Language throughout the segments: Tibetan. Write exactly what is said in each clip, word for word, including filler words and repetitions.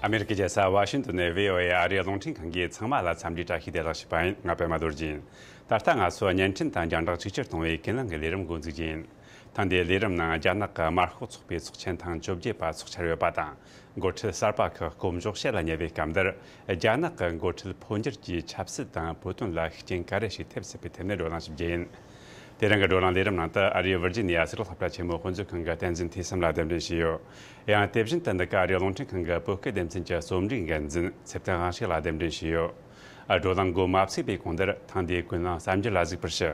ཨ་མེ་རི་ཀའི་རྒྱལ་ས་ཝ་ཤིང་ཏོན་ནས་བྷི་ཨོ་ཨེ་ཨ་རིའི་རླུང་འཕྲིན་ཁང་གིས་ཚང་མ་ལ་འཚམས་འདྲི་བཀྲ་ཤིས་བདེ་ལེགས་ཞུས་པ་ཡིན། ང་པད་མ་རྡོ་རྗེ་ཡིན། ད་ལྟ་ང་ཚོ་བརྙན་འཕྲིན་དང་རྒྱང་བསྒྲགས་ཆིག་སྒྱུར་གཏོང་བའི་ཀུན་གླེང་གི་ལས་རིམ་འགོ་འཛུགས་རྒྱུ་ཡིན། ཐེངས་འདིའི་ལས་རིམ་ནང་རྒྱ་ནག་གི་དམར་ཤོག་ཚོགས་པའི་ཚོགས་ཆེན་ཐེངས་བཅོ་བརྒྱད་པ་ཚོགས་འཆར་ཡོད་པ་དང་། འགོ་ཁྲིད་གསར་པ་ཁག་སྐོམ་འཇོག་བྱེད་ལ་ཉེ་བའི་སྐབས་འདིར། རྒྱ་ནག་གི་འགོ་ཁྲིད་འཕོ་འགྱུར་གྱིས་ཆབ་སྲིད་དང་བོད་དོན་ལ་ཤུགས་རྐྱེན་ག་རེ་ཞིག་ཐེབས་སྲིད་པའི་ཐད་ནས་བགྲོ་གླེང་ཞིབ་རྒྱས་ཡིན། དེ་རིང་གི་བགྲོ་གླེང་ལས་རིམ་ནང་དུ་ཨ་རིའི་ཝིར་ཇི་ནི་ཡ་གསར་འགོད་སློབ་གྲྭ་ཆེན་མོའི་དཔེ་མཛོད་ཁང་གི་བསྟན་འཛིན་འཐུས་གསུམ་ལ་གདན་འདྲེན་བྱས་ཡོད། ཡང་དེ་བཞིན་དུ་འདི་ག་ཨ་རིའི་རླུང་འཕྲིན་ཁང་གི་བོད་སྐད་སྡེ་ཚན་གྱི་རྩོམ་སྒྲིག་འགན་འཛིན་ཚེ་བརྟན་དབང་ཕྱུག་ལ་གདན་འདྲེན་བྱས་ཡོད། ཨ། བགྲོ་གླེང་འགོ་མ་ཚུགས་པའི་གོང་དེར་ཐེངས་འདིའི་ཀུན་གླེང་གསར་འགྱུར་ལ་གཟིགས་པར་ཞུ།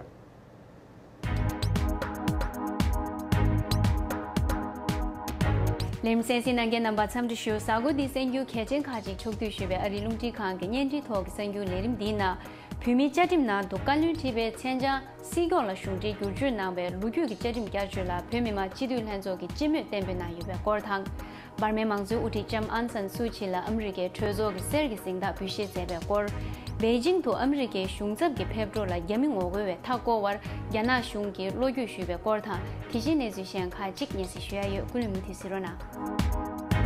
ལས་རིམ་གསན་གཟིགས་གནང་མཁན་རྣམ་པ་འཚམས་འདྲི་ཞུ། གཟའ་འཁོར་འདིའི་གསར་འགྱུར་གལ་ཆེན་ཁག་ཅིག་ཕྱོགས་བསྡུས་ཞུས་པའི་ཨ་རིའི་རླུང་འཕྲིན་ཁང་གི་བརྙན་འཕྲིན་ཐོག་གི་གསར་འགྱུར་ལས་རིམ་འདིའི་ནང་། བོད་མིའི་བཅའ་ཁྲིམས་ནང་དུ་བཀའ་བློན་ཁྲི་པའི་མཚན་བྱང་སྲིད་སྐྱོང་ལ་གཞུང་འབྲེལ་བསྒྱུར་བཅོས་གནང་བའི་ལོ་རྒྱུས་ཀྱི་བཅའ་ཁྲིམས་བསྐྱར་བཅོས་ལ་བོད་མི་མང་སྤྱི་འཐུས་ལྷན་ཚོགས་ཀྱིས་སྤྱི་མོས་གཏན་འབེབས་གནང་ཡོད་པའི་སྐོར་དང་། འབར་མའི་མང་གཙོའི་དབུ་ཁྲིད་ལྕམ་ཨང་སན་སུའུ་ཅི་ལ་ཨ་མི་རི་ཀའི་གྲོས་ཚོགས་ཀྱི་གསེར་གྱི་གཟེངས་རྟགས་འབུལ་བཞེས་མཛད་པའི་སྐོར། པེ་ཅིང་དུ་ཨ་མི་རི་ཀའི་གཞུང་ཚབ་ཀྱི་ཕེབས་འགྲོ་ལ་རྒྱ་མི་ངོ་རྒོལ་བས་མཐའ་བསྐོར་བར་རྒྱ་ནག་གཞུང་གིས་བློ་འགྱོད་ཞུས་པའི་སྐོར་དང་། དེ་བཞིན་གནས་ཚུལ་གཞན་ཁག་ཅིག་སྙན་སེང་ཞུ་ཡ་ཡོད། ཀུན་གླེང་མུ་མཐུད་གཟིགས་རོགས་གནང་།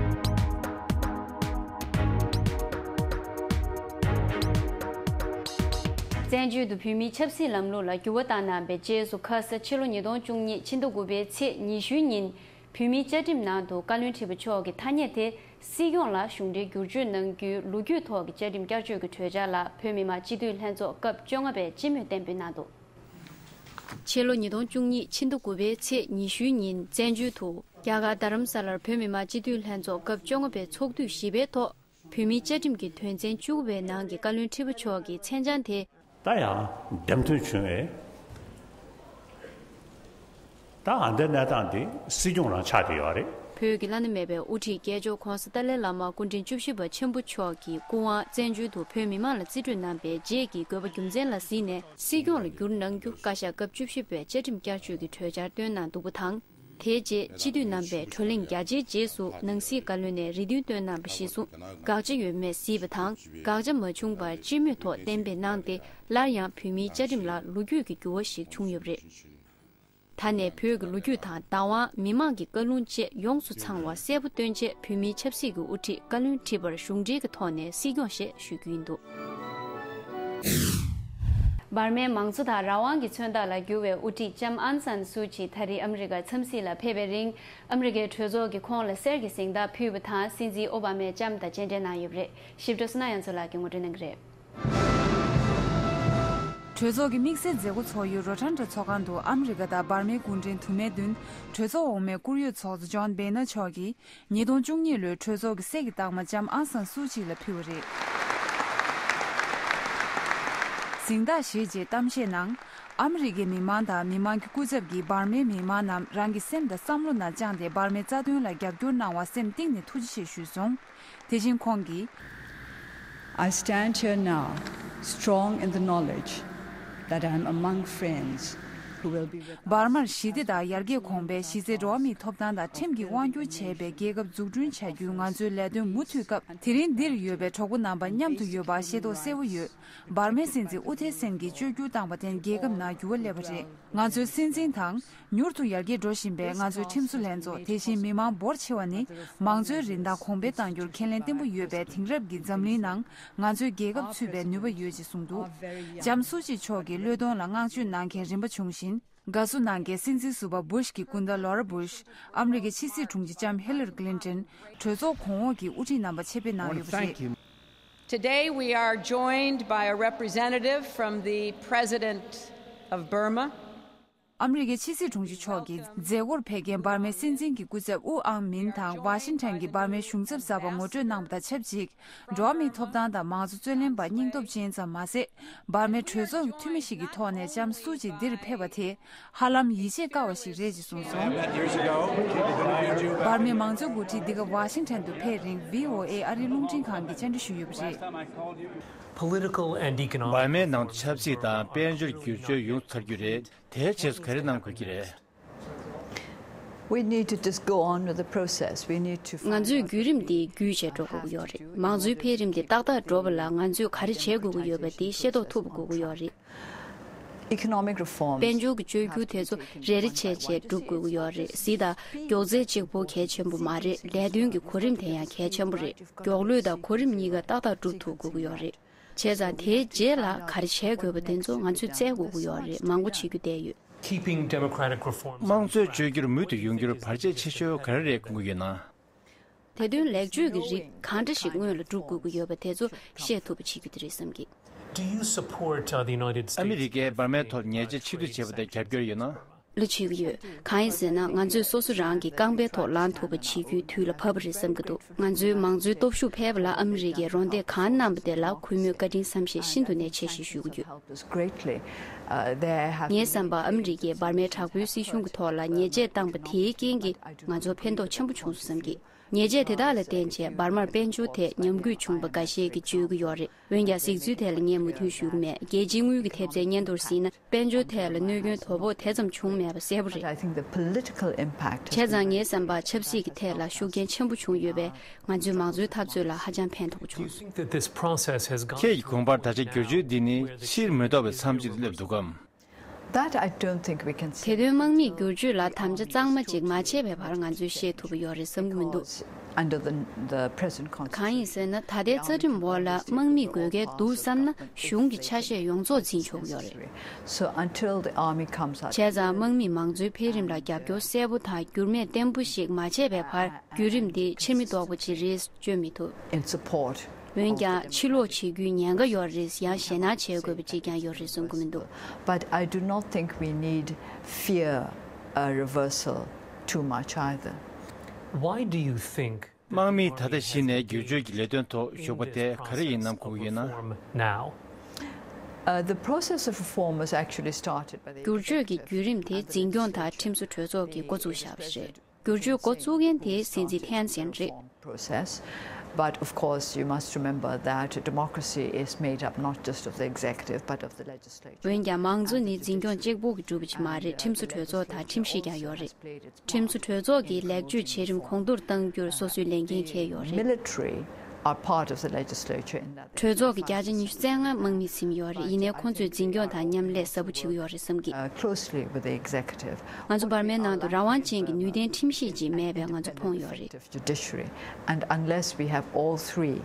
བཙན་བྱོལ་དུ་བོད་མིའི་ཆབ་སྲིད་ལམ་ལུགས་ལ་འགྱུར་བ་བཏང་གནང་བའི་རྗེས་སུ། ཁ་ས་ཕྱི་ལོ་ཉིས་སྟོང་བཅུ་གཉིས་ཕྱི་ཟླ་དགུ་པའི་ཚེས་ཉི་ཤུའི་ཉིན། བོད་མིའི་བཅའ་ཁྲིམས་ནང་དུ་བཀའ་བློན་ཁྲི་པ་མཆོག་གི་ཐ་སྙད་དེ་སྲིད་སྐྱོང་ལ་གཞུང་འབྲེལ་བསྒྱུར་བཅོས་གནང་རྒྱུའི་ལོ་རྒྱུས་ཐོག་གི་བཅའ་ཁྲིམས་བསྐྱར་བཅོས་ཀྱི་གྲོས་འཆར་ལ་བོད་མི་མང་སྤྱི་འཐུས་ལྷན་ཚོགས་སྐབས་བཅོ་ལྔ་པས་སྤྱི་མོས་གཏན་འབེབས་གནང་འདུག་ཕྱི་ལོ་ཉིས་སྟོང་བཅུ་གཉིས་ཕྱི་ཟླ་དགུ་པའི་ཚེས་ཉི་ཤུའི་ཉིན་བཙན་བྱོལ་དུ་རྒྱ་གར་རྡ་རམ་ས་ལར་བོད་མི་མང་སྤྱི་འཐུས་ལྷན་ཚོགས་སྐབས་བཅོ་ལྔ་པའི་ཚོགས་དུས་བཞི་པའི་ཐོག་བོད་མིའི་བཅའ་ཁྲིམས་ཀྱི་དོན་ཚན་བཅུ་དགུ་པའི་ནང་གི་བཀའ་བློན་ཁྲི་པ་མཆོག་གི་མཚན་བྱང་དེ། ད་ཡང་འདེམས་ཐོན་བྱུང་བས། ད་ཨ་འདི་གནས་སྟངས་འདི་སྲིད་སྐྱོང་རང་ཆགས་བསྡད་ཡོད་རེད། བོད་ཀྱི་བླ་ན་མེད་པའི་དབུ་ཁྲིད་སྐྱེས་མཆོག་༧གོང་ས་ཏཱ་ལའི་བླ་མ་སྐུ་ཕྲེང་བཅུ་བཞི་པ་ཆེན་པོ་མཆོག་གི་སྐུ་དབང་བཙན་བྱོལ་དུ་བོད་མི་མང་ལ་རྩིས་སྤྲོད་གནང་བའི་རྗེས་ཀྱི་དགོས་པ་རྒྱུ་མཚན་ལ་གཟིགས་ནས་སྲིད་སྐྱོང་ལ་བསྒྱུར་གནང་རྒྱུ་བཀའ་ཤག་སྐབས་བཅུ་བཞི་པའི་བཅའ་ཁྲིམས་བསྐྱར་བཅོས་ཀྱི་གྲོས་འཆར་བཏོན་གནང་འདུག་པ་དང་། དེའི་རྗེས་སྤྱི་འཐུས་རྣམ་པས་གྲོས་གླེང་རྒྱ་ཆེའི་རྗེས་སུ་ནང་སྲིད་བཀའ་བློན་ནས་རེ་འདུན་བཏོན་གནང་བ་གཞིར་བཟུང་། དགག་བྱ་ཡོད་མེད་གཟིགས་པ་དང་། དགག་བྱ་མ་བྱུང་བར་སྤྱི་མོས་ཐོག་གཏན་འབེབས་གནང་སྟེ། སླར་ཡང་བོད་མིའི་བཅའ་ཁྲིམས་ལ་ལོ་རྒྱུས་ཀྱི་འགྱུར་བ་ཞིག་བྱུང་ཡོད་པ་རེད། ད་ནས་བོད་ཀྱི་ལོ་རྒྱུས་དང་བདག་དབང་། མི་མང་གི་བཀའ་ལུང་བཅས་ཡོངས་སུ་ཚང་བ་གསལ་པོ་སྟོན་ཆེད། བོད་མིའི་ཆབ་སྲིད་ཀྱི་དབུ་ཁྲིད་བཀའ་བློན་ཁྲི་པར་གཞུང་འབྲེལ་གྱི་ཐོག་ནས་སྲིད་སྐྱོང་ཞེས་ཞུ་རྒྱུ་ཡིན་འདུག་འབར་མའི་མང་གཙོ་དང་རང་དབང་གི་མཚོན་རྟགས་ལ་གྱུར་བའི་དབུ་ཁྲིད་ལྕམ་ཨང་སན་སུའུ་ཅི་ད་རེས་ཨ་མི་རི་ཀར་འཚམས་གཟིགས་ལ་ཕེབས་པའི་རིང་། ཨ་མི་རི་ཀའི་གྲོས་ཚོགས་ཀྱིས་ཁོང་ལ་གསེར་གྱི་གཟེངས་རྟགས་ཕུལ་བ་དང་། སྲིད་འཛིན་ཨོ་བྷ་མས་ལྕམ་དང་མཇལ་འཕྲད་གནང་ཡོད་པ་རེད། ཞིབ་ཕྲ་བསོད་ནམས་གཡང་འཛོམས་ལགས་ཀྱིས་ངོ་སྤྲོད་གནང་གི་རེད། གྲོས་ཚོགས་ཀྱི་དམིགས་བསལ་མཛད་སྒོ་ཚོགས་ཡུལ་རོ་ཊན་ཌ་ཚོགས་ཁང་དུ་ཨ་མི་རི་ཀ་དང་འབར་མའི་སྐུ་མགྲོན་དུ་མའི་མདུན་གྲོས་ཚོགས་འོག་མའི་བཀུར་འོས་ཚོགས་གཙོ་ཇོན་བྷེ་ནར་མཆོག་གིས། ཉིས་སྟོང་བཅུ་གཉིས་ལོའི་གྲོས་ཚོགས་ཀྱི་གསེར་གྱི་རྟགས་མ་ལྕམ་ཨང་སན་སུའུ་ཅི་ལ་ཕུལ་བ་རེད། གཟེངས་རྟགས་བཞེས་རྗེས་གཏམ་བཤད་ནང་། ཨ་མི་རི་ཀའི་མི་མང་དང་མི་མང་གི་སྐུ་ཚབ་ཀྱིས་འབར་མའི་མི་མང་རྣམས་རང་གི་སེམས་དང་བསམ་བློ་ནང་བཅངས་ཏེ་འབར་མའི་རྩ་དོན་ལ་རྒྱབ་སྐྱོར་གནང་བར་སེམས་གཏིང་ནས་ཐུགས་རྗེ་ཆེ་ཞུས་སོང་། དེ་བཞིན་ཁོང་གིས། I stand here now, strong in the knowledge that I am among friends who will be with us. འབར་མར་ཞི་བདེ་དང་ཡར་རྒྱས་གོང་འཕེལ། གཞི་རྩའི་འགྲོ་བ་མིའི་ཐོབ་ཐང་དང་ཁྲིམས་ཀྱིས་དབང་སྒྱུར་བྱས་པའི་རྒྱལ་ཁབ་འཛུགས་སྐྲུན་བྱ་རྒྱུའི་ང་ཚོའི་ལས་དོན་མུ་མཐུད་སྐབས། དེ་རིང་འདིར་ཡོད་པའི་གྲོགས་པོ་རྣམ་པ་མཉམ་དུ་ཡོད་པ་ཤེས་རྟོགས་གསལ་བོ་ཡོད། འབར་མའི་སྲིད་འཛིན་ཨུ་ཐེ་སིན་གྱིས་བཅོས་བསྒྱུར་བཏང་བ་དེས་རྒྱལ་ཁབ་ནང་འགྱུར་བ་སླེབས་པ་རེད། ང་ཚོའི་སྲིད་འཛིན་དང་། མྱུར་དུ་ཡར་རྒྱས་འགྲོ་བཞིན་པའི་ང་ཚོའི་ཁྲིམས་བཟོ་ལྷན་ཚོགས། དེ་བཞིན་མི་མང་འབོར་ཆེ་བ་ནི། མང་གཙོའི་རིན་ཐང་གོང་འཕེལ་གཏང་རྒྱུར་ཁས་ལེན་བརྟན་པོ་ཡོད་པས། དེང་རབས་ཀྱི་འཛམ་གླིང་ནང་ང་ཚོའི་རྒྱལ་ཁབ་ཚུད་པའི་ནུས་པ་ཡོད་ཅེས་གསུངས་འདུག་ལྕམ་སུའུ་ཅི་མཆོག་གི་བློས་གཏོང་ལ་བསྔགས་བརྗོད་གནང་མཁན་རིམ་པ་བྱུང་བཞིན། དགའ་བསུ་གནང་མཁན་སྲིད་འཛིན་ཟུར་པ་བུ་ཤ་གི་སྐུ་ཟླ་ལོ་ར་བུ་ཤ། ཨ་མི་རི་ཀའི་ཕྱི་སྲིད་དྲུང་ཆེ་ལྕམ་ཧི་ལ་རི་ཀི་ལིན་ཏོན། གྲོས་ཚོགས་གོང་འོག་གི་དབུ་ཁྲིད་རྣམ་པ་ཆེད་ཕེབས་གནང་ཡོད་པ་རེད། Today, we are joined by a representative from the President of Burma. ཨ་མི་རི་ཀའི་ཕྱི་སྲིད་དྲུང་ཆེ་མཆོག་གིས་མཛད་སྒོར་ཕེབས་མཁན་འབར་མའི་སྲིད་འཛིན་གྱི་སྐུ་ཚབ་ཨུ་ཨང་མིན་དང་ཝ་ཤིང་ཊོན་གྱི་འབར་མའི་གཞུང་ཚབ་གསར་པ་ངོ་སྤྲོད་གནང་བ་དང་ཆབས་ཅིག་འགྲོ་བ་མིའི་ཐོབ་ཐང་དང་མང་གཙོ་རྩོད་ལེན་པ་སྙིང་སྟོབས་ཅན་ཙམ་མ་ཟད། འབར་མའི་གྲོས་ཚོགས་ཀྱི་འཐུས་མི་ཞིག་གི་ཐོག་ནས་ལྕམ་སུའུ་ཅི་འདིར་ཕེབས་པ་དེ་ཧ་ལམ་ཡིད་ཆེས་དཀའ་བ་ཞིག་རེད་ཅེས་གསུངས་སོང་། འབར་མའི་མང་གཙོའི་འགོ་ཁྲིད་འདི་ག་ཝ་ཤིང་ཊོན་དུ་ཕེབས་རིང་བྷི་ཨོ་ཨེ་ཨ་རིའི་རླུང་འཕྲིན་ཁང་གིས་བཅར་འདྲི་ཞུས་ཡོད་པ་རེད། Political and economic. འབར་མའི་ནང་དུ་ཆབ་སྲིད་དང་དཔལ་འབྱོར་བསྒྱུར་བཅོས་ཡོང་ཚར་རྒྱུ་རེད། དེའི་རྗེས་སུ་ག་རེ་གནང་དགོས་ཀྱི་རེད། We need to just go on with the process. We need to find out. ང་ཚོས་བརྒྱུད་རིམ་འདི་བརྒྱུད་བྱས་འགྲོ་དགོས་ཀྱི་ཡོད་རེད། མང་གཙོའི་འཕེལ་རིམ་འདི་ཏག་ཏག་འགྲོ་བ་ལ་ང་ཚོས་ག་རེ་བྱེད་དགོས་ཀྱི་ཡོད་པ་འདི་ཤེས་རྟོགས་ཐུབ་དགོས་ཀྱི་ཡོད་རེད། Economic reforms དཔལ་འབྱོར་གྱི་བཅོས་བསྒྱུར་དེ་ཚོ་རེ་རེ་བྱས་བྱས་སྒྲུབ་དགོས་ཀྱི་ཡོད་རེད། གཟིགས་དང་། མགྱོགས་ཚད་གཅིག་པོ་གལ་ཆེན་པོ་མ་རེད། ལས་དོན་གྱི་གོ་རིམ་དེ་ཡང་གལ་ཆེན་པོ་རེད། མགྱོགས་ལོས་དང་གོ་རིམ་གཉིས་ཀ་ཏག་ཏག་སྒྲུབ་ཐུབ་དགོས་ཀྱི་ཡོད་རེད། བྱས་ཙང་དེའི་རྗེས་ལ་ག་རེ་བྱེད་དགོས་པ་དེ་ཚོ་ང་ཚོས་བཙལ་དགོས་ཀྱི་ཡོད་རེད། མང་པོ་བྱེད་རྒྱུ་བསྡད་ཡོད། Keeping democratic reforms དམངས་གཙོའི་བཅོས་བསྒྱུར་མུ་མཐུད་ཡོང་རྒྱུར་བར་ཆད་ཆེ་ཤོས་ག་རེ་རེད་དགོངས་ཀྱི་ཡོད་ན། དེ་དོན་ལེགས་བཅོས་ཀྱི་རིགས་གང་འདྲ་ཞིག་སྔོན་ལ་སྒྲུབ་དགོས་ཀྱི་ཡོད་པ་དེ་ཚོ་ཤེས་ཐུབ་པ་བྱེད་རྒྱུ་དེ་རེད་བསམ་གི། Do you support uh, the United States? ཨ་མི་རི་ཀས་འབར་མའི་ཐོག་ཉེས་ཆད་ཕྱིར་བསྡུ་བྱས་པ་དེ་རྒྱབ་སྐྱོར་ཡོད་ན། ལ་བྱེད་ཀྱི་ཡོད། གང་ཡིན་ཟེར་ན། ང་ཚོས་སོ་སོ་རང་གི་རྐང་པའི་ཐོག་ལངས་ཐུབ་པ་བྱེད་རྒྱུའི་དུས་ལ་བབ་པ་རེད་བསམ་གྱི་འདུག་ང་ཚོའི་མང་གཙོའི་སྟོབས་ཤུགས་འཕེལ་བ་ལ་ཨ་མི་རི་ཀས་རོགས་འདེགས་གང་གནང་པ་དེ་ལ་གུས་མོས་བཀའ་དྲིན་བསམ་ཤེས་ཤིན་ཏུ་ནས་ཆེ་ཞེས་ཞུ་གི་ཡོད། Helped us greatly. Uh, there have ངའི་བསམ་པར་ཨ་མི་རི་ཀས་འབར་མའི་དྲག་པོའི་སྲིད་གཞུང་གི་ཐོག་ལ་ཉེས་ཆད་བཏང་པ་དེའི་རྐྱེན་གྱིས་ང་ཚོར་ཕན་ཐོགས་ཆེན་པོ་བྱུང་སོང་བསམ་གི། ཉེས་ཆད་དེ་དག་ལ་བརྟེན་བྱས་འབར་མར་དཔལ་འབྱོར་ཐད་ཉམས་རྒུད་བྱུང་པ་འགའ་ཤས་ཀྱིས་བརྗོད་ཀྱི་ཡོད་རེད། འོན་ཀྱང་གཟིགས་ཚུལ་དེ་ལ་ངས་མོས་མཐུན་ཞུ་གི་མེད། རྒྱལ་སྤྱིའི་དངུལ་གྱི་ཐེབས་རྩའི་སྙན་ཐོར་གཟིགས་ན། དཔལ་འབྱོར་ཐད་ལ་གནོད་སྐྱོན་དོ་ཕོག་དེ་ཙམ་བྱུང་མེད་པ་གསལ་པོ་རེད། But I think the political impact has བྱས་ཙང་ངའི་བསམ་པར་ཆབ་སྲིད་ཀྱི་ཐད་ལ་ཤུགས་རྐྱེན་ཆེན་པོ་བྱུང་ཡོད་པས། ང་ཚོའི་མང་གཙོའི་འཐབ་རྩོད་ལ་ཧ་ཅང་ཕན་ཐོགས་པ་བྱུང་སོང་། That this process has gone ཁྱེད་ཀྱིས་དགོངས་པར་ད་ཆ་བསྒྱུར་བཅོས་འདི་ནི་ཕྱིར་མི་ལྡོག་པའི་མཚམས་ཅིག་ཏུ་སླེབས་འདུག་གམ། That I don't think we can say. དེ་དོན་དམག་མིའི་བསྒྱུར་བཅོས་ལ་དམ་བཅའ་གཙང་མ་ཅིག་མ་བྱས་པའི་བར་ང་ཚོས་ཤེས་ཐུབ་པ་ཡོད་རེད་བསམ་གྱི་མི་འདུག Because under the, the present གང་ཡིན་constitution, ཟེར་ན། ད་ལྟའི་རྩ་ཁྲིམས་འོག་ལ་དམག་མིའི་དགོས་གལ་འདུག་བསམ་ན་གཞུང་གི་ཆ་ཤས་ཡོངས་རྫོགས་འཛིན་ཆོག་གི་ཡོད་རེད། So until the army comes out བྱས་ཙང་དམག་མིས་མང་གཙོའི་འཕེལ་རིམ་ལ་རྒྱབ་སྐྱོར་གསལ་པོ་དང་འགྱུར་མེད་བརྟན་པོ་ཞིག་མ་བྱས་པའི་བར། བརྒྱུད་རིམ་འདི་ཕྱིར་མི་ལྡོག་པ་ཅིག་རེད་བརྗོད་མི་ཐུབ། In support འོན་ཀྱང་ཕྱིར་ལོག་བྱེད་རྒྱུའི་ཉེན་ཁ་ཡོད་རེད། ཡང་ཞེད་སྣང་བྱེད་དགོས་པ་ཅིག་ཀྱང་ཡོད་རེད་བསམ་གྱི་མི་འདུག But I do not think we need fear a reversal too much either. Why do you think དམག་མིས་ད་ལྟ་གཞི་ནས་བསྒྱུར་བཅོས་ཀྱི་ལས་དོན་ཐོག་ཞུགས་པ་དེ་ག་རེ་ཡིན་ནམ་དགོངས་ཀྱི་ཡོད་ན། Now? Uh, the process of reform was actually started by the བསྒྱུར་བཅོས་ཀྱི་བརྒྱུད་རིམ་དེ་འཛིན་སྐྱོང་དང་ཁྲིམས་བཟོ་གྲོས་ཚོགས་ཀྱིས་འགོ་བཙུགས་བཞག་པ་རེད། བསྒྱུར་བཅོས་འགོ་བཙུགས་མཁན་དེ་སྲིད་འཛིན་ཐན་སན་རེད། Reform process. But of course, you must remember that democracy is made up not just of the executive, but of the legislature. འོན་ཀྱང་མང་གཙོ་ནི་འཛིན་སྐྱོང་གཅིག་པུ་གིས་གྲུབ་པ་ཅིག་མ་རེད། ཁྲིམས་བཟོ་གྲོས་ཚོགས་དང་ཁྲིམས་ཞིབ་ཀྱང་ཡོད་རེད། ཁྲིམས་བཟོ་གྲོས་ཚོགས་ཀྱིས་ལེགས་བཅོས་བྱེད་རིམ་གོང་མཐོར་གཏང་རྒྱུར་སོ་སོའི་ལས་འགན་འཁྱེར་ཡོད་རེད། Military are part of the legislature in that གྲོས་ཚོགས་ཀྱི་བརྒྱ་ཆ་ཉི་ཤུ་རྩ་ལྔ་དམག་མིས་ཟིན་ཡོད་རེད། ཡིན་ནའི་ཁོང་ཚོས་འཛིན་སྐྱོང་དང་མཉམ་ལས་ཟབ་པོ་བྱེད་ཀྱི་ཡོད་རེད་བསམ་གི། Uh, closely with the executive. ང་ཚོ་འབར་མའི་ནང་དུ་རང་དབང་ཅན་གྱི་ནུས་ལྡན་ཁྲིམས་ཞིབ་ཅིག་མེད་པས་ང་ཚོ་ཕོངས་ཡོད་རེད། Effective judiciary. And unless we have all three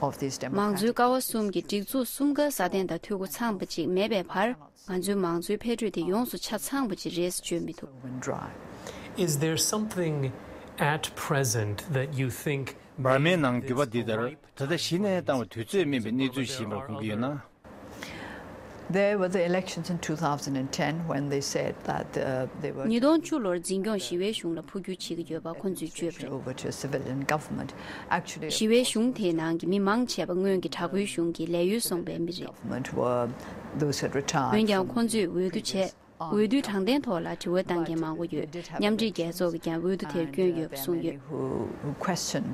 of these མང་གཙོའི་democratic ཀ་བ་གསུམ་གྱི་སྒྲིག་འཛུགས་གསུམ་ཀ་སྲ་བརྟན་དང་འཐུས་སྒོ་ཚང་པ་ཅིག་མེད་པའི་བར། ང་ཚོའི་མང་གཙོའི་འཕེལ་འགྲོས་དེ་ཡོངས་སུ་ཆ་ཚང་པ་ཅིག་རེད་བརྗོད་མི་ཐུབ། When dry. Is there something at present that you think འབར་མའི་ནང་འགྱུར་བ་འདི་ལྟར་ད་ལྟ་གཞི་ནས་བཏང་བའི་དུས་ཚོད་སྨིན་པའི་གནས་ཚུལ་ཞིག་ཡིན་པར་དགོངས་ཀྱི་ཡོད་ན། There were the elections in two thousand and ten when they said that, uh, they were ཉིས་སྟོང་བཅུ་ལོར་འཛིན་སྐྱོང་ཞི་བའི་གཞུང་ལ་འཕོ་འགྱུར་བྱེད་ཀྱི་ཡོད་པ་ཁོང་ཚོས་བརྗོད་པ་རེད། Over to a civilian government. Actually, ཞི་བའི་གཞུང་དེའི་ནང་གི་མི་མང་ཆེ་བ་སྔོན་གྱི་དྲག་པོའི་གཞུང་གི་ལས་ཡུལ་སོང་པའི་མི་རེད། Government were those who had retired འོན་ཀྱང་from ཁོང་ཚོས་འོས་བསྡུ་བྱས། འོས་བསྡུའི་དྲང་བདེན་ཐོག་ལ་དྲི་བ་བཏང་མཁན་མང་པོ་ཡོད། མཉམ་འབྲེལ་རྒྱལ་ཚོགས་ཀྱིས་ཀྱང་འོས་བསྡུ་དེར་སྐྱོན་ཡོད་པ་གསུངས་ཡོད། Who, who question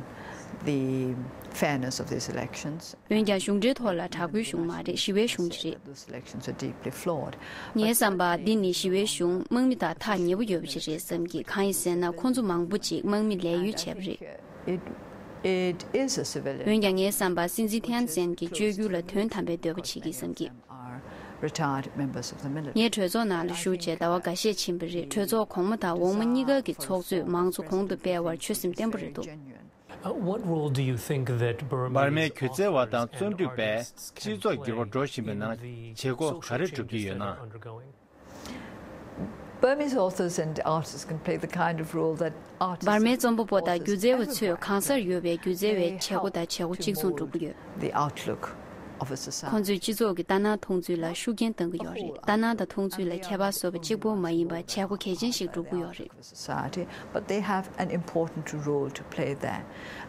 the fairness of these elections. འོན་ཀྱང་གཞུང་འབྲེལ་ཐོག་ལ་དྲག་པོའི་གཞུང་མ་རེད། ཞི་བའི་གཞུང་ཅིག་རེད། Those elections are deeply flawed. ངའི་བསམ་པར་འདི་ནི་ཞི་བའི་གཞུང་དམག་མི་དང་ཐག་ཉེ་པོ་ཡོད་པ་ཅིག་རེད་བསམ་གི། གང་ཡིན་ཟེར་ན་ཁོང་ཚོ་མང་པོ་ཅིག་དམག་མི་ལས་གཡོལ་བྱས་པ་རེད། It, it is a civilian འོན་ཀྱང་ངའི་བསམ་པར་སྲིད་འཛིན་ཐན་སན་གྱིས་བཅོས་བསྒྱུར་ལ་དོན་དམ་པའི་འདོད་པ་བྱེད་ཀྱི་བསམ་གི། Are retired members of the military. ངས་གྲོས་ཚོགས་ནང་ལ་ཞུགས་བྱས་ཟླ་བ་འགའ་ཤས་ཕྱིན་པ་རེད། གྲོས་ཚོགས་གོང་མ་དང་འོག་མ་གཉིས་ཀ་གི་ཚོགས་གཙོས་མང་གཙོ་གོང་དུ་སྤེལ་བར་ཆོད་སེམས་བརྟན་པོ་རེད་འདུག Uh, what role do you think that འབར་མའི་Burmese སྒྱུ་རྩལ་བ་དང་authors and རྩོམ་སྒྲིག་པས་artists སྤྱི་ཚོགས་འགྱུར་བ་འགྲོ་བཞིན་པའི་ནང་བྱེད་སྒོ་ག་རེ་སྒྲུབ་ཀྱི་ཡོད་ན། Burmese authors and artists can play the kind of role that artists འབར་མའི་རྩོམ་པ་པོ་དང་སྒྱུ་རྩལ་བ་ཚོས་གང་སར་ཡོད་པའི་སྒྱུ་རྩལ་བའི་བྱེད་སྒོ་དང་བྱེད་སྒོ་གཅིག་མཚུངས་སྒྲུབ་ཀྱི་ཡོད། The outlook of a society. ཁོང་ཚོས་སྤྱི་ཚོགས་ཀྱི་ལྟ་སྣང་མཐོང་ཚུལ་ལ་ཤུགས་རྐྱེན་གཏང་གི་ཡོད་རེད། ལྟ་སྣང་དང་མཐོང་ཚུལ་ལ་ཁྱད་པར་བཟོ་བ་གཅིག་པོ་མ་ཡིན་པར་བྱེད་སྒོ་གལ་ཆེན་ཞིག་སྒྲུབ་ཀྱི་ཡོད་རེད། Society, but they have an important role to play there.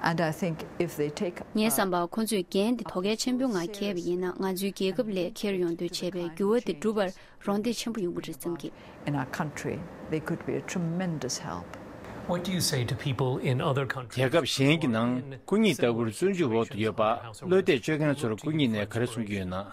And I think if they take ངའི་བསམ་པར་ཁོང་ཚོས་འགན་འདི་དོ་གལ་ཆེན་པོའི་ངང་འཁྱེར་བ་ཡིན་ན། ང་ཚོའི་རྒྱལ་ཁབ་ལ་འཁྱེར་ཡོང་འདོད་བྱས་པའི་འགྱུར་བ་འདི་འགྲུབ་པར་རོགས་འདེགས་ཆེན་པོ་ཡོང་གི་རེད་བསམ་གི། In our country, they could be a tremendous help. What do you say to people in other countries རྒྱལ་ཁབ་གཞན་གྱི་ནང་སྐུ་ཉིད་ལྟ་བུར་བཙོན་འཇུག་འོག་ཏུ་ཡོད་པ་བློ་གཏད་བཅོལ་མཁན་ཚོར་སྐུ་ཉིད་ནས་ག་རེ་གསུང་གི་ཡོད་ན།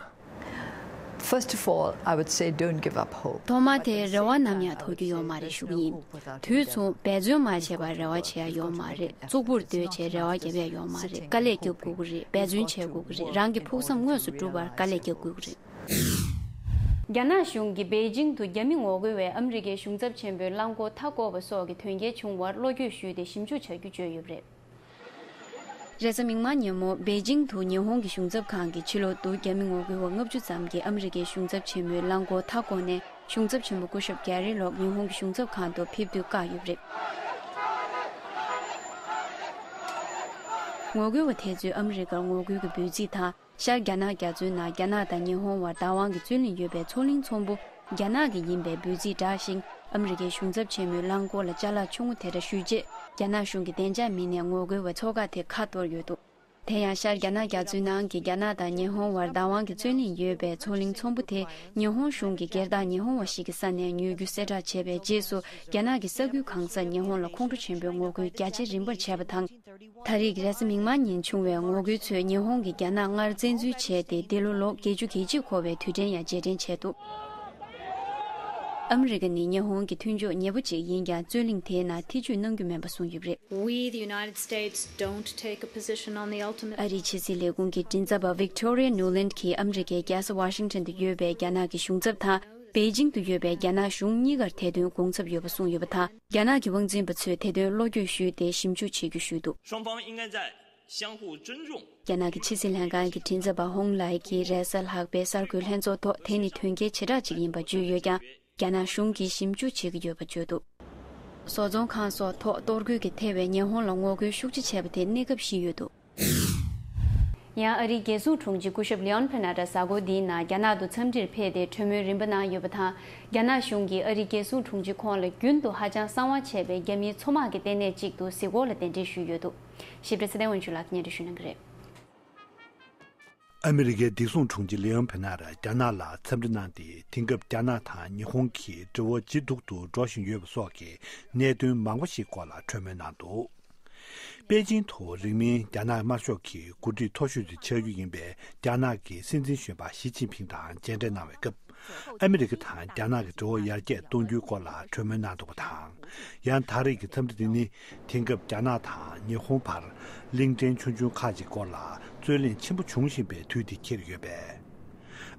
First of all, I would say don't give up hope. ཐོག་མ་དེ་རེ་བ་ནམ་ཡང་དོར་རྒྱུ་ཡོད་མ་རེད་ཞུ་གི་ཡིན། དུས་མཚུངས་འབད་བརྩོན་མ་བྱས་པར་རེ་བ་བྱེད་ཡ་ཡོད་མ་རེད། གཙུག་པུར་སྡོད་བྱས་རེ་བ་རྒྱབ་ཡ་ཡོད་མ་རེད། དཀའ་ལས་རྒྱབ་དགོས་ཀྱི་རེད། འབད་བརྩོན་བྱེད་དགོས་ཀྱི་རེད། རང་གི་ཕུགས་བསམ་དངོས་སུ་འགྲུབ་པར་དཀའ་ལས་རྒྱབ་དགོས་ཀྱི་རེད། རྒྱ་ནག་གཞུང་གིས་པེ་ཅིང་དུ་རྒྱ་མི་ངོ་རྒོལ་བས་ཨ་མི་རི་ཀའི་གཞུང་ཚབ་ཆེན་པོའི་རླངས་འཁོར་མཐའ་བསྐོར་བ་སོགས་ཀྱི་དོན་རྐྱེན་བྱུང་བར་བློ་འགྱོད་ཞུས་ཏེ་ཞིབ་འཇུག་བྱ་རྒྱུ་བརྗོད་ཡོད་པ་རེད། རེས་གཟའ་མིག་དམར་ཉིན་མོ་པེ་ཅིང་དུ་ཉི་ཧོང་གི་གཞུང་ཚབ་ཁང་གི་ཕྱི་ལོགས་ཏུ་རྒྱ་མི་ངོ་རྒོལ་བ་ལྔ་བཅུ་ཙམ་གྱིས་ཨ་མི་རི་ཀའི་གཞུང་ཚབ་ཆེན་མོའི་རླངས་འཁོར་མཐའ་བསྐོར་ནས་གཞུང་ཚབ་ཆེན་པོ་སྐུ་ཞབས་ཀེ་རི་ལོག་ཉི་ཧོང་གི་གཞུང་ཚབ་ཁང་དུ་ཕེབས་དུས་བཀག་ཡོད་པ་རེད། ངོ་རྒོལ་བ་དེ་ཚོས་ཨ་མི་རི་ཀར་ངོ་རྒོལ་གྱི་འབོད་ཚིག་དང་། ཤར་རྒྱ་ནག་རྒྱ་མཚོའི་ནང་རྒྱ་ནག་དང་ཉི་ཧོང་བར་བདག་དབང་གི་རྩོད་གླེང་ཡོད་པའི་མཚོ་གླིང་ཚོམ་བུ་རྒྱ་ནག་གི་ཡིན་པའི་འབོད་ཚིག་བསྒྲགས་ཤིང་། ཨ་མི་རི་ཀའི་གཞུང་ཚབ་ཆེན་མོའི་རླངས་འཁོར་ལ་ཅ་ལག་ཆུང་ངུ་དེ་འདྲ་གཞུས་རྗེས། རྒྱ་ནག་གཞུང་གི་བདེ་འཇགས་མི་སྣས་ངོ་རྒོལ་བའི་ཚོགས་ཁག་དེ་ཁ་གཏོར་ཡོད་འདུག་དེ་ཡང་ཤར་རྒྱ་ནག་རྒྱ་མཚོའི་ནང་གི་རྒྱ་ནག་དང་ཉི་ཧོང་བར་བདག་དབང་གི་རྩོད་གླེང་ཡོད་པའི་མཚོ་གླིང་ཚོམ་བུ་དེ་ཉི་ཧོང་གཞུང་གིས་སྒེར་བདག་ཉི་ཧོང་བ་ཞིག་གི་ས་ནས་ཉོ་རྒྱུ་གསལ་བསྒྲགས་བྱས་པའི་རྗེས་སུ། རྒྱ་ནག་གི་ས་ཁུལ་གང་སར་ཉི་ཧོང་ལ་ཁོང་ཁྲོ་ཆེན་པོའི་ངོ་རྒོལ་རྒྱ་ཆེ་རིམ་པར་བྱས་པ་དང་། ད་རེས་ཀྱི་རེས་གཟའ་མིག་དམར་ཉིན་བྱུང་བའི་ངོ་རྒོལ་ཚོས་ཉི་ཧོང་གིས་རྒྱ་ནག་སྔར་བཙན་འཛུལ་བྱས་ཏེ་འདི་ལོ་ལོ་བརྒྱད་ཅུ་གྱ་གཅིག་འཁོར་བའི་དུས་དྲན་ཡང་རྗེས་དྲན་བྱས་འདུག་ཨ་མི་རི་ཀ་ནི་ཉི་ཧོང་གི་མཐུན་ཕྱོགས་ཉེ་པོ་ཅིག་ཡིན་ཀྱང་རྩོད་གླེང་དེའི་ནང་ཐེ་ཇུས་གནང་རྒྱུ་མིན་པ་གསུངས་ཡོད་པ་རེད། We, the United States, don't take a position on the ultimate. ཨ་རིའི་ཕྱི་སྲིད་ལས་ཁུངས་ཀྱི་མགྲིན་ཚབ་པ་Victoria Nuland གྱིས་ཨ་མི་རི་ཀའི་རྒྱལ་ས་ཝ་ཤིང་ཊོན་དུ་ཡོད་པའི་རྒྱ་ནག་གི་གཞུང་ཚབ་དང་། པེ་ཅིང་དུ་ཡོད་པའི་རྒྱ་ནག་གཞུང་གཉིས་ཀར་ཐེར་འདོན་དགོངས་ཚབ་ཡོད་པ་གསུངས་ཡོད་པ་དང་། རྒྱ་ནག་གི་དབང་འཛིན་པ་ཚོས་ཐེར་འདོན་བློ་འགྱོད་ཞུས་ཏེ་ཞིབ་འཇུག་བྱེད་རྒྱུ་ཞུས་འདུག 双方应该在相互尊重。 རྒྱ་ནག་གི་ཕྱི་སྲིད་ལྷན་ཁང་གི་མགྲིན་ཚབ་པ་ཧོང་ལའེ་གིས་རེས་གཟའ་ལྷག་པའི་གསར་འགོད་ལྷན་ཚོགས་ཐོག་དེ་ནི་དོན་རྐྱེན་བྱེ་བྲག་ཅིག་ཡིན་པ་བརྗོད་ཡོད་ཀྱང་། རྒྱ་ནག་གཞུང་གིས་ཞིབ་འཇུག་བྱེད་ཀྱི་ཡོད་པ་བརྗོད་འདུག་བཟོ་ཚོང་ཁང་སོགས་ཐོག་གཏོར་རྒོལ་གྱིས་ཐེ་བའི་ཉི་ཧོང་ལ་ངོ་རྒོལ་ཤུགས་ཆེ་བྱས་པ་དེ་གནས་སྐབས་ཤིག་ཡོད་འདུག་ཡང་ཨ་རིའི་རྒྱལ་སྲུང་དྲུང་ཆེ་སྐུ་ཞབས་ལིའོན་ཕེ་ན་ཏྲ་གཟའ་འཁོར་འདིའི་ནང་རྒྱ་ནག་ཏུ་འཚམས་འདྲིར་ཕེབས་ཏེ་གྲོས་མོལ་རིམ་པ་གནང་ཡོད་པ་དང་། རྒྱ་ནག་གཞུང་གིས་ཨ་རིའི་རྒྱལ་སྲུང་དྲུང་ཆེ་ཁོང་ལ་རྒྱུན་དུ་ཧ་ཅང་གསང་བ་ཆེ་བའི་རྒྱ་མིའི་མཚོ་དམག་གི་ལྟེ་གནས་ཅིག་ཏུ་གཟིགས་སྐོར་ལ་གདན་འདྲེན་ཞུས་ཡོད་འདུག་ཞིབ་ཕྲ་ཚེ་བརྟན་དབང་ཕྱུག་ལགས་ཀྱིས་སྙན་སྒྲོན་ཞུ་གནང་གི་རེད། ཨ་མི་རི་ཀའི་བདེ་སྲུང་དྲུང་ཆེ་ལིའོན་ཕེ་ན་ར་རྒྱ་ནག་ལ་འཚམས་འདྲི་གནང་སྟེ། དེང་སྐབས་རྒྱ་ནག་དང་ཉི་ཧོང་གི་འབྲེལ་བ་ཇེ་སྡུག་ཏུ་འགྲོ་བཞིན་ཡོད་པ་སོགས་ཀྱི་གནད་དོན་མང་པོ་ཞིག་སྐོར་ལ་གྲོས་མོལ་གནང་འདུག་པེ་ཅིང་དུ་རིང་མིན་རྒྱ་ནག་དམར་ཤོག་གི་འགོ་ཁྲིད་མཐོ་ཤོས་དེ་ཆགས་རྒྱུ་ཡིན་པའི་རྒྱ་ནག་གི་སྲིད་འཛིན་གཞོན་པ་ཞི་ཅིན་ཕིང་དང་མཇལ་འཕྲད་གནང་བའི་སྐབས། ཨ་མི་རི་ཀ་དང་རྒྱ་ནག་གི་འབྲེལ་བ་ཡར་རྒྱས་གཏོང་རྒྱུའི་སྐོར་ལ་གྲོས་མོལ་གནང་འདུག་པ་དང་། ཡང་ད་རེས་ཀྱི་འཚམས་འདྲི་འདི་ནི་དེང་སྐབས་རྒྱ་ནག་དང་ཉི་ཧོང་བར་གླིང་ཕྲན་ཆུང་ཆུང་ཁག་ཅིག་སྐོར་ལ་རྩོད་གླེང་ཆེན་པོ་འབྱུང་བཞིན་པའི་དུས་དེ་འཁེལ་ཡོད་པས།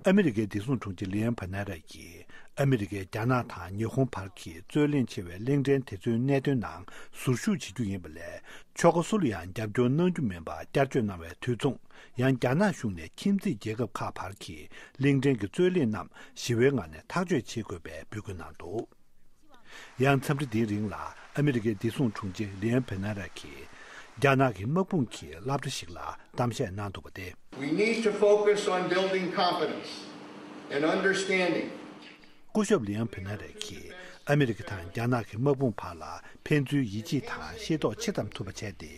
ཨ་མི་རི་ཀའི་བདེ་སྲུང་དྲུང་ཆེ་ལི་ཡན་ཕ་ན་ར་ཡིས། ཨ་མི་རི་ཀས་རྒྱ་ནག་དང་ཉི་ཧོང་བར་གྱི་རྩོད་གླེང་ཆེ་བའི་གླིང་ཕྲན་དེ་ཚོའི་གནད་དོན་ནང་ཟུར་ཞུགས་བྱེད་རྒྱུ་ཡིན་པ་ལས། ཕྱོགས་ཁག་སུ་ལ་ཡང་རྒྱབ་སྐྱོར་གནང་རྒྱུ་མིན་པ་བསྐྱར་བརྗོད་གནང་བའི་དུས་མཚུངས། ཡང་རྒྱ་ནག་གཞུང་ནས་ཁྱིམ་མཚེས་རྒྱལ་ཁབ་ཁག་བར་གྱི་གླིང་ཕྲན་གྱི་རྩོད་གླེང་རྣམས་ཞི་བའི་ངང་ནས་ཐག་གཅོད་བྱེད་དགོས་པའི་འབོད་སྐུལ་གནང་འདུག་ཡང་འཚམས་འདྲི་འདིའི་རིང་ལ་ཨ་མི་རི་ཀའི་བདེ་སྲུང་དྲུང་ཆེ་ལི་ཡན་ཕེ་ན་ར་གིས་རྒྱ་ནག་གི་དམག་དཔུང་གི་སློབ་གྲྭ་ཞིག་ལ་གཏམ་བཤད་གནང་འདུག་པ་སྟེ། We need to focus on building confidence and understanding. སྐུ་ཞབས་ལི་ཡན་ཕེ་ན་ར་གིས་ཨ་མི་རི་ཀ་དང་རྒྱ་ནག་གི་དམག་དཔུང་བར་ལ་ཕན་ཚུན་ཡིད་ཆེས་དང་ཤེས་རྟོགས་ཆེ་ཙམ་ཐུབ་པ་བྱས་ཏེ།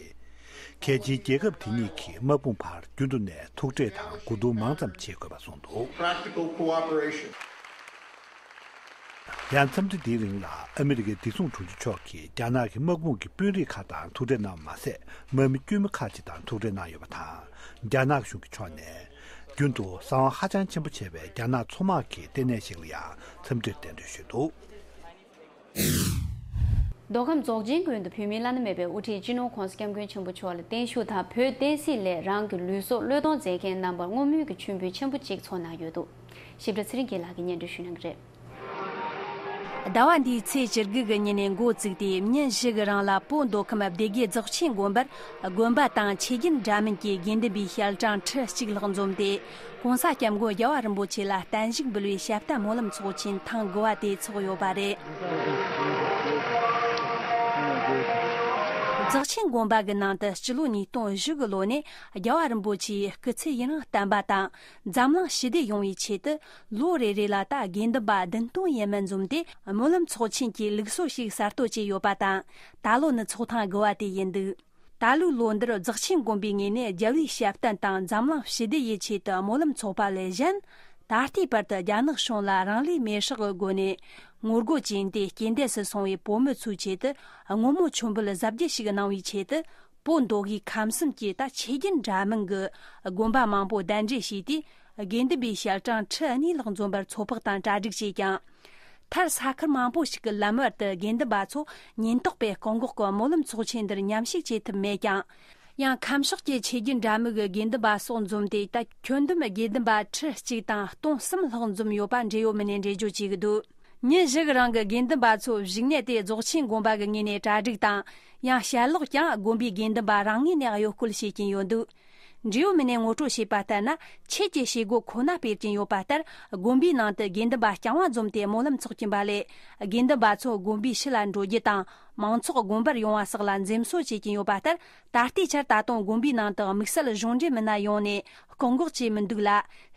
གལ་ཆེའི་རྒྱལ་ཁབ་དེ་གཉིས་ཀྱི་དམག་དཔུང་བར་རྒྱུན་དུ་ནས་ཐུག་འཕྲད་དང་གོ་བསྡུར་མང་ཙམ་བྱེད་དགོས་པ་གསུངས་འདུག Practical cooperation. ཡང་འཚམས་འདྲི་འདིའི་རིང་ལ་ཨ་མི་རི་ཀའི་བདེ་སྲུང་དྲུང་ཆེ་མཆོག་གིས་རྒྱ་ནག་གི་དམག་དཔུང་གི་དཔོན་རིགས་ཁག་དང་ཐུག་འཕྲད་གནང་བ་མ་ཟད། དམག་མི་དཀྱུས་མ་ཁག་ཅིག་དང་ཐུག་འཕྲད་གནང་ཡོད་པ་དང་། རྒྱ་ནག་གཞུང་གི་ཕྱོགས་ནས་རྒྱུན་དུ་གསང་བ་ཧ་ཅང་ཆེན་པོ་བྱས་པའི་རྒྱ་ནག་མཚོ་དམག་གི་ལྟེ་གནས་ཤིག་ལ་ཡང་འཚམས་འདྲིར་གདན་འདྲེན་ཞུས་འདུག་མདོ་ཁམས་རྫོགས་ཆེན་དགོན་དུ་བོད་མིའི་བླ་ན་མེད་པའི་དབུ་ཁྲིད་སྤྱི་ནོར་༸གོང་ས་༸སྐྱབས་མགོན་ཆེན་པོ་མཆོག་ལ་བརྟན་བཞུགས་དང་། བོད་བསྟན་སྲིད་སླད་རང་གི་ལུས་སྲོག་བློས་གཏོང་མཛད་མཁན་རྣམ་པར་བསྔོ་སྨོན་གྱི་མཆོད་འབུལ་ཆེན་པོ་གཅིག་འཚོགས་གནང་ཡོད་འདུག་ཞིབ་ཕྲ་ཚེ་རིང་རྒྱལ་ལགས་ཀྱིས་སྙན་སྒྲོན་ཞུ་གནང་གི་རེད། ཟླ་བ་འདིའི་ཚེས་བཅུ་དགུ་གི་ཉིན་ནས་འགོ་བཙུགས་ཏེ། ཉིན་བཞི་གི་རིང་ལ་བོད་མདོ་ཁམས་སྡེ་དགེ་རྫོགས་ཆེན་དགོན་པར་དགོན་པ་དང་ཆོས་བརྒྱུད་འདྲ་མིན་གྱི་དགེ་འདུན་པའི་ཞལ་གྲངས་ཁྲི་གཅིག་ལྷག་འཛོམས་ཏེ། ༸གོང་ས་༸སྐྱབས་མགོན་རྒྱལ་བ་རིན་པོ་ཆེ་ལ་བརྟན་བཞུགས་འབུལ་བའི་ཞབས་བརྟན་སྨོན་ལམ་ཚོགས་ཆེན་ཐེངས་དགུ་བ་དེ་འཚོགས་ཡོད་པ་རེད། རྫོགས་ཆེན་དགོན་པ་གི་ནང་དུ་སྤྱི་ལོ་ཉིས་སྟོང་བཞི་གི་ལོ་ནས་རྒྱལ་བ་རིན་པོ་ཆེའི་སྐུ་ཚེ་ཡུན་རིང་བརྟན་པ་དང་། འཛམ་གླིང་ཞི་བདེ་ཡོང་བའི་ཆེད་དུ། ལོ་རེ་རེ་ལ་ད་དགེ་འདུན་པ་བདུན་སྟོང་ཡས་མས་འཛོམས་ཏེ། སྨོན་ལམ་ཚོགས་ཆེན་གྱི་ལུགས་སྲོལ་ཞིག་གསར་གཏོད་བྱས་ཡོད་པ་དང་། ད་ལོ་ནི་ཚོགས་ཐེངས་དགུ་བ་དེ་ཡིན་འདུག་ད་ལོའི་ལོ་འདིར་རྫོགས་ཆེན་དགོན་པའི་ངོས་ནས་རྒྱལ་བའི་ཞབས་བརྟན་དང་འཛམ་གླིང་ཞི་བདེ་ཡི་ཆེད་དུ་སྨོན་ལམ་འཚོགས་པ་ལས་གཞན། ད་ལྟའི་བར་དུ་རྒྱ་ནག་གཞུང་ལ་རང་ལུས་མེར་སྲེག་གི་སྒོ་ནས་ངོ་རྒོལ་བྱས་ཏེ་རྐྱེན་འདས་སུ་སོང་བའི་བོད་མི་ཚོའི་ཆེད་དུ་བསྔོ་སྨོན་མཆོད་འབུལ་གཟབ་རྒྱས་ཤིག་གནང་བའི་ཆེད་དུ། བོད་མདོ་དབུས་ཁམས་གསུམ་གྱི་ད་ཆོས་བརྒྱུད་འདྲ་མིན་གྱི་དགོན་པ་མང་པོ་གདན་འདྲེན་བྱས་ཏེ། དགེ་འདུན་པའི་ཞལ་གྲངས་ཁྲི་གཉིས་ལྷག་འཛོམས་པར་ཚོགས་ཕེབས་དང་གྲ་སྒྲིག་བྱས་ཀྱང་། མཐར་ས་ཁུལ་མང་པོ་ཞིག་གི་ལམ་བར་དུ་དགེ་འདུན་པ་ཚོ་ཉེན་རྟོག་པས་བཀག་འགོག་གིས་སྨོན་ལམ་ཚོགས་ཆེན་འདིར་མཉམ་ཞུགས་བྱེད་ཐུབ་མེད་ཀྱང་། ཡང་ཁམས་ཕྱོགས་ཀྱི་ཆོས་བརྒྱུད་འདྲ་མིན་གྱི་དགེ་འདུན་པ་སོགས་འཛོམས་ཏེ། ད་ཁྱོན་བསྡོམས་དགེ་འདུན་པ་ཁྲི་གཅིག་དང་སྟོང་གསུམ་ལྷག་འཛོམས་ཡོད་པ་འབྲེལ་ཡོད་མི་སྣས་འགྲེལ་བརྗོད་བྱེད་ཀྱི་འདུག་ཉིན་བཞི་གི་རིང་གི་དགེ་འདུན་པ་ཚོ་བཞུགས་གནས་དེ་རྫོགས་ཆེན་དགོན་པ་གི་ངོས་ནས་གྲ་སྒྲིག་དང་། ཡང་ཞལ་ལག་ཀྱང་དགོན་པའི་དགེ་འདུན་པ་རང་ངོས་ནས་གཡོ་སྐོལ་བྱེད་ཀྱིན་ཡོད་འདུག་འབྲེལ་ཡོད་མི་སྣས་ངོ་སྤྲོད་བྱས་པ་ལྟར་ན། ཆོས་ཀྱི་བྱེད་སྒོ་ཁོ་ན་སྤེལ་གྱིན་ཡོད་པ་ལྟར། དགོན་པའི་ནང་དུ་དགེ་འདུན་པ་རྐྱང་བ་འཛོམས་ཏེ་སྨོན་ལམ་འཚོགས་ཀྱིན་པ་ལས། དགེ་འདུན་པ་ཚོ་དགོན་པའི་ཕྱི་ལ་འགྲོ་རྒྱུ་དང་། མང་ཚོགས་དགོན་པར་ཡོང་བ་སོགས་ལ་འཛེམ་ཟོན་བྱེད་ཀྱིན་ཡོད་པ་ལྟར། ད་ལྟའི་ཆར་ད་དུང་དགོན་པའི་ནང་དུ་དམིགས་བསལ་གཞུང་འབྲེལ་མི་སྣ་ཡོང་ནས་བསྐོང་འགོག་བྱས་མི་འདུག་ལ།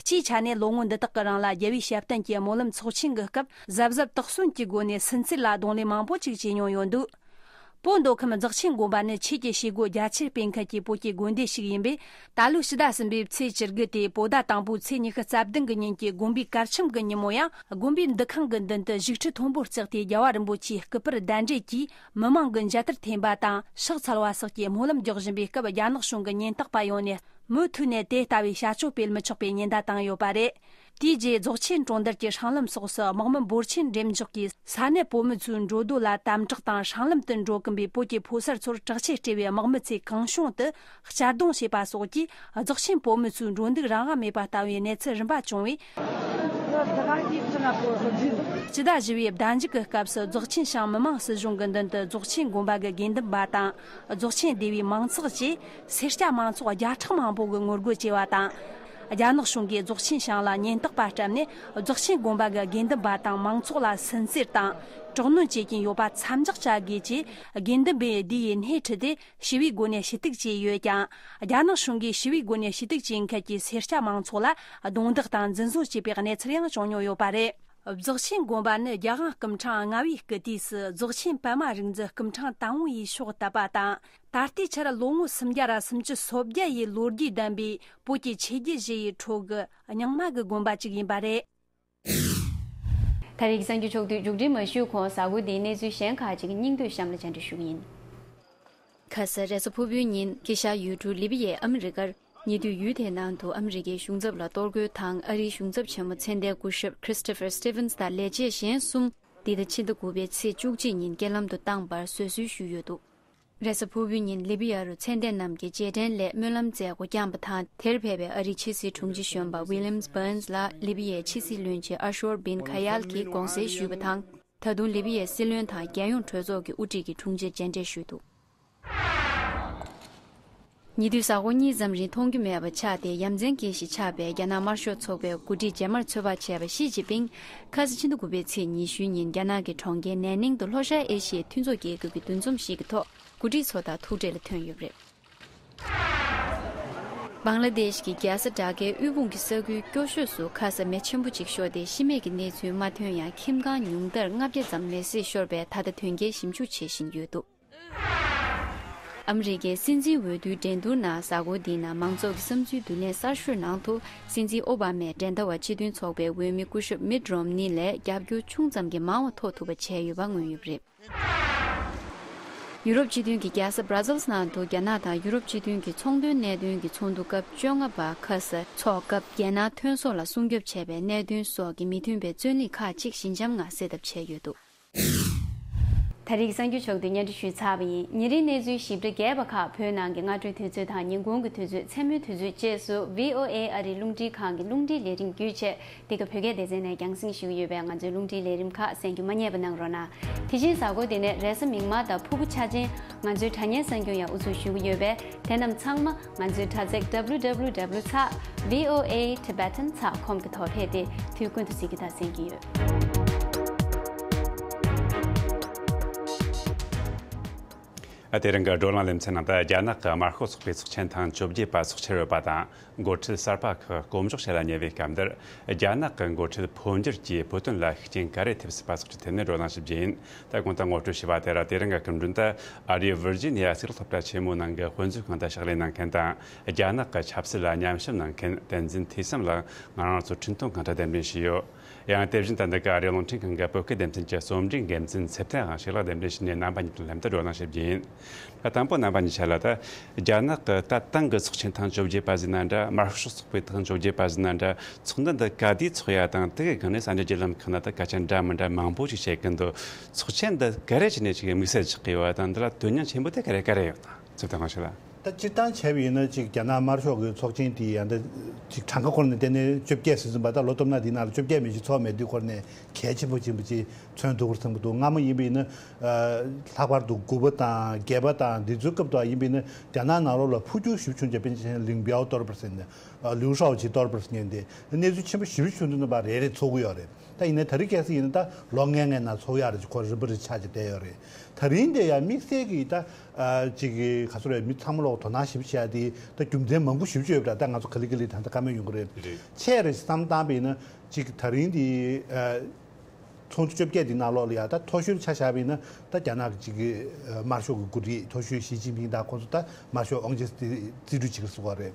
སྤྱིའི་ཆ་ནས་ལོ་ངོ་འདི་དག་གི་རིང་ལ་རྒྱལ་བའི་ཞབས་བརྟན་གྱི་སྨོན་ལམ་ཚོགས་ཆེན་གྱི་སྐབས། གཟབ་གཟབ་དོགས་ཟོན་གྱི་སྒོ་ནས་སུན་གཙེར་ལ་གདོང་ལེན་མང་པོ་ཅིག་བྱས་མྱོང་ཡོད་འདུག་བོད་མདོ་ཁམས་རྫོགས་ཆེན་དགོན་པ་ནི་ཆོས་ཀྱི་བྱེད་སྒོ་རྒྱ་ཆེར་སྤེལ་མཁན་གྱི་བོད་ཀྱི་དགོན་སྡེ་ཞིག་ཡིན་པས། ད་ལོའི་ཕྱི་ཟླ་གསུམ་པའི་ཚེས་བཅུ་དགུ་སྟེ་བོད་ཟླ་དང་པོའི་ཚེས་ཉི་ཤུ་རྩ་བདུན་གྱི་ཉིན་གྱི་དགོན་པའི་གར་འཆམ་གྱི་ཉིན་མོ་ཡང་། དགོན་པའི་འདུ་ཁང་གི་མདུན་དུ་བཞུགས་ཁྲི་མཐོན་པོར་བརྩིགས་ཏེ། རྒྱལ་བ་རིན་པོ་ཆེའི་སྐུ་པར་གདན་འདྲེན་གྱིས་མི་མང་གི་མཇལ་དར་འཐེན་པ་དང་ཕྱག་འཚལ་བ་སོགས་ཀྱི་སྨོན་ལམ་རྒྱག་བཞིན་པའི་སྐབས། རྒྱ་ནག་གཞུང་གི་ཉེན་རྟོག་པ་ཡོང་ནས། མུ་མཐུད་ནས་དེ་ལྟ་བུའི་བྱ་སྤྱོད་སྤེལ་མི་ཆོག་པའི་ཉེན་བརྡ་བཏང་ཡོད་པ་རེད། དེའི་རྗེས་རྫོགས་ཆེན་གྲོང་རྡལ་གྱི་སྲང་ལམ་སོགས་སུ་དམག་མི་འབོར་ཆེན་འགྲེམས་འཇོག་གིས་ས་གནས་བོད་མི་ཚོའི་འགྲོ་སྡོད་ལ་དམ་དྲག་དང་། སྲང་ལམ་དུ་འགྲོ་ཀུན་པའི་བོད་ཀྱི་ཕོ་གསར་ཚོར་དྲག་ཆས་སྤྲས་པའི་དམག་མི་ཚོས་གང་བྱུང་དུ་གཅར་རྡུང་བྱས་པ་སོགས་ཀྱིས། རྫོགས་ཆེན་བོད་མི་ཚོའི་འགྲོ་འདུག་རང་དབང་མེད་པ་ལྟ་བུའི་གནས་ཚུལ་རིམ་པ་བྱུང་བས། སྤྱི་ཟླ་བཞི་བའི་ཟླ་མཇུག་གི་སྐབས་སུ་རྫོགས་ཆེན་ཤང་མི་དམངས་སྲིད་གཞུང་གི་མདུན་དུ་རྫོགས་ཆེན་དགོན་པ་གི་དགེ་འདུན་པ་དང་། རྫོགས་ཆེན་སྡེ་བའི་མང་ཚོགས་ཀྱིས། སེར་སྐྱ་མང་ཚོགས་བརྒྱ་ཕྲག་མང་པོ་གིས་ངོ་རྒོལ་བྱས་པ་དང་། རྒྱ་ནག་གཞུང་གིས་རྫོགས་ཆེན་ཤང་ལ་ཉེན་རྟོག་པ་བཀྲམ་ནས། རྫོགས་ཆེན་དགོན་པ་གི་དགེ་འདུན་པ་དང་མང་ཚོགས་ལ་སུན་གཙེར་དང་། དྲག་གནོན་བྱེད་ཀྱིན་ཡོད་པ་མཚམས་འཇོག་བྱ་དགོས་ཅེས། དགེ་འདུན་པས་འདི་ཡི་སྣེ་ཁྲིད་དེ་ཞི་བའི་སྒོ་ནས་ཞུ་གཏུག་བྱས་ཡོད་ཀྱང་། རྒྱ་ནག་གཞུང་གིས་ཞི་བའི་སྒོ་ནས་ཞུ་གཏུག་བྱེད་མཁན་གྱི་སེར་སྐྱ་མང་ཚོགས་ལ་རྡུང་རྡེག་དང་འཛིན་བཟུང་བྱས་པའི་གནས་ཚུལ་ཡང་བྱུང་མྱོང་ཡོད་པ་རེད། རྫོགས་ཆེན་དགོན་པ་ནི་རྒྱལ་དབང་སྐུ་ཕྲེང་ལྔ་པའི་སྐུ་དུས་སུ་རྫོགས་ཆེན་པདྨ་རིག་འཛིན་སྐུ་ཕྲེང་དང་པོ་ཡིས་ཕྱོགས་བཏབ་པ་དང་། ད་ལྟའི་ཆར་ལོ་ངོ་སུམ་བརྒྱ་ར་སུམ་ཅུ་སོ་བརྒྱད་ཡི་ལོ་རྒྱུས་ལྡན་པའི་བོད་ཀྱི་ཆོས་བརྒྱུད་བཞི་ཡི་ཁྲོད་ཀྱི་རྙིང་མ་གི་དགོན་པ་ཅིག་ཡིན་པ་རེད། ད་རེས་ཀྱི་གསར་འགྱུར་ཕྱོགས་བསྡུས་མཇུག་སྒྲིལ་མ་ཞུས་གོང་། གཟའ་འཁོར་འདིའི་གནས་ཚུལ་གཞན་ཁག་ཅིག་སྙིང་བསྡུས་གཤམ་ལ་སྤྱན་འདྲེན་ཞུ་གི་ཡིན། ཁ་ས་རེས་གཟའ་ཕུར་བུའི་ཉིན་ཀེ་ཤ་ཡུལ་གྲུ་ལི་བི་ཡའི་ཨ་མི་རི་ཀར། ཉེ་དུས་ཡུལ་དེའི་ནང་དུ་ཨ་མི་རི་ཀའི་གཞུང་ཚབ་ལ་གཏོར་རྒོལ་དང་། ཨ་རིའི་གཞུང་ཚབ་ཆེན་མོ་ཚེ་འདས་སྐུ་ཞབས་Christopher Stevens་དང་ལས་བྱེད་གཞན་གསུམ། འདི་ཟླ་ཕྱི་ཟླ་དགུ་པའི་ཚེས་བཅུ་གཅིག་ཉིན་རྐྱེན་ལམ་དུ་བཏང་བར་བཟོད་གསོལ་ཞུས་ཡོད་འདུག་རེས་གཟའ་ཕུར་བུའི་ཉིན་ལི་བི་ཡ་རུ་ཚེ་འདས་རྣམས་ཀྱི་རྗེས་དྲན་སླད་སྨོན་ལམ་མཛད་སྒོ་བསྐྱངས་པ་དང་། དེར་ཕེབས་པའི་ཨ་རིའི་ཕྱི་སྲིད་དྲུང་ཆེ་གཞོན་པ་Williams Burns་ལ་ལི་བི་ཡའི་ཕྱི་སྲིད་བློན་ཆེན་ཨ་ཤོར་བིན་ཁ་ཡལ་གྱིས་དགོངས་སེལ་ཞུས་པ་དང་། ད་དུང་ལི་བི་ཡའི་སྲིད་བློན་དང་རྒྱལ་ཡོངས་གྲོས་ཚོགས་ཀྱི་དབུ་ཁྲིད་ཀྱི་དྲུང་ཆེར་མཇལ་འཕྲད་ཞུས་འདུག་ཉེ་དུས་གཟའ་འཁོར་གཉིས་ཙམ་རིང་མཐོང་རྒྱུ་མེད་པ་ཆགས་ཏེ་ཡ་མཚན་ཅན་ཞིག་ཆགས་པའི་རྒྱ་ནག་དམར་ཤོག་ཚོགས་པའི་འགོ་ཁྲིད་རྗེས་མར་ཚོད་དཔག་བྱས་པ་ཞི་ཅིན་ཕིང་ཁ་སང་ཕྱི་ཟླ་དགུ་པའི་ཚེས་ཉི་ཤུའི་ཉིན་རྒྱ་ནག་གི་གྲོང་ཁྱེར་ནན་ནིང་དུ་ལྷོ་ཤར་ཨེ་ཤི་ཡའི་མཐུན་ཚོགས་རྒྱལ་ཁབ་ཀྱི་འདུ་འཛོམས་ཤིག་གི་ཐོག་འགོ་ཁྲིད་ཚོ་དང་ཐུག་འཕྲད་ལ་ཐོན་ཡོད་པ་རེད། བང་ལ་དེཤ་གི་རྒྱལ་ས་ཌ་ཀའི་དབུལ་ཕོངས་ཀྱི་ས་ཁུལ་སྐྱོ་ཤོས་སུ་ཁ་ས་མེ་ཆེན་པོ་གཅིག་ཤོར་ཏེ་ཤི་རྨས་ཀྱི་གནས་ཚུལ་མ་ཐོན་ཡང་ཁྱིམ་ཁང་ཉུང་མཐར་ལྔ་བརྒྱ་ཙམ་མེ་བསྲེགས་ཤོར་བའི་ད་ལྟ་དོན་རྐྱེན་ཞིབ་འཇུག་བྱེད་བཞིན་ཡོད་འདུག་ཨ་མི་རི་ཀའི་སྲིད་འཛིན་འོས་བསྡུའི་འགྲན་བསྡུར་ནང་གཟའ་འཁོར་འདིའི་ནང་མང་ཚོགས་ཀྱི་བསམ་ཚུལ་བསྡུ་ལེན་གསར་ཤོས་ནང་དུ་སྲིད་འཛིན་ཨོ་བྷ་མས་འགྲན་ཟླ་བ་སྤྱི་མཐུན་ཚོགས་པའི་འོས་མི་སྐུ་ཞབས་མིད་རོམ་ནི་ལས་རྒྱབ་སྐྱོར་ཆུང་ཙམ་གྱིས་མང་བ་ཐོབ་ཐུབ་པ་བྱས་ཡོད་པ་མངོན་ཡོད་པ་རེད། ཡུ་རོབ་སྤྱི་མཐུན་གྱི་རྒྱལ་ས་Brussels་ནང་དུ་རྒྱ་ནག་དང་ཡུ་རོབ་སྤྱི་མཐུན་གྱི་ཚོང་དོན་གནད་དོན་གྱི་ཚོགས་འདུ་སྐབས་བཅོ་ལྔ་པ་ཁ་ས་འཚོགས་སྐབས་རྒྱལ་ནང་ཐོན་ཟོག་ལ་སྲུང་སྐྱོབ་བྱས་པའི་གནད་དོན་སོགས་ཀྱི་མི་མཐུན་པའི་རྩོད་གླེང་ཁག་ཅིག་ཞི་འཇམ་ངང་སེལ་ཐབས་བྱས་ཡོད་འདུག་ད་རེས་ཀྱི་གསར་འགྱུར་ཕྱོགས་བསྡུས་སྙན་སྒྲོན་ཞུས་ཚར་བ་ཡིན། ཉིན་རེའི་གནས་ཚུལ་ཞིབ་ཕྲ་རྒྱས་པ་ཁག་བོད་ནང་གི་སྔ་དྲོའི་དུས་ཚོད་དང་ཉིན་གུང་གི་དུས་ཚོད། མཚན་མོའི་དུས་ཚོད་བཅས་སུ་V O A ཨ་རིའི་རླུང་འཕྲིན་ཁང་གི་རླུང་འཕྲིན་ལས་རིམ་བརྒྱུད་བྱས། འདི་ག་བོད་སྐད་སྡེ་ཚན་ནས་རྒྱང་སྲིང་ཞུ་གི་ཡོད་པས་ང་ཚོའི་རླུང་འཕྲིན་ལས་རིམ་ཁག་གསན་རྒྱུ་མ་བསྙེལ་བ་གནང་རོགས་གནང་། དེ་བཞིན་གཟའ་འཁོར་འདི་ནས་རེས་གཟའ་མིག་དམར་དང་ཕུར་བུ་འཆར་ཅན་ང་ཚོའི་དྲ་བརྙན་གསར་འགྱུར་ཡང་དབུ་འཛུགས་ཞུ་གི་ཡོད་པས། དེ་རྣམས་ཚང་མ་ང་ཚོའི་དྲ་ཚིགས་W W W ཚགས་V O A Tibetan ཚགས་ཁོམ་གྱི་ཐོག་ཕེབས་ཏེ་དུས་ཀུན་ཏུ་གཟིགས་རྒྱུ་དང་གསན་རྒྱུ་ཡོད། ཨ། དེ་རིང་གི་བགྲོ་གླེང་ལེ་ཚན་ནང་དུ་རྒྱ་ནག་གི་དམར་ཤོག་ཚོགས་པའི་ཚོགས་ཆེན་ཐེངས་བཅོ་བརྒྱད་པ་ཚོགས་འཆར་ཡོད་པ་དང་། འགོ་ཁྲིད་གསར་པ་ཁག་སྐོམ་འཇོག་བྱེད་ལ་ཉེ་བའི་སྐབས་འདིར། རྒྱ་ནག་གི་འགོ་ཁྲིད་འཕོ་འགྱུར་གྱིས་བོད་དོན་ལ་ཤུགས་རྐྱེན་ག་རེ་ཐེབས་སྲིད་པ་སོགས་ཀྱི་ཐད་ནས་བགྲོ་གླེང་ཞིབ་རྒྱས་ཡིན། ད་གོང་དུ་ངོ་སྤྲོད་བྱས་པ་དེ་ར། དེ་རིང་གི་སྐུ་མགྲོན་དུ་ཨ་རིའི་ཝིར་ཇི་ནི་ཡ་གཙུག་ལག་སློབ་གྲྭ་ཆེན་མོའི་ནང་གི་དཔེ་མཛོད་ཁང་དུ་ཕྱག་ལས་གནང་མཁན་དང་། རྒྱ་ནག་གི་ཆབ་སྲིད་ལ་ཉམས་ཞིབ་གནང་མཁན་བསྟན་འཛིན་ཐོས་བསམ་ལགས་ང་རང་ཚོའི་འཕྲིན་གཏོང་ཁང་དུ་གདན་འདྲེན་ཞུས་ཡོད། ཡང་དེ་བཞིན་ད་ལྟ་གི་ཨ་རིའི་རླུང་འཕྲིན་ཁང་གི་བོད་སྐད་སྡེ་ཚན་གྱི་རྩོམ་སྒྲིག་འགན་འཛིན་ཚེ་བརྟན་དབང་ཕྱུག་ལགས་གདན་འདྲེན་ཞུས་ནས་རྣམ་པ་གཉིས་དང་ལྷན་དུ་བགྲོ་གླེང་ཞིབ་རྒྱས་ཡིན། ད་དང་པོ་རྣམ་པ་གཉིས་ཆ་ལ། ད་རྒྱ་ནག་གི་ད་ཏང་གི་ཚོགས་ཆེན་ཐེངས་བཅོ་བརྒྱད་པ་ཟིན་ན་འདྲ། དམར་ཤོག་ཚོགས་པའི་ཐེངས་བཅོ་བརྒྱད་པ་ཟིན་ན་འདྲ། ཚོགས་འདུ་འདི་ག་དུས་ཚོགས་ཡ་དང་། དེ་གི་སྒང་ནས་གསར་འགྱུར་བརྒྱུད་ལམ་ཁག་ནང་ད་སྐད་ཆ་འདྲ་མི་འདྲ་མང་པོ་ཞིག་བཤད་ཀྱིན་འདུག་ཚོགས་ཆེན་འདི་ག་རེ་བྱས་ནས་ཅིག་དམིགས་བསལ་ཆགས་ཀྱི་ཡོད་པ་དང་། འདི་ལ་དོན་སྙིང་ཆེན་པོ་དེ་ག་རེ་ག་རེ་ཡོད་དང་། ཚུལ་དང་ཞུ་ལ། ད་སྤྱིར་བཏང་བྱས་པ་ཡིན་ན་ཅིག་རྒྱ་ནག་དམར་ཤོག་གི་ཚོགས་ཆེན་དེ་ཡང་ད་ཅིག་གྲངས་ཀ་ཁོ་ན་ནས་བལྟས་ནས་བཅོ་བརྒྱད་ཟིན་ཟིན་པ། ད་ལོ་སྟོད་ན་འདི་ནང་ལ་བཅོ་བརྒྱད་མི་ཞིག་ཚོགས་མེད་དུས་ཁོ་ནས་གལ་ཆེན་པོ་ཆེན་པོ་ཅིག་མཚོན་ཐུབ་ཀྱི་བསམ་གྱི་འདུག་སྔ་མོ་ཡིན་པ་ཡིན་ན་ལྷག་པར་དུ་དགུ་པ་དང་བརྒྱད་པ་དང་འདི་ཚོའི་སྐབས་དུ་ཡིན་པ་ཡིན་ན་རྒྱ་ནག་ནང་ལོགས་ལ་འཕོ་འགྱུར་ཞེ་པོ་བྱུང་བྱས། པཎ་ཆེན་ལིང་པའོ་གཏོར་བར་ཟེར་ནས་ལིའུ་ཧྲའོ་ཆི་གཏོར་བར་ཟེར་མཁན་དེ་གནས་ཚུལ་ཆེན་པོ་ཞེ་པོ་བྱུང་དུས་ན་པ་རེ་རེ་ཚོགས་ཀྱི་ཡོད་རེད། ད་ཡིན་ནའི་ད་རེས་གལ་སྲིད་ཡིན་ན་ད་ལོ་ལྔའི་ནང་ཚོགས་ཡག་རེ་ཅིག་ཁོ་རིམ་པ་རེ་ཆགས་ཀྱི་བསྡད་ཡོད་རེད། ད་རིང་དེ་ཡང་དམིགས་བསལ་གྱི་ད་ཅིག་གི་ག་ཚོད་རེད། མི་ཚང་མ་ལོག་དོ་སྣང་ཞེ་པོ་བྱས་ཏེ་ད་རྒྱུ་མཚན་མང་པོ་ཞེ་པོ་ཅིག་ཡོད་པ་འདྲ། ད་ང་ཚོ་ག་ལེ་ག་ལེ་ད་ལྟ་བཀའ་མོལ་ཡོང་གི་རེད། རེད། ཆེ་རེ་བསམ་བཏང་པ་ཡིན་ན་ཅིག་ད་རིང་དེ་ཚོགས་འདུ་བཅོ་བརྒྱད་དེ་ནང་ལོགས་ལ་ཡང་ད་མཐོ་ཤོས་ཆ་བཞག་པ་ཡིན་ན་ད་རྒྱ་ནག་གི་ཅིག་གི་དམར་ཤོག་གི་འགོ་ཁྲིད་མཐོ་ཤོས་ཞི་ཅིན་ཕིང་དང་ཁོང་ཚོ་ད་དམར་ཤོག་དབང་ཆེན་རྩིས་སྤྲོད་བྱེད་ཀྱི་ཟེར་བ་རེད།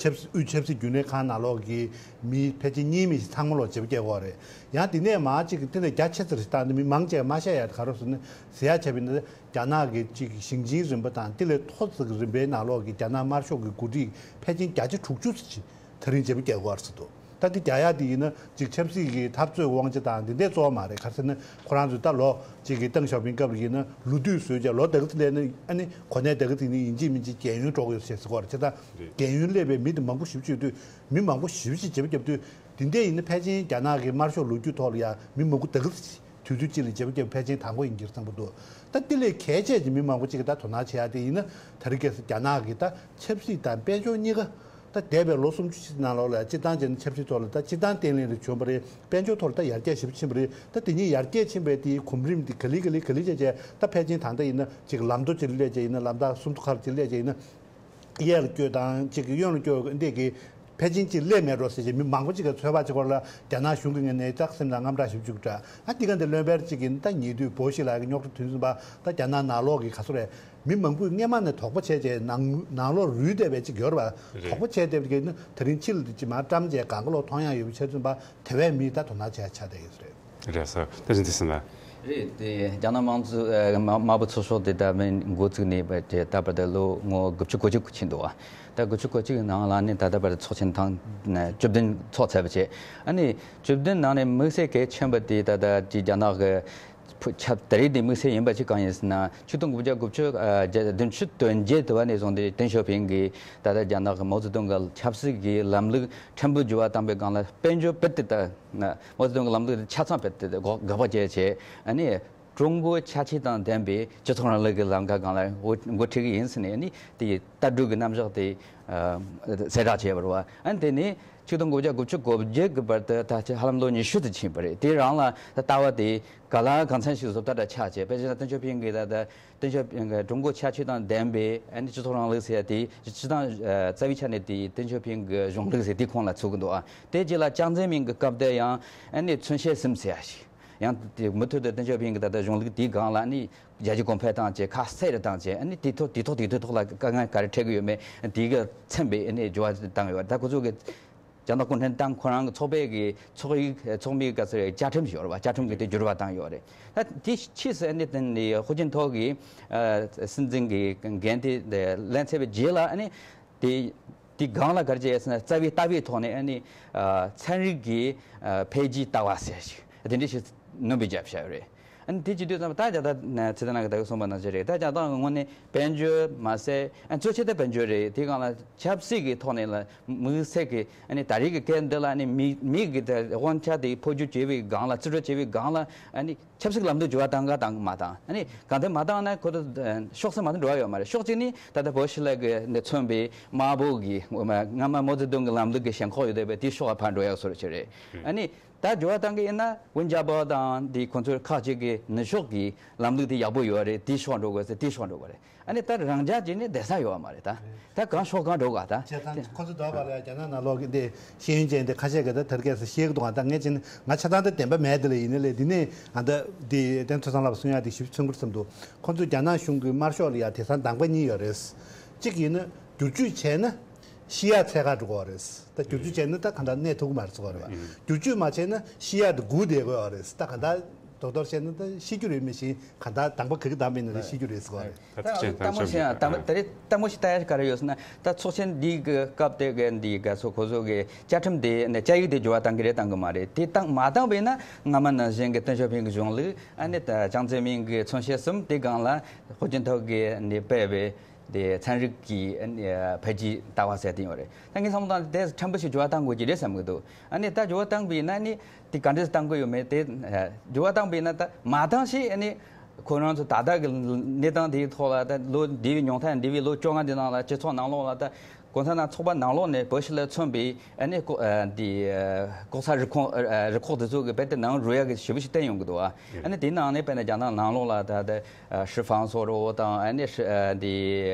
ཆབ་སྲིད་དབུས་ཆབ་སྲིད་རྒྱུན་ལས་ཁང་ནང་ལོགས་ཀྱི་མི་ཕལ་ཆེར་གཉིས་མི་ཞིག་ཚང་མ་ལོག་བྱེད་པ་སྐྱེལ་གོ་རེད། ཡང་དེ་ནས་མ་གཅིག་གི་དེ་ལས་རྒྱ་ཆེ་ཙམ་ཞིག་བཏང་སྟེ་མི་མང་ཆེ་མ་བཤད་ཡ་ག་རེ་ཟེར་ན་ཟེར་ཡ་བྱས་པ་ཡིན་ན་རྒྱ་ནག་གི་གཅིག་ཞིང་ཆེན་རིམ་པ་དང་དེ་ལས་མཐོ་ཙམ་གྱི་རིམ་པའི་ནང་ལོགས་ཀྱི་རྒྱ་ནག་དམར་ཤོག་གི་འགོ་ཁྲིད་ཕལ་ཆེར་བརྒྱ་ཆ་དྲུག་ཅུ་ཙམ་ཞིག་ད་རིང་བྱེད་པ་སྐྱེལ་གོ་རེད་ཟེར་འདུག་ད་འདི་རྒྱག་ཡ་དེ་ཡིན་ན་ཅིག་ཆབ་སྲིད་ཀྱི་འཐབ་རྩོད་དབང་ཆ་དང་འདི་འདྲས་གཙོ་བོ་མ་རེད། ག་རེ་ཟེར་ན་ཁོ་རང་ཚོས་ད་ལོ་གཅིག་གི་ཏེང་ཞའོ་ཕིང་སྐབས་ཡིན་ན་ལོ་དུས་བཟོས་བྱས་ལོ་ད་ག་ཚོད་སླེབས་ན་ཨ་ནི་གོ་གནས་ད་ག་ཚོད་ནི་ཡིན་གཅིག་མིན་གཅིག་རྒས་ཡོལ་འགྲོ་གི་ཡོད་ཟེར་གོ་རེད། བྱས་ཙང་རྒས་ཡོལ་སླེབས་པའི་མི་དེ་མང་པོ་ཞེ་པོ་ཅིག་ཡོད་དུས་མི་མང་པོ་ཞེ་པོ་ཅིག་བྱེད་པ་བརྒྱབ་དུས་འདི་འདྲས་ཡིན་ན་ཕལ་ཆེར་རྒྱ་ནག་གི་དམར་ཤོག་ལོ་རྒྱུས་ཐོག་ལ་ཡང་མི་མང་པོ་ད་ག་ཚོད་དུས་ཚོད་གཅིག་ལ་བྱེད་པ་བརྒྱབ་ཕལ་ཆེར་དང་པོ་ཡིན་གྱི་རེད་བསམ་གྱི་འདུག་ད་དེ་ལས་གལ་ཆེ་ཅིག་མི་མང་པོ་ཅིག་གིས་ད་དོ་སྣང་བྱེད་ཡ་དེ་ཡིན་ན་ད་རེས་གལ་སྲིད་རྒྱ་ནག་གི་ད་ཆབ་སྲིད་དང་དཔལ་འབྱོར་གཉིས་ཀ་ད་འདས་པའི་ལོ་སུམ་ཅུ་ནང་ལོགས་ལ་སྤྱིར་བཏང་བྱས་ན་ཆབ་སྲིད་ཐོག་ལ་ད་སྤྱིར་བཏང་བརྟན་ལྷིང་རེ་བྱུང་བ་རེད། དཔལ་འབྱོར་ཐོག་ལ་ད་ཡར་རྒྱས་ཞེ་པོ་ཕྱིན་པ་རེད། ད་དེ་གཉིས་ཡར་རྒྱས་ཕྱིན་པའི་དེའི་གོམ་རིམ་དེ་ག་ལེ་ག་ལེ་ག་ལེ་བྱས་བྱས་ད་ཕལ་ཆེར་ད་ལྟ་ཡིན་ན་ཅིག་ལམ་མདོ་ཅིག་སླེབས་བྱས་ཡིན་ན་ལམ་ཐག་སུམ་ཅུ་ཁ་ཅིག་སླེབས་བྱས་ཡིན་ན་གཡས་ལ་སྐྱོད་དང་ཅིག་གཡོན་ལ་སྐྱོད་འདི་གི་ཕལ་ཆེར་ཅིག་སླེབས་མེད་འགྲོ་ཟེར་བྱས་མི་མང་པོ་ཅིག་གིས་ཚོད་དཔག་བྱེད་སྐོར་ལ་རྒྱ་ནག་གཞུང་གི་ངོས་ནས་སྐྲག་སེམས་དང་དངངས་སྐྲག་ཞེ་པོ་ཅིག་འདྲ། ཨ་འདི་ག་འདི་བློན་པོ་ཅིག་གིས་ད་ཉེ་དུས་པོ་ཤི་ལགས་ཀྱི་རྙོག་དྲ་ཐོན་ཟིན་པ་ད་རྒྱ་ནག་ནང་ལོགས་ཀྱི་ག་ཚོད་རེད། མི་མང་པོས་སྔས་མ་ནས་དོགས་པ་བྱས་བྱས་ནང་ནང་ལོགས་རུལ་བསྡད་པའི་ཅིག་ཡོད་རེད་པ། རེད། དོགས་པ་བྱས་བསྡད་པ་གི་ནི་ད་རིང་ཕྱི་ལ་དེ་ཅིག་མར་བཀྲམ་བྱས་གང་ག་ལོག་མཐོང་ཡག་ཡོད་པ་བྱས་ཙམ་པ་དེ་བས་མི་ད་དོ་སྣང་བྱས་ཆགས་བསྡད་ཡོད་རེད། རེད་ཟེར། བཀྲ་ཤིས་བདེ་ལེགས་ཟེར་ན། རེད་དེ་རྒྱ་ནག་དམངས་གཙོ་ཨ་དམར་དམར་པོ་ཚོགས་ཤོག་དེ་ད་མིན་འགོ་བཙུགས་ནས་བ་དེ་ད་བར་དུ་ལོ་ངོ་དགུ་བཅུ་གོ་གཅིག་ཕྱིན་འདུག་བ། ད་དགུ་བཅུ་གོ་གཅིག་གི་ནང་ལ་ནི་ད་ལྟ་བར་དུ་ཚོགས་ཆེན་ཐེངས་བཅུ་བདུན་ཚོགས་ཚར་བ་བྱས། ཨ་ནི་བཅུ་བདུན་ནང་ནས་དམིགས་བསལ་གལ་ཆེན་པོ་དེ་ད་ལྟ་དེ་རྒྱ་ནག་གི་ཕུ་ཆབ་ད་རེས་དེ་དམིགས་བསལ་ཡིན་པ་ཅིག་གང་ཡིན་ཟེར་ན། ཆིག་སྟོང་དགུ་བརྒྱ་དགུ་བཅུ་ཨ་བདུན་ཅུ་དོན་བརྒྱད་དུ་བ་ནས་བཟུང་སྟེ་ཏེང་ཞའོ་ཕིང་གིས་ད་ལྟ་རྒྱ་ནག་གི་མའོ་ཙེ་ཏུང་གི་ཆབ་སྲིད་ཀྱི་ལམ་ལུགས་ཕྲན་བུ་འགྱུར་བ་བཏང་པའི་སྒང་ལ་དཔལ་འབྱོར་བེད་དེ་ད་མའོ་ཙེ་ཏུང་གི་ལམ་ལུགས་དེ་ཆ་ཚང་བེད་དེ་དགག་པ་བྱས་བྱས། ཨ་ནི་ཀྲུང་གོའི་ཆ་ཤས་དང་ལྡན་པའི་སྤྱི་ཚོགས་རིང་ལུགས་ཀྱི་ལམ་ཁ་སྒང་ལ་འགོ་འགོ་ཁྲིད་ཀྱི་ཡིན་ཟེར་ནས་ཨ་ནི་དེའི་ལྟ་གྲུབ་ཀྱི་རྣམ་གཞག་དེ་ཨ་གསལ་བསྒྲགས་བྱས་པ་རེད་བ། ཨ་ནི་དེ་ནི་ཆིག་སྟོང་དགུ་བརྒྱ་དགུ་བཅུ་གོ་བརྒྱད་ཀྱི་བར་དུ་ད་ཆ་ཧ་ལམ་ལོ་ཉི་ཤུ་ཙམ་ཕྱིན་པ་རེད། དེ་རང་ལ་ད་ལྟ་བ་དེ་ག་ལ་གང་འཚམ་ཞིག་བཟོ་ལྟ་འདྲ་ཆགས་བྱས། དཔེ་བྱས་ན་ཏེང་ཞའོ་ཕིང་གིས་ད་ལྟ་ཏེང་ཞའོ་ཕིང་གིས་ཀྲུང་གོ་ཆ་ཤས་དང་ལྡན་པའི་ཨ་ནི་སྤྱི་ཚོགས་རིང་ལུགས་ཟེར་ཡ་དེ་སྤྱི་བཏང་རྩ་བའི་ཆ་ནས་དེ་ཏེང་ཞའོ་ཕིང་གི་གཞུང་ལུགས་ཟེར་དེ་ཁོངས་ལ་ཚུད་ཀྱི་འདུག་ཨ། དེ་རྗེས་ལ་ཅང་ཙེ་མིན་གྱི་སྐབས་དེ་ཡང་ཨ་ནི་མཚོན་བྱེད་གསུམ་ཟེར་ཡ་ཞིག་ཡང་དེ་མུ་མཐུད་དུ་ཏེང་ཞའོ་ཕིང་གི་ད་ལྟ་གཞུང་ལུགས་དེའི་སྒང་ལ་ཨ་ནི་རྒྱ་ཆེ་གོང་འཕེལ་བཏང་བྱས་ཁ་གསལ་རུ་བཏང་བྱས། ཨ་ནི་དེ་ཐོག་དེ་ཐོག་དེ་ཐོག་ཐོག་ལ་དཀའ་ངལ་ག་རེ་འཕྲད་ཀྱི་ཡོད་མེད་དེ་གི་མཚོན་པའི་ཨ་ནི་འགྱུར་བ་བཏང་ཡོད། ད་ཁོ་ཚོ་གི་རྒྱ་ནག་གུང་ཁྲན་ཏང་ཁོ་རང་གི་ཚོགས་པའི་གི་ཚོགས་ཡིག་ཚོགས་མིའི་ག་ཚོད་བཅའ་ཁྲིམས་ཤིག་ཡོད་རེད་བ། བཅའ་ཁྲིམས་གི་དེ་འགྱུར་བ་བཏང་ཡོད་རེད། ད་དེ་ཕྱིས་སུ་ཨ་ནི་དེ་ནི་ཧུའུ་ཅིན་ཐའོ་གི་ཨ་སྲིད་འཛིན་གི་འགན་དེ་ལེན་ཚར་བའི་རྗེས་ལ་ཨ་ནི་དེ་དེ་སྒང་ལ་ག་རེ་བྱས་ཟེར་ན་རྩ་བའི་ལྟ་བའི་ཐོག་ནས་ཨ་ནི་ཨ་ཚན་རིག་གི་ཨ་འཕེལ་རྒྱས་ལྟ་བ་ཟེར་ཞིག་དེ་འདྲ་ཞིག་སྣོན་པ་བརྒྱབ་བཞག་ཡོད་རེད། ཨ་ནི་དེ་བྱེད་དུས་ཙམ་ད་རྒྱ་ནག་ཚེ་ཐར་ནང་གི་ད་གིན་གསུངས་པ་ནང་བཞིན་རེད། ད་རྒྱ་ནག་གི་ངོས་ནས་དཔལ་འབྱོར་མ་ཟད་ཨ་གཙོ་ཆེ་ད་དཔལ་འབྱོར་རེད། དེ་སྒང་ལ་ཆབ་སྲིད་ཀྱི་ཐོག་ནས་ལ་དམིགས་བསལ་གྱི་ཨ་ནི་ད་རེས་ཀྱི་སྐད་འདི་ལ་ཨ་ནི་མི་མི་གི་ད་དབང་ཆ་དེ་འཕོ་འགྱུར་བྱེད་པའི་སྒང་ལ་རྩིས་སྤྲོད་བྱེད་པའི་སྒང་ལ་ཨ་ནི་ཆབ་སྲིད་ཀྱི་ལམ་ལུགས་འགྱུར་བ་བཏང་ག་བཏང་གི་མ་བཏང་། ཨ་ནི་གང་ལྟར་མ་བཏང་ན་ཁོ་ཚོ་ཕྱོགས་གསུམ་མ་གཏོགས་འགྲོ་བ་ཡོད་མ་རེད། ཕྱོགས་གཅིག་ནི་ད་ལྟ་བོ་ཤི་ལ་གི་ནས་མཚོན་པའི་དམར་པོ་གི་སྔ་མ་མའོ་ཙེ་ཏུང་གི་ལམ་ལུགས་ཀྱི་ཞེན་ཁོག་ཡོད་བསྡད་པའི་དེའི་ཕྱོགས་ལ་ཕར་འགྲོ་ཡག་བཟོ་འདྲ་ཅིག་རེད། ཨ་ནི་ད་འགྱུར་བ་བཏང་གི་ཡིན་ན་ཝུན་ཅཱ་པའོ་དང་དེ་ཁོང་ཚོའི་ཁག་ཅིག་གི་ནུབ་ཕྱོགས་ཀྱི་ལམ་ལུགས་དེ་ཡག་པོ་ཡོད་རེད། དེའི་ཕྱོགས་འགྲོ་དགོས་ཟེར་དེའི་ཕྱོགས་འགྲོ་དགོས་རེད། ཨ་ནི་ད་རང་འཇགས་བྱས་ནས་བསྡད་ས་ཡོད་མ་རེད། ད་ད་གང་ཕྱོགས་གང་འགྲོ་ག་ད་བྱས་ཙང་ཁོ་ཚོ་འདྲ་བ་ལ་རྒྱ་ནག་ནང་ལོགས་ཀྱི་འདི་ཤེས་ཡོན་ཅན་དེ་ཁ་ཤས་ཀྱིས་ད་དེར་སྐད་ཟེར་བཤད་ཀྱི་འདུག་ད་ངས་བྱས་ན་ང་ཆ་ཚང་ད་བདེན་པ་མེད་དེ་ལ་ཡིན་ནའི་ལས་འདི་ནས་ཨ་ད་འདི་བསྟན་ཚོ་ཚང་ལ་གསུང་ཡག་དེ་ཞིབ་མཚོན་དགོས་བསམ་འདུག་ཁོ་ཚོས་རྒྱ་ནག་གཞུང་གི་དམར་ཤོག་ལ་ཡ་དེང་སང་དང་པ་གཉིས་ཡོད་རེད། གཅིག་ཡིན་ན་བསྒྱུར་བཅོས་བྱས་ན་ཤི་ཡག་འཚོལ་ག་འགྲོ་གི་ཡོད་རེད། ད་བསྒྱུར་བཅོས་བྱས་ན་ད་གང་ལྟར་གནས་ཐུབ་ཀྱི་མ་རེད་ཟེར་གི་ཡོད་རེད་བ། བསྒྱུར་བཅོས་མ་བྱས་ན་ཤི་ཡག་དེ་སྒུག་བསྡད་དགོས་ཡོད་རེད། ད་གང་ལྟར་རྡོག་རྡོག་བཤད་ན་ད་ཤི་རྒྱུ་རེད། མི་ཤི་གང་ལྟར་དང་པོ་ག་གི་དང་པོ་ཡིན་ན་ད་ཤི་རྒྱུ་རེད་ཟེར་གི་ཡོད་རེད། ད་ད་ཐུགས་རྗེ་ཆེ། ད་ལྟ་མོ་ཞིག་ད་ད་ད་རེས་ལྟད་མོ་ཞིག་ལྟ་ཡ་ག་རེ་ཡོད་ཟེར་ན། ད་ཚོགས་ཆེན་འདི་གི་སྐབས་དེ་གི་འདི་ག་ཚོ་ཁོ་ཚོ་གི་བཅའ་ཁྲིམས་དེ་ནས་བཅའ་ཡིག་དེ་འགྱུར་བ་བཏང་གི་རེད་བཏང་གི་མ་རེད། དེ་བཏང་མ་བཏང་བས་ན་སྔ་མ་ནང་བཞིན་གི་ཏེང་ཞའོ་ཕིང་གི་གཞུང་ལུགས་ཨ་ནི་ད་ཅང་ཙེ་མིན་གི་མཚོན་བྱེད་གསུམ་དེ་སྒང་ལ་ཧུའུ་ཅིན་ཐའོ་གི་ནས་སྤེལ་བའི་ དེ་ཚན་རིག་གི་ཨ་ནི་འཕེལ་རྒྱས་ལྟ་བ་ཟེར་དེ་ཡོད་རེད། ད་ངས་བསམ་བློ་བཏང་དེ་ཕྲན་བུ་ཞིག་འགྱུར་བ་གཏང་དགོས་ཀྱི་རེད་བསམ་གྱི་འདུག་ཨ་ནི་ད་འགྱུར་བ་བཏང་པ་ཡིན་ན་ནི་དེ་ག་འདྲས་བཏང་དགོས་ཡོད་མེད་དེ་འགྱུར་བ་བཏང་པ་ཡིན་ན་ད་མ་བཏང་ཞིག་ཨ་ནི་ཁོ་རང་ཚོ་ད་ལྟ་གི་གནས་སྟངས་དེའི་ཐོག་ལ་ད་ལོ་འདས་པའི་ཉུང་མཐའ་འདས་པའི་ལོ་བཅོ་ལྔ་འདི་ནང་ལ་སྤྱི་ཚོགས་ནང་ལོགས་ལ་ད་གོང་ས་མདའ་ཚོགས་པ་ནང་ལོགས་ནས་བོད་ཞི་ལ་མཚོན་པའི་ཨ་ནི་ལྐོག་ཨ་འདི་ལྐོག་ཟ་རུ་ཁག་ཨ་རུ་ཁག་དེ་ཚོ་གི་རྦད་དེ་ནང་འགྲོ་ཡག་གི་ཞེ་པོ་ཞིག་བསྟན་ཡོང་གི་འདུག་ཨ། ཨ་ནི་དེའི་ནང་ནས་དཔེར་ན་རྒྱ་ནག་ནང་ལོགས་ལ་ད་ལྟ་ཨ་ཧྲི་ཧྥང་ཟེར་བ་དང་ཨ་ནི་ཧྲི་ཨ་འདི་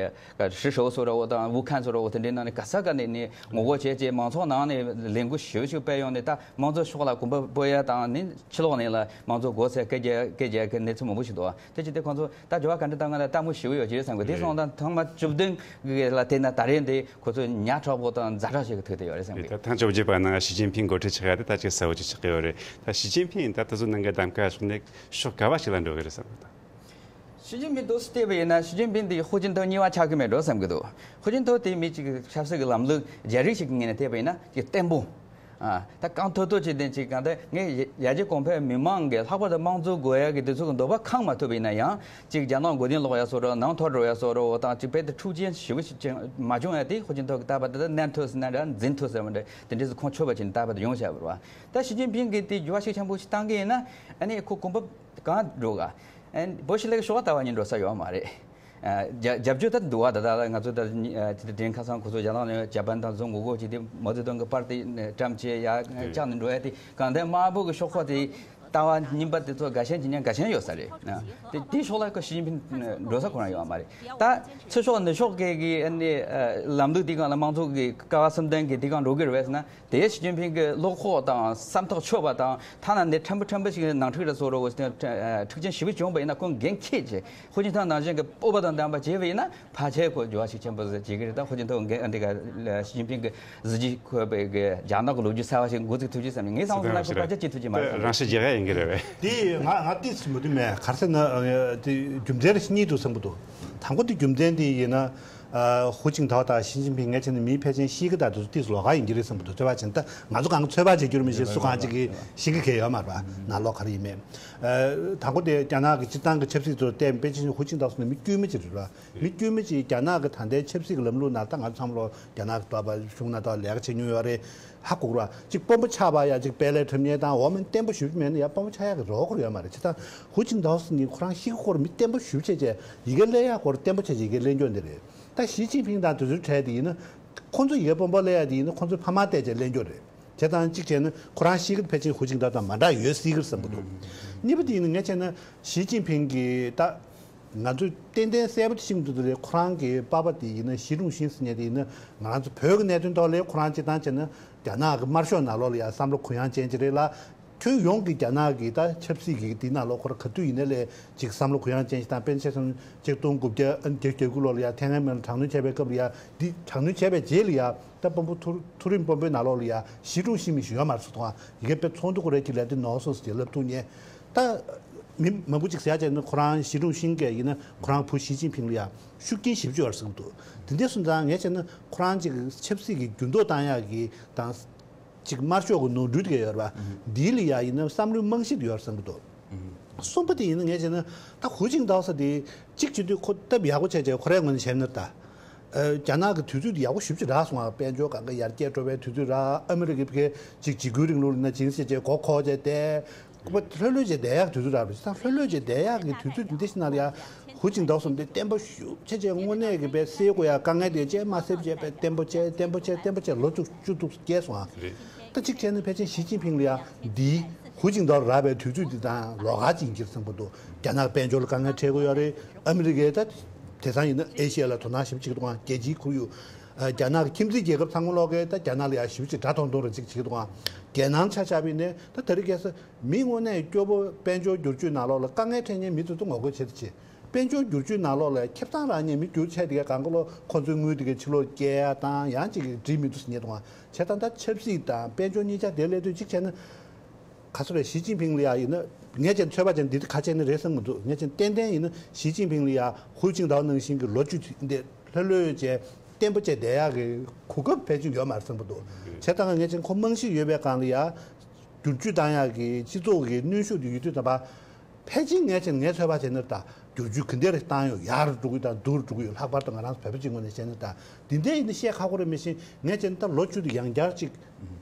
ཧྲི་ཧྲོ་ཟེར་བ་དང་ཝུ་ཁན་ཟེར་བ་དེ་འདྲའི་ནང་ནས་ག་ས་ག་ནས་ནི་ངོ་རྒོལ་བྱས་རྗེས་མང་ཚོགས་ནང་ནས་ལས་འགུལ་ཞེ་པོ་ཞིག་སྤེལ་ཡོང་ནས་ད་དམངས་གཙོ་ཕྱོགས་ལ་གོམ་པ་སྤོ་ཡ་དང་ནི་ཕྱི་ལོགས་ནས་ལ་དམངས་གཙོ་དགོས་ཟེར་སྐད་རྒྱག་སྐད་རྒྱག་གི་གནས་ཚུལ་མང་པོ་ཞིག་འདུག་ཨ། དེ་བྱས་ཏེ་ཁོང་ཚོ་ད་འགྱུར་བ་ག་འདྲ་བཏང་ག་ལ་ལྟད་མོ་ཞེ་པོ་ཡོད་ཀྱི་རེད་བསམ་གི། དེ་སོང་ཙང་ཐེངས་མ་བཅུ་བདུན་གི་ལ་བལྟས་ན་ད་རེས་འདི་ཁོ་ཚོ་ཉག་ཕྲ་པོ་དང་ཛ་དྲག་ཞིག་གི་ཐུག་བསྡད་ཡོད་རེད་བསམ་གི། ད་ཐེངས་བཅོ་བརྒྱད་པ་ནང་ཞི་ཅིན་ཕིང་འགོ་ཁྲིད་ཆགས་ཡ་དེ་ད་ཅིག་གསལ་བོ་ཅིག་ཆགས་ཀྱི་ཡོད་རེད། ད་ཞི་ཅིན་ཕིང་ད་དེ་ཚོ་ནང་གི་གདམ་ག་ཕྱོགས་ནས་ཕྱོགས་ག་བ་ཞིག་ལ་འགྲོ་གི་རེད་བསམ་གི། ད་ཞི་ཅིན་ཕིང་དུ་བལྟས་པ་ཡིན་ན་ཞི་ཅིན་ཕིང་འདི་ཧུའུ་ཅིན་ཐའོ་གཉིས་པ་ཆགས་ཀྱི་མེད་འགྲོ་བསམ་གི་འདུག་ཧུའུ་ཅིན་ཐའོ་དེ་མི་གཅིག་གི་ཆབ་སྲིད་ཀྱི་ལམ་ལུགས་རྒྱ་རིགས་ཤིག་གི་ངོས་ནས་བལྟས་པ་ཡིན་ན་ཅིག་བརྟན་པོ། ཨ། ད་གང་ཐུབ་ཐུབ་བྱས་ཏེ་ཅིག་གང་ལྟར་ངས་ཡ་རྒྱལ་གོང་འཕེལ་མི་མང་གི་ལྷག་པར་དུ་དམངས་གཙོ་དགོས་ཡ་གི་དེ་ཚོ་གི་འདོད་པ་ཁེངས་མ་ཐུབ་པ་ཡིན་ན་ཡང་ཅིག་རྒྱ་ནག་མགོ་རྟིང་སློག་ཡ་བཟོ་འདྲ་ནང་འཐོར་འགྲོ་ཡ་བཟོ་འདྲ་དང་ཅིག་དཔེ་དེ་འཁྲུག་རྐྱེན་ཞེ་པོ་ཞིག་ཅིག་མ་བྱུང་ཡ་དེ་ཧུའུ་ཅིན་ཐའོ་གི་ལྟ་བ་དེ་ལ་ནན་ཐོས་ཟེར་ན་འདྲ་འཛིན་ཐོས་ཟེར་བ་འདྲ་དེ་འདྲས་སུ་ཁོང་ཆོད་པ་བྱས་ནས་ལྟ་བ་དེ་ཡོང་བྱ་བ་རེད་བ། ད་ཞི་ཅིན་ཕིང་གིས་དེ་འགྱུར་བ་ཤུགས་ཆེན་པོ་ཞིག་བཏང་གི་ཡིན་ན་ཨ་ནི་ཁོ་གོམ་པ་གང་འགྲོ་ག་ཨ་ནི་བོད་ཞི་ལི་གི་ཤོག་ལྟ་བ་ཉིད་འགྲོ་ས་ཡོད་མ་རེད། རྒྱབ་རྒྱབ་སྐྱོར་ད་འདུག་བ། ད་ལྟ་ང་ཚོ་ད་ཅི་དེ་དྲན་ཁ་སང་ཁོ་ཚོ་རྒྱ་ནག་ནས་ཇ་པན་དང་ཚོ་ངོ་རྒོལ་བྱས་ཏེ་མའོ་ཙེ་ཏུང་གི་པར་དེ་བཀྲམ་བྱས་ཡ་བཅག་ནས་འགྲོ་ཡ་དེ་གང་ལྟར་དམར་པོ་གི་ཤོག་ཁག་དེ་ལྟ་བ་རྙིང་པ་དེ་ཚོ་དགའ་ཞེན་བྱེད་མཁན་དགའ་ཞེན་ཡོད་ས་རེད། དེ་དེའི་ཕྱོགས་ལ་ཁོ་ཞི་ཅིན་ཕིང་འགྲོ་ས་ཁོ་རང་ཡོད་མ་རེད། ད་ཚུར་ཕྱོགས་ནུབ་ཕྱོགས་གི་གི་ཨ་ནི་ལམ་ལུགས་དེ་གང་ལ་དམངས་གཙོ་གི་ཀ་བ་གསུམ་ལྡན་གི་དེ་གང་འགྲོ་གི་རེད་བས་ན། དེ་ཞི་ཅིན་ཕིང་གི་བློ་ཁོག་དང་བསམ་ཐག་ཆོད་པ་དང་ཐ་ན་ནས་ཕྲན་བུ་ཕྲན་བུ་ཞིག་ནང་འཁྲུག་ར་བཟོ་རོགས་ཟེར་ནས་འཁྲུག་རྐྱེན་ཞེ་པོ་བྱུང་བ་ཡིན་ན་ཁོང་འགན་འཁྱེར་བྱས་ཧུའུ་ཅིན་ཐའོ་ནང་བཞིན་གྱི་སྤོབས་པ་དང་ལྡན་པ་བྱས་པ་ཡིན་ན་ཕལ་ཆེར་ཁོ་འགྱུར་བ་ཤུགས་ཆེན་པོ་ཟིག་བྱེད་ཀྱི་རེད། ད་ཧུའུ་ཅིན་ཐའོ་འགན་འདི་ག་ཞི་ཅིན་ཕིང་གི་གཟི་བརྗིད་འཁོད་པའི་གི་རྒྱ་ནག་གི་ལོ་རྒྱུས་གསར་བ་ཞིག་འགོ་འཛུགས་ཐུབ་ཀྱི་བསམ་ནས་ངས་བསམ་སོང་ན་ཁོ་ཕལ་ཆེར་བྱེད་ཐུབ་ཀྱི་མ་རེད་བསམ། རང་ཤི་རྒྱག་ཡ་ཡིན་གྱི་རེད་བས། དེ་ང་ང་ཏིས་མི་འདུག་མེད་གར་སེ་ན་དེ་རྒྱུ་མཚན་རེ་གཉིས་འདུག་བསམ་གྱི་འདུག་དང་པོ་དེ་རྒྱུ་མཚན་དེ་ཡིན་ན། ཧུའུ་ཅིན་ཐའོ་དང་ཞི་ཅིན་ཕིང་ངས་བྱས་ན་མིའི་ཕལ་ཆེར་གཤིས་ཀ་དང་དེ་ཚོ་ཏིས་ལོགས་ཀ་ཡིན་གྱི་རེད་བསམ་གྱི་འདུག་ཚོད་དཔག་བྱས་ན་ད་ང་ཚོ་གང་ཚོད་དཔག་བྱེད་རྒྱུ་རེད་མི་ཤེས། སུ་གང་ཅིག་གིས་ཤེས་ཀྱི་གལ་ཡོད་མ་རེད་པ། ནང་ལོགས་ག་རེ་ཡིན་མེད། དང་པོ་དེ་རྒྱ་ནག་གི་སྤྱིར་བཏང་གི་ཆབ་སྲིད་ཚོ་བལྟས་པའི་ཕལ་ཆེར་ཧུའུ་ཅིན་ཐའོ་ཟེར་ན་མི་དཀྱུས་མ་ཅིག་རེད་པ། མི་དཀྱུས་མ་ཅིག་རྒྱ་ནག་གི་ད་ལྟའི་ཆབ་སྲིད་ཀྱི་ལམ་ལུགས་ནང་ད་ང་ཚོ་བསམ་བློ་རྒྱ་ནག་གི་ལྟ་བ་གཞུང་ནང་ལྟ་བ་ལས་ཀ་བྱེད་མྱོང་ཡོད་རེད། ཧ་གོ་གི་རེད་པ། ཅིག་དཔོན་པོ་ཆགས་པ་ཡ་ཅིག་དཔལ་ལས་ཁྲིམས་གཉེར་དང་འོ་མ་བརྟན་པོ་ཞེ་པོ་མེད་ན་ཡ་དཔོན་པོ་ཆགས་ཡག་གི་རོགས་ཁོ་ར་ཡོད་མ་རེད། བྱས་ཙང་ཧུའུ་ཅིན་ཐའོ་ཟེར་ནི་ཁོ་རང་ཤི་ཁོ་ར་མི་བརྟན་པོ་ཞེ་པོ་བྱས་བྱས་ཡི་གེ་སླེབས་ཡག་སྐོར་བརྟན་པོ་བྱས་བྱས་ཡི་གེ་སླེབས་འགྱོ་འདི་རེད། ད་ཞི་ཅིན་ཕིང་དང་དེ་ཚོའི་གྲས་དེ་ཡིན་ན་ཁོང་ཚོ་ཡི་གེ་དཔོན་པོ་སླེབས་ཡག་དེ་ཡིན་ན་ཁོང་ཚོའི་ཕ་མ་བལྟས་བྱས་སླེབས་འགྱོ་རེད། བྱས་ཙང་གཅིག་བྱས་ན་ཁོ་རང་ཤི་ཁ་ཕལ་ཆེར་ཧུའུ་ཅིན་ཐའོ་དང་མ་འདྲ་ཡོད་སྲིད་ཀྱི་རེད་བསམ་གྱི་འདུག་གཉིས་པ་དེ་ཡིན་ན་ངས་བྱས་ན་ཞི་ཅིན་ཕིང་གིས་ད། ང་ཚོས་ཏན་ཏན་གསལ་པོ་ཤེས་ཀྱི་འདུག་དེ་རེད། ཁོ་རང་གི་པ་ཕ་དེ་ཡིན་ན་ཞི་ཀྲུང་ཤིན་ཟེར་མཁན་དེ་ཡིན་ན་ང་རང་ཚོ་བོད་ཀྱི་གནད་དོན་ཐོག་ལ་ཁོ་རང་སྤྱིར་བཏང་བྱས་ན་རྒྱ་ནག་གི་དམར་ཤོག་ནང་ལོགས་ལ་ཡང་བསམ་བློ་གུ་ཡངས་ཅན་ཅིག་རེད་ལ། ཁྱོན་ཡོངས་ཀྱི་རྒྱ་ནག་གི་ད་ཆབ་སྲིད་ཀྱི་དེའི་ནང་ལོགས་ཁོ་རང་ག་དུས་ཡིན་ན་ལས་ཅིག་བསམ་བློ་གུ་ཡངས་ཅན་ཞིག་དང་། དཔེར་ན་ཆ་བཞག་ན་ཆིག་སྟོང་དགུ་བརྒྱ་ཨ་ནི་བརྒྱད་ཅུ་གྱ་དགུ་ལོ་ལ་ཡང་ཐའེ་ཝན་མི་མང་དྲག་གནོན་བྱས་པའི་སྐབས་ལ་ཡང་འདི་དྲག་གནོན་བྱས་པའི་རྗེས་ལ་ཡང་ད་དཔོན་པོ་མཐོ་མཐོ་རིམ་དཔོན་པོའི་ནང་ལོགས་ལ་ཡང་ཞི་ཀྲུང་ཤིན་མི་ཞིག་ཡོད་མ་རེད་ཟེར་དང་། ཡི་གེ་དཔེ་ཚོགས་འདུ་ཁོ་རའི་ཅིག་ལས་དེ་ནོར་སོང་ཟེར་ལབ་ཐུབ་མཁན། ད་མི་མང་པོ་ཅིག་ཟེར་ཡ་བྱས་ན་ཁོ་རང་ཞི་ཀྲུང་ཤིན་གྱིས་ཡིན་ན་ཁོ་རང་བུ་ཞི་ཅིན་ཕིང་ལ་ཡང་ཤུགས་རྐྱེན་ཞེ་པོ་ཅིག་ཡོད་རེད་བསམ་གྱི་འདུག་དེ་འདྲ་སོང་ཙང་ངས་བྱས་ན་ཁོ་རང་ཅིག་ཆབ་སྲིད་ཀྱི་འགྱུར་ལྡོག་བཏང་ཡག་གི་དང་། ཅིག་དམར་ཤོག་གི་ནོར་འཁྲུལ་དེ་ག་ཡོད་རེད་པ། འདིའི་ལ་ཡ་ཡིན་ན་བསམ་བློའི་རྨང་གཞི་དེ་ཡོད་རེད་བསམ་གྱི་འདུག་གསུམ་པ་དེ་ཡིན་ན་ངས་བྱས་ན་ད་ཧུའུ་ཅིན་ཐའོ་ཟེར་དེ་གཅིག་བྱེད་དུས་ཁོ་སྟབས་ཡག་པོ་བྱས་བྱས་ཁོ་རའི་ངོས་ནས་བྱས་ན་ད། ཨ། རྒྱ་ནག་གི་དུས་ཚོད་དེ་ཡག་པོ་ཞེ་པོ་ཅིག་རག་སོང་བ། དཔལ་འབྱོར་གང་ག་ཡར་རྒྱས་འགྲོ་བའི་དུས་ཚོད་རག་ཨ་མི་རི་ཀའི་ཕ་གི་ཅིག་འཇིགས་སྐུལ་རིང་ལུགས་ལ་ན་ཅིང་ཟེར་བྱས་མགོ་འཁོར་བྱས་ཏེ། ཁོ་པ་ལྷོད་ལྷོད་བྱས་བསྡད་ཡག་དུས་ཚོད་རག་རེད། ད་ལྷོད་ལྷོད་བྱས་བསྡད་ཡག་གི་དུས་ཚོད་འདི་འདྲ་ཞིག་ནང་ལ་ཡ་ཧུའུ་ཅིན་ཐའོ་ཟེར་དེ་བརྟན་པོ་ཞེ་པོ་ཅིག་བྱས་བྱས་དངོས་གནས་ཀྱི་དཔེ་སེལ་དགོས་ཡ་དཀའ་ངལ་དེ་བྱས་མ་སེལ་བྱས་དཔེ་བརྟན་པོ་བྱས་བརྟན་པོ་བྱས་བརྟན་པོ་བྱས་ལོ་བཅུ་བཅུ་དྲུག་བསྐྱལ་སོང་ཨ། རེད། ད་གཅིག་བྱས་ན་ཕལ་ཆེར་ཞི་ཅིན་ཕིང་ལ་ཡ་འདིའི་ཧུའུ་ཅིན་ཐའོ་རག་པའི་དུས་ཚོད་འདི་དང་ལོགས་ཀ་ཅིག་ཡིན་གྱི་རེད་བསམ་གྱི་འདུག་རྒྱ་ནག་དཔལ་འབྱོར་ལ་དཀའ་ངལ་འཕྲད་ཀྱི་ཡོད་རེད། ཨ་མི་རི་ཀས་ད་དེང་སང་ཡིན་ན་ཨེ་ཤི་ཡ་ལ་དོ་སྣང་ཞེ་པོ་ཅིག་གཏོང་བ། རྒྱལ་སྤྱིའི་ཁོར་ཡུག་ཨ། རྒྱ་ནག་གི་ཁྱིམ་མཚེས་རྒྱལ་ཁབ་ཚང་མ་ལོག་གིས་ད་རྒྱ་ནག་ལ་ཡ་ཞེ་པོ་ཅིག་དགྲ་མཐོང་མཐོང་རེ་ཅིག་བྱེད་ཀྱི་འདུག་ཨ། རྒྱལ་ནང་ཆ་བཞག་པ་ཡིན་ན་ད་དེ་རིང་ཁ་སང་མི་དངོས་གནས་སྐྱོ་པོ་དཔལ་འབྱོར་བསྒྱུར་བཅོས་ནང་ལོགས་ལ་དཀའ་ངལ་འཕྲད་མཁན་མི་དེ་ཚོ་ངོ་རྒོལ་བྱེད་དུ་ཆེ། དཔལ་འབྱོར་བསྒྱུར་བཅོས་ནང་ལོགས་ལ་ཁེ་བཟང་རག་མཁན་མི་བསྒྱུར་བྱས་དེ་གའི་གང་ག་ལོ་ཁོ་ཚོའི་དངུལ་དེ་གའི་ཕྱི་ལོགས་སྐྱེལ་ཡ་དང་ཡང་ཅིག་འགྲིག་མི་འདུག་ཟེར་ཉེས་དང་བྱས་ཙང་ད་ཆབ་སྲིད་དང་དཔལ་འབྱོར་གཉིས་ཆ་དེ་སླེབས་དུས་གཅིག་བྱས་ན་ག་ཚོད་རེད། ཞི་ཅིན་ཕིང་ལ་ཡ་ཡིན་ན་ངས་ཀྱང་ཚོད་དཔག་བྱས་ན་འདི་དེ་ཁ་ཕྱེ་ནི་རེད་བསམ་གྱི་འདུག་ངས་ཀྱང་ཏན་ཏན་ཡིན་ན་ཞི་ཅིན་ཕིང་ལ་ཡ་ཧུའུ་ཅིན་ཐའོ་ནང་བཞིན་གྱི་ལོ་བཅུ་འདི་ལྷོད་ལྷོད་བྱས་བརྟན་པོ་བྱས་བསྡད་ཡག་གི་གོ་སྐབས་ཕལ་ཆེར་ཡོད་མ་རེད་བསམ་གྱི་འདུག་བྱས་ཙང་ངས་ཀྱང་ཁོ་རྨང་གཞི་ཡོད་པའི་སྒང་ལ་ཡ་བསྒྱུར་བཅོས་བཏང་ཡག་གི་སྤྱི་ཚོགས་ཀྱི་གནོན་ཤུགས་དེ་ཡོད་དུས་ཙམ་པ། ཕལ་ཆེར་ངས་བྱས་ན་ངས་ཚོད་དཔག་བྱས་ན་ད་ བསྒྱུར་བཅོས་ག་འདྲ་རེ་བཏང་ཡོད། ཡར་འགྲོ་གི་དང་སྡུག་རུ་འགྲོ་གི་ཡོད། ལྷག་པར་དུ་ང་རང་ཚོ་བོད་པ་གཅིག་ངོས་ནས་བཤད་ན། ད་འདི་འདྲ་ཡིན་ན་བཤད་ཁག་པོ་རེད། མི་ཤེས། ངས་བྱས་ན་ད་ལོ་བཅུ་དེ་ཡང་བསྐྱར་ཅིག་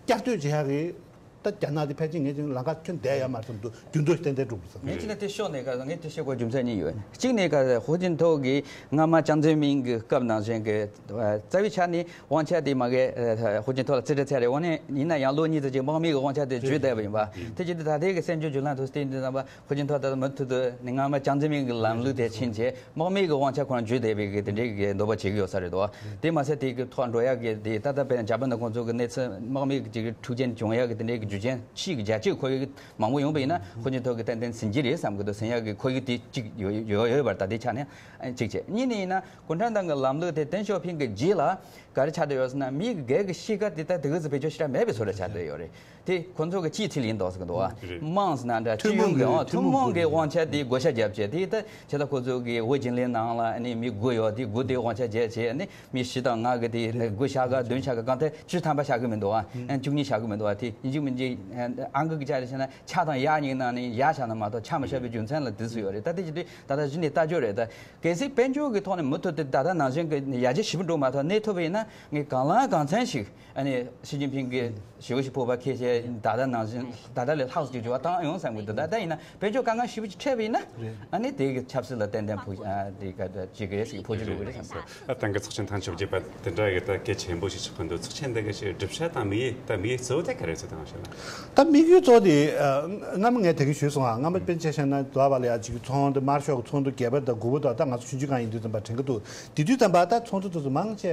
བསྐྱར་ཟློས་བྱེད་ཡག་གི། ད་རྒྱ་ནག་དེ་ཕལ་ཆེར་ངས་བྱས་ན་ལམ་ཁ་ཁྱོན་བསྡད་ཡོད་མ་རེད་བསམ་འདུག་རྒྱུན་དུ་ཏན་ཏན་འགྲོ་དགོས་བསམ། ངས་བྱས་ན་དེ་ཕྱོགས་ནས་ག་ངས་དེ་བཤད་དགོས་རྒྱུ་མཚན་གཉིས་ཡོད། གཅིག་ནས་ག་ཧུའུ་ཅིན་ཐའོ་གིས་སྔ་མ་ཅང་ཙེ་མིན་གྱི་སྐབས་ནང་བཞིན་གྱི་རྩ་བའི་ཆ་ནས་དབང་ཆ་དེ་མ་གི་ཧུའུ་ཅིན་ཐའོ་ལ་རྩིས་སྤྲད་ཚར་རེད། འོ་ན་ཡིན་ན་ཡང་ལོ་གཉིས་ཙམ་ཅིག་དམག་མི་གི་དབང་ཆ་དེ་བརྗོད་བསྡད་པ་ཡིན་པ། དེ་བྱས་དུས་ད་ལྟའི་གི་གསར་འགྱུར་བརྒྱུད་ལམ་དུ་བལྟས་དུས་ཙམ་པ། ཧུའུ་ཅིན་ཐའོ་ད་མུ་མཐུད་དུ་ནི་སྔ་མ་ཅང་ཙེ་མིན་གྱི་ལམ་ལུགས་དེ་ཕྱིན་བྱས་དམག་མི་གི་དབང་ཆ་ཁོ་རང་བརྗོད་བསྡད་པའི་གི་དེ་འདྲའི་གི་འདོད་པ་བྱེད་ཀྱི་ཡོད་ས་རེད་དོ། དེ་མ་ཟད་དེ་གི་ཐོག་འགྲོ་ཡག་གི་དེ་ད་ལྟ་དཔེར་ན་འཇར་པན་དང་ཁོང་ཚོ་གི་གནས་ཚུལ་དམག་མི་གི་ཅིག་འཁྲུག་རྐྱེན་བྱུང་ཡག་གི་དེ་འདྲའི་གི་རྒྱུ་རྐྱེན་ཕྱིའི་གི་རྒྱལ་སྤྱིའི་ཁོར་ཡུག་མང་པོ་ཡོང་པ་ཡིན་ན་ཧུའུ་ཅིན་ཐའོ་གི་ཏན་ཏན་ཟིན་གྱི་རེད་བསམ་གི་འདུག་ཟིན་ཡག་གི་ཁོར་ཡུག་དེ་གཅིག་ཡོད་ཡོད་ཡོད་པར་ད་ལྟའི་ཆ་ནས་གཅིག་བྱས། གཉིས་ནས་ཡིན་ན་གུང་ཁྲན་ཏང་གི་ལམ་ལུགས་དེ་ཏེང་ཞའོ་ཕིང་གི་རྗེས་ལ་ག་རེ་ཆགས་བསྡད་ཡོད་ཟེར་ན། མི་སྒེར་གྱི་གཤིས་ཀ་དེ་ད་དེ་ག་ཚོད་བེད་སྤྱོད་ཞེ་དྲག་མེད་པའི་བཟོ་འདྲ་ཆགས་བསྡད་ཡོད་རེད། དེ་ཁོ་ཚོ་གི་སྤྱིའི་ཚིག་ཡིན་མདོག་ཟེར་གི་འདུག་བ། རེད། དམངས་ཟེར་ན་འདྲ་ཐུན་སྤྱི་ཡོངས་མོང་གི་གི་ཨང་ཐུན་ཐུན་མོང་མོང་གི་གི་དབང་ཆ་དེ་བགོ་བཤའ་བརྒྱབ་བྱས། དེ་ད་ཇི་ལྟར་ཁོ་ཚོ་གི་ཝུའུ་ཅིན་ལི་ནང་ལ་ཨ་ནི་མི་དགུ་ཡོད། དེ་དགུ་དེ་དབང་ཆ་བརྒྱབ་བྱས། ཨ་ནི་མི་བཞི་དང་ལྔ་གི་དེ་དགུ་བཞག་ག་བདུན་བཞག་ག་གང་ལྟར་བཅུ་ཐམ་པ་བཞག་གི་མི་འདུག་བ། ཨ་བཅུ་གཉིས་བཞག་གི་མི་འདུག་བ། དེ་ཡིན་གཅིག་མིན་གཅིག་ཨང་ཀི་གི་ཆ་རེ་བྱས་ན་ཆ་དང་ཡ་གཉིས་ནང་ནས་ཡ་བཞག་ན་མ་གཏོགས་ཆ་མ་བཞག་པའི་རྒྱུ་མཚན་ལ་དེ་སུ་ཡོད་རེད། ད་དེ་བྱེད་དུས་ད་ལྟ་གཞི་ནས་ལྟ་རྒྱུ་རེད། ད་གལ་སྲིད་དཔལ་འབྱོར་གྱི་ཐོག་ནས་མུ་མཐུད་དེ་ད་ལྟ་ནང་བཞིན་གྱི་ཡར་རྒྱས་ཞེ་པོ་འགྲོ་མ་ཐུབ། གནས་ཐུབ་པ་ཡིན་ན་ངས་གང་ལ་གང་འཚམ་ཞིག་ཨ་ནི་ཞི་ཅིན་ཕིང་གིས་ཞེ་པོ་ཞིག་ཕོར་པ་འཁྱེར་བྱས་ད་ལྟ་ནང་བཞིན་ད་ལྟ་ལས་ལྷག་ཅིག་འགྱུར་བ་བཏང་ཡོང་བསམ་གྱི་འདུག་ད་ལྟ་ཡིན་ན་དཔལ་འབྱོར་དཀའ་ངལ་ཞེ་པོ་ཅིག་འཕྲད་པ་ཡིན་ན། རེད། ཨ་ནི་དེ་གི་ཆབ་སྲིད་ལ་ཏན་ཏན་ཕུགས་ཨ་དེ་ག་ཅིག་གི་རེད་ཟེར་གྱི་ཕོ་རྒྱུ་འགྲོ་གི་རེད་བསམ་གྱི། ད་ཏང་གི་ཚོགས་ཆེན་ཐེངས་བཅོ་བརྒྱད་པ་དེ་འདྲ་གི་ད་གལ་ཆེན་པོ་ཞིག་ཆགས་ཀྱི་འདུག་ཚོགས་ཆེན་འདི་གི་ཆེད་སྒྲུབ་བྱ་དང་དམིགས་ཡུལ། ད་དམིགས་ཡུལ་གཙོ་བོ་དེ་ག་རེ་ཚོད་དང་ཞེ་ན། ད་དམིགས་ཡུལ་གཙོ་བོ་དེ་ཨ་སྔ་མོ་ངས་དེ་གི་ཞུས་སོང་ཨ། སྔ་མོ་དཔེར་ན་ཆ་བཞག་ན་དུ་བ་ལ་ཡ་ཅིག་ཚོགས་འདུ་དམར་ཤོག་གི་ཚོགས་འདུ་བརྒྱད་པ་དང་དགུ་པ་དང་ད་ང་ཚོ་ཆུང་ཆུང་སྒང་ཡིན་དུས་ཙམ་པ་དྲན་གྱི་འདུག་དེ་དུས་ཙམ་པ་ད་ཚོགས་འདུ་དེ་ཚོ་མང་ཆེ་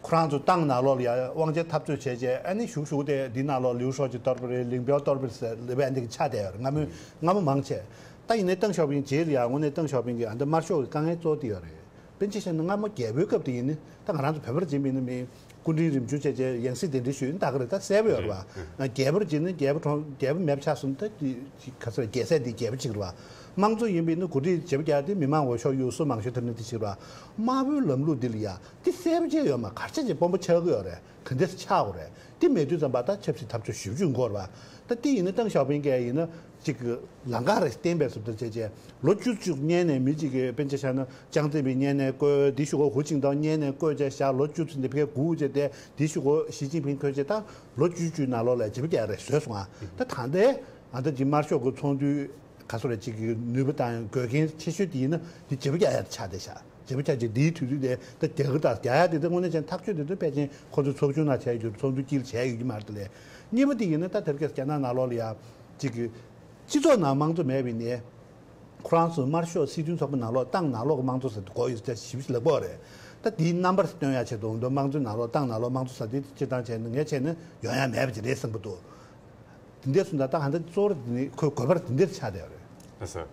ཁོ་རང་ཚོ་ཏང་ནང་ལོགས་ལ་ཡ་དབང་ཆ་འཐབ་རྩོད་བྱས་རྗེས་ཨ་ནི་ཞུགས་ཞུགས་དེ་འདི་ནང་ལོགས་ལིའུ་ཧྲོ་ཅི་གཏོར་པ་རེད། ལིང་པའོ་གཏོར་པ་རེད་ཟེར་ལེ་བའི་འདི་གི་ཆ་དེ་ཡོད་རེད། སྔ་མོ་སྔ་མོ་མང་ཆེ། ད་ཡིན་ནའི་ཏེང་ཞའོ་ཕིང་རྗེས་ལ་ཡ་དངོས་གནས་ཏེང་ཞའོ་ཕིང་གི་ཨ་འདི་དམར་ཤོག་གི་དཀའ་ངལ་གཙོ་བོ་དེ་ཡོད་རེད། དཔེར་ན་ཆ་བཞག་ན་སྔ་མོ་རྒྱལ་པོའི་སྐབས་དེ་ཡིན་ནི་ད་ང་རང་ཚོ་བོད་པར་བྱེད་མིན་ནི་མི་སྐུ་ཕྲེང་རིམ་བྱོན་བྱས་རྗེས་ཡང་སྲིད་དེ་འདྲ་ཞུས་ཡིན་ད་ག་རེད། ད་གསལ་པོ་ཡོད་རེད་བ། རྒྱལ་པོར་བྱེད་ནི་རྒྱལ་པོ་གྲོངས་རྒྱལ་པོ་མེད་པ་ཆགས་སོང་ད་དེ་ག་ཚོད་རྒྱལ་སྲས་དེ་རྒྱལ་པོ་གཅིག་རེད་བ། དམངས་གཙོ་ཡིན་པས་ནི་འགོ་ཁྲིད་བྱེད་པ་རྒྱག་དེ་མི་མང་འོས་ཤོག་གཡུག་སུ་མང་ཤོས་ཐོབ་ནི་དེ་གཅིག་རེད་བ། དམར་པོའི་ལམ་ལུགས་འདི་ལ་ཡ་དེ་གསལ་པོ་བྱས་ཡོད་མ་ག་རེ་བྱས་ཀྱི་དཔོན་པོ་ཆགས་ཀྱི་ཡོད་རེད། ག་འདྲས་ཆགས་དགོས་རེད། དེ་མེད་དུས་ཙམ་པ་ད་ཆབ་སྲིད་འཐབ་རྩོད་ཞེ་པོ་ཅིག་འགོར་བ། ད་དེ་ཡིན་ན་ཏེང་ཞའོ་ཕིང་གིས་ཡིན་ན་ཅིག་གི་ལམ་ཁ་རེ་བསྟན་པའི་བཟོ་འདྲ་བྱས་རྗེས་ལོ་བཅུ་གཅིག་སྔོན་ནས་མི་གཅིག་གིས་དཔེར་ན་ཆ་བཞག་ན་ཅང་ཙེ་པིང་སྔོན་ནས་བསྐོས། དེའི་གཞུག་གུ་ཧུའུ་ཅིན་ཐའོ་སྔོན་ནས་བསྐོས་བྱས་བཞག་ལོ་བཅུ་ཙམ་དེ་ཕར་སྒུག་བྱས་ཏེ་དེའི་གཞུག་གུ་ཞི་ཅིན་ཕིང་འཁོད་བྱས་ད་ལོ་བཅུ་བཅུ་ནང་ལོགས་ལ་བྱེད་པ་རྒྱག་རེ་བཟོས་སོང་ཨ། ད་ད་ལྟའི་ཨ་ད་ཅིག་དམར་ཤོག་གི་ཚོགས་འདུའི་ག་ཚོད་རེ་ཅིག་གི་ནུས་པ་དང་དགོས་མཁན་ཆེ་ཤོས་དེ་ཡིན་ན་དེ་བྱེད་པ་རྒྱག་ཡ་ཆགས་བསྡད་ཤག་བྱེད་པ་ཆགས་ཀྱི་འདིའི་དུས་ཚོད་དེ་ད་རྒྱ་གར་དང་རྒྱ་ཡག་དེ་ད་དངོས་གནས་ཅན་ཐག་ཆོད་དེ་ད་ཕལ་ཆེར་ཁོ་ཚོ་ཚོགས་ཆུང་ནང་བྱས་ཡོད་རྒྱུ་ཚོགས་འདུ་དཀྱིལ་བྱས་ཡོད་རྒྱུ་མ་རེད་དེ་ལས། གཉིས་པ་དེ་ཡིན་ན་ད་དེར་སྐད་རྒྱ་ནག་ནང་ལོགས་ལ་ཡ་ཅིག་གི་སྤྱི་ཚོགས་ནང་དམངས་གཙོ་མེད་པའི་ནས་ཁོ་རང་ཚོ་དམར་ཤོག་སྲིད་དོན་ཚོགས་པ་ནང་ལོགས་ཏང་ནང་ལོགས་ཀྱི་དམངས་གཙོ་ཟེར་དུ་གོ་ཡོད་ཟེར་ཞིབ་ཞིབ་ལེགས་པོ་རེད། ད་དེའི་རྣམ་པར་སྟོན་ཡ་ཆེད་དུ་འོང་དུས་དམངས་གཙོའི་ནང་ལོགས་ཏང་ནང་ལོགས་དམངས་གཙོ་ཟེར་དེ་སྤྱིར་བཏང་བྱས་ན་ངས་བྱས་ན་ཡོང་ཡ་མེད་པ་ཅིག་རེད་བསམ་གྱི་འདུག་དེ་འདྲ་སོང་ཙང་ད་ཧ་ད་གཙོ་བོར་དེ་ནི་ཁོའི་དགོས་པར་དེ་འདིར་ཆགས་བསྡད་ཡོད་རེད། ལགས་སོ།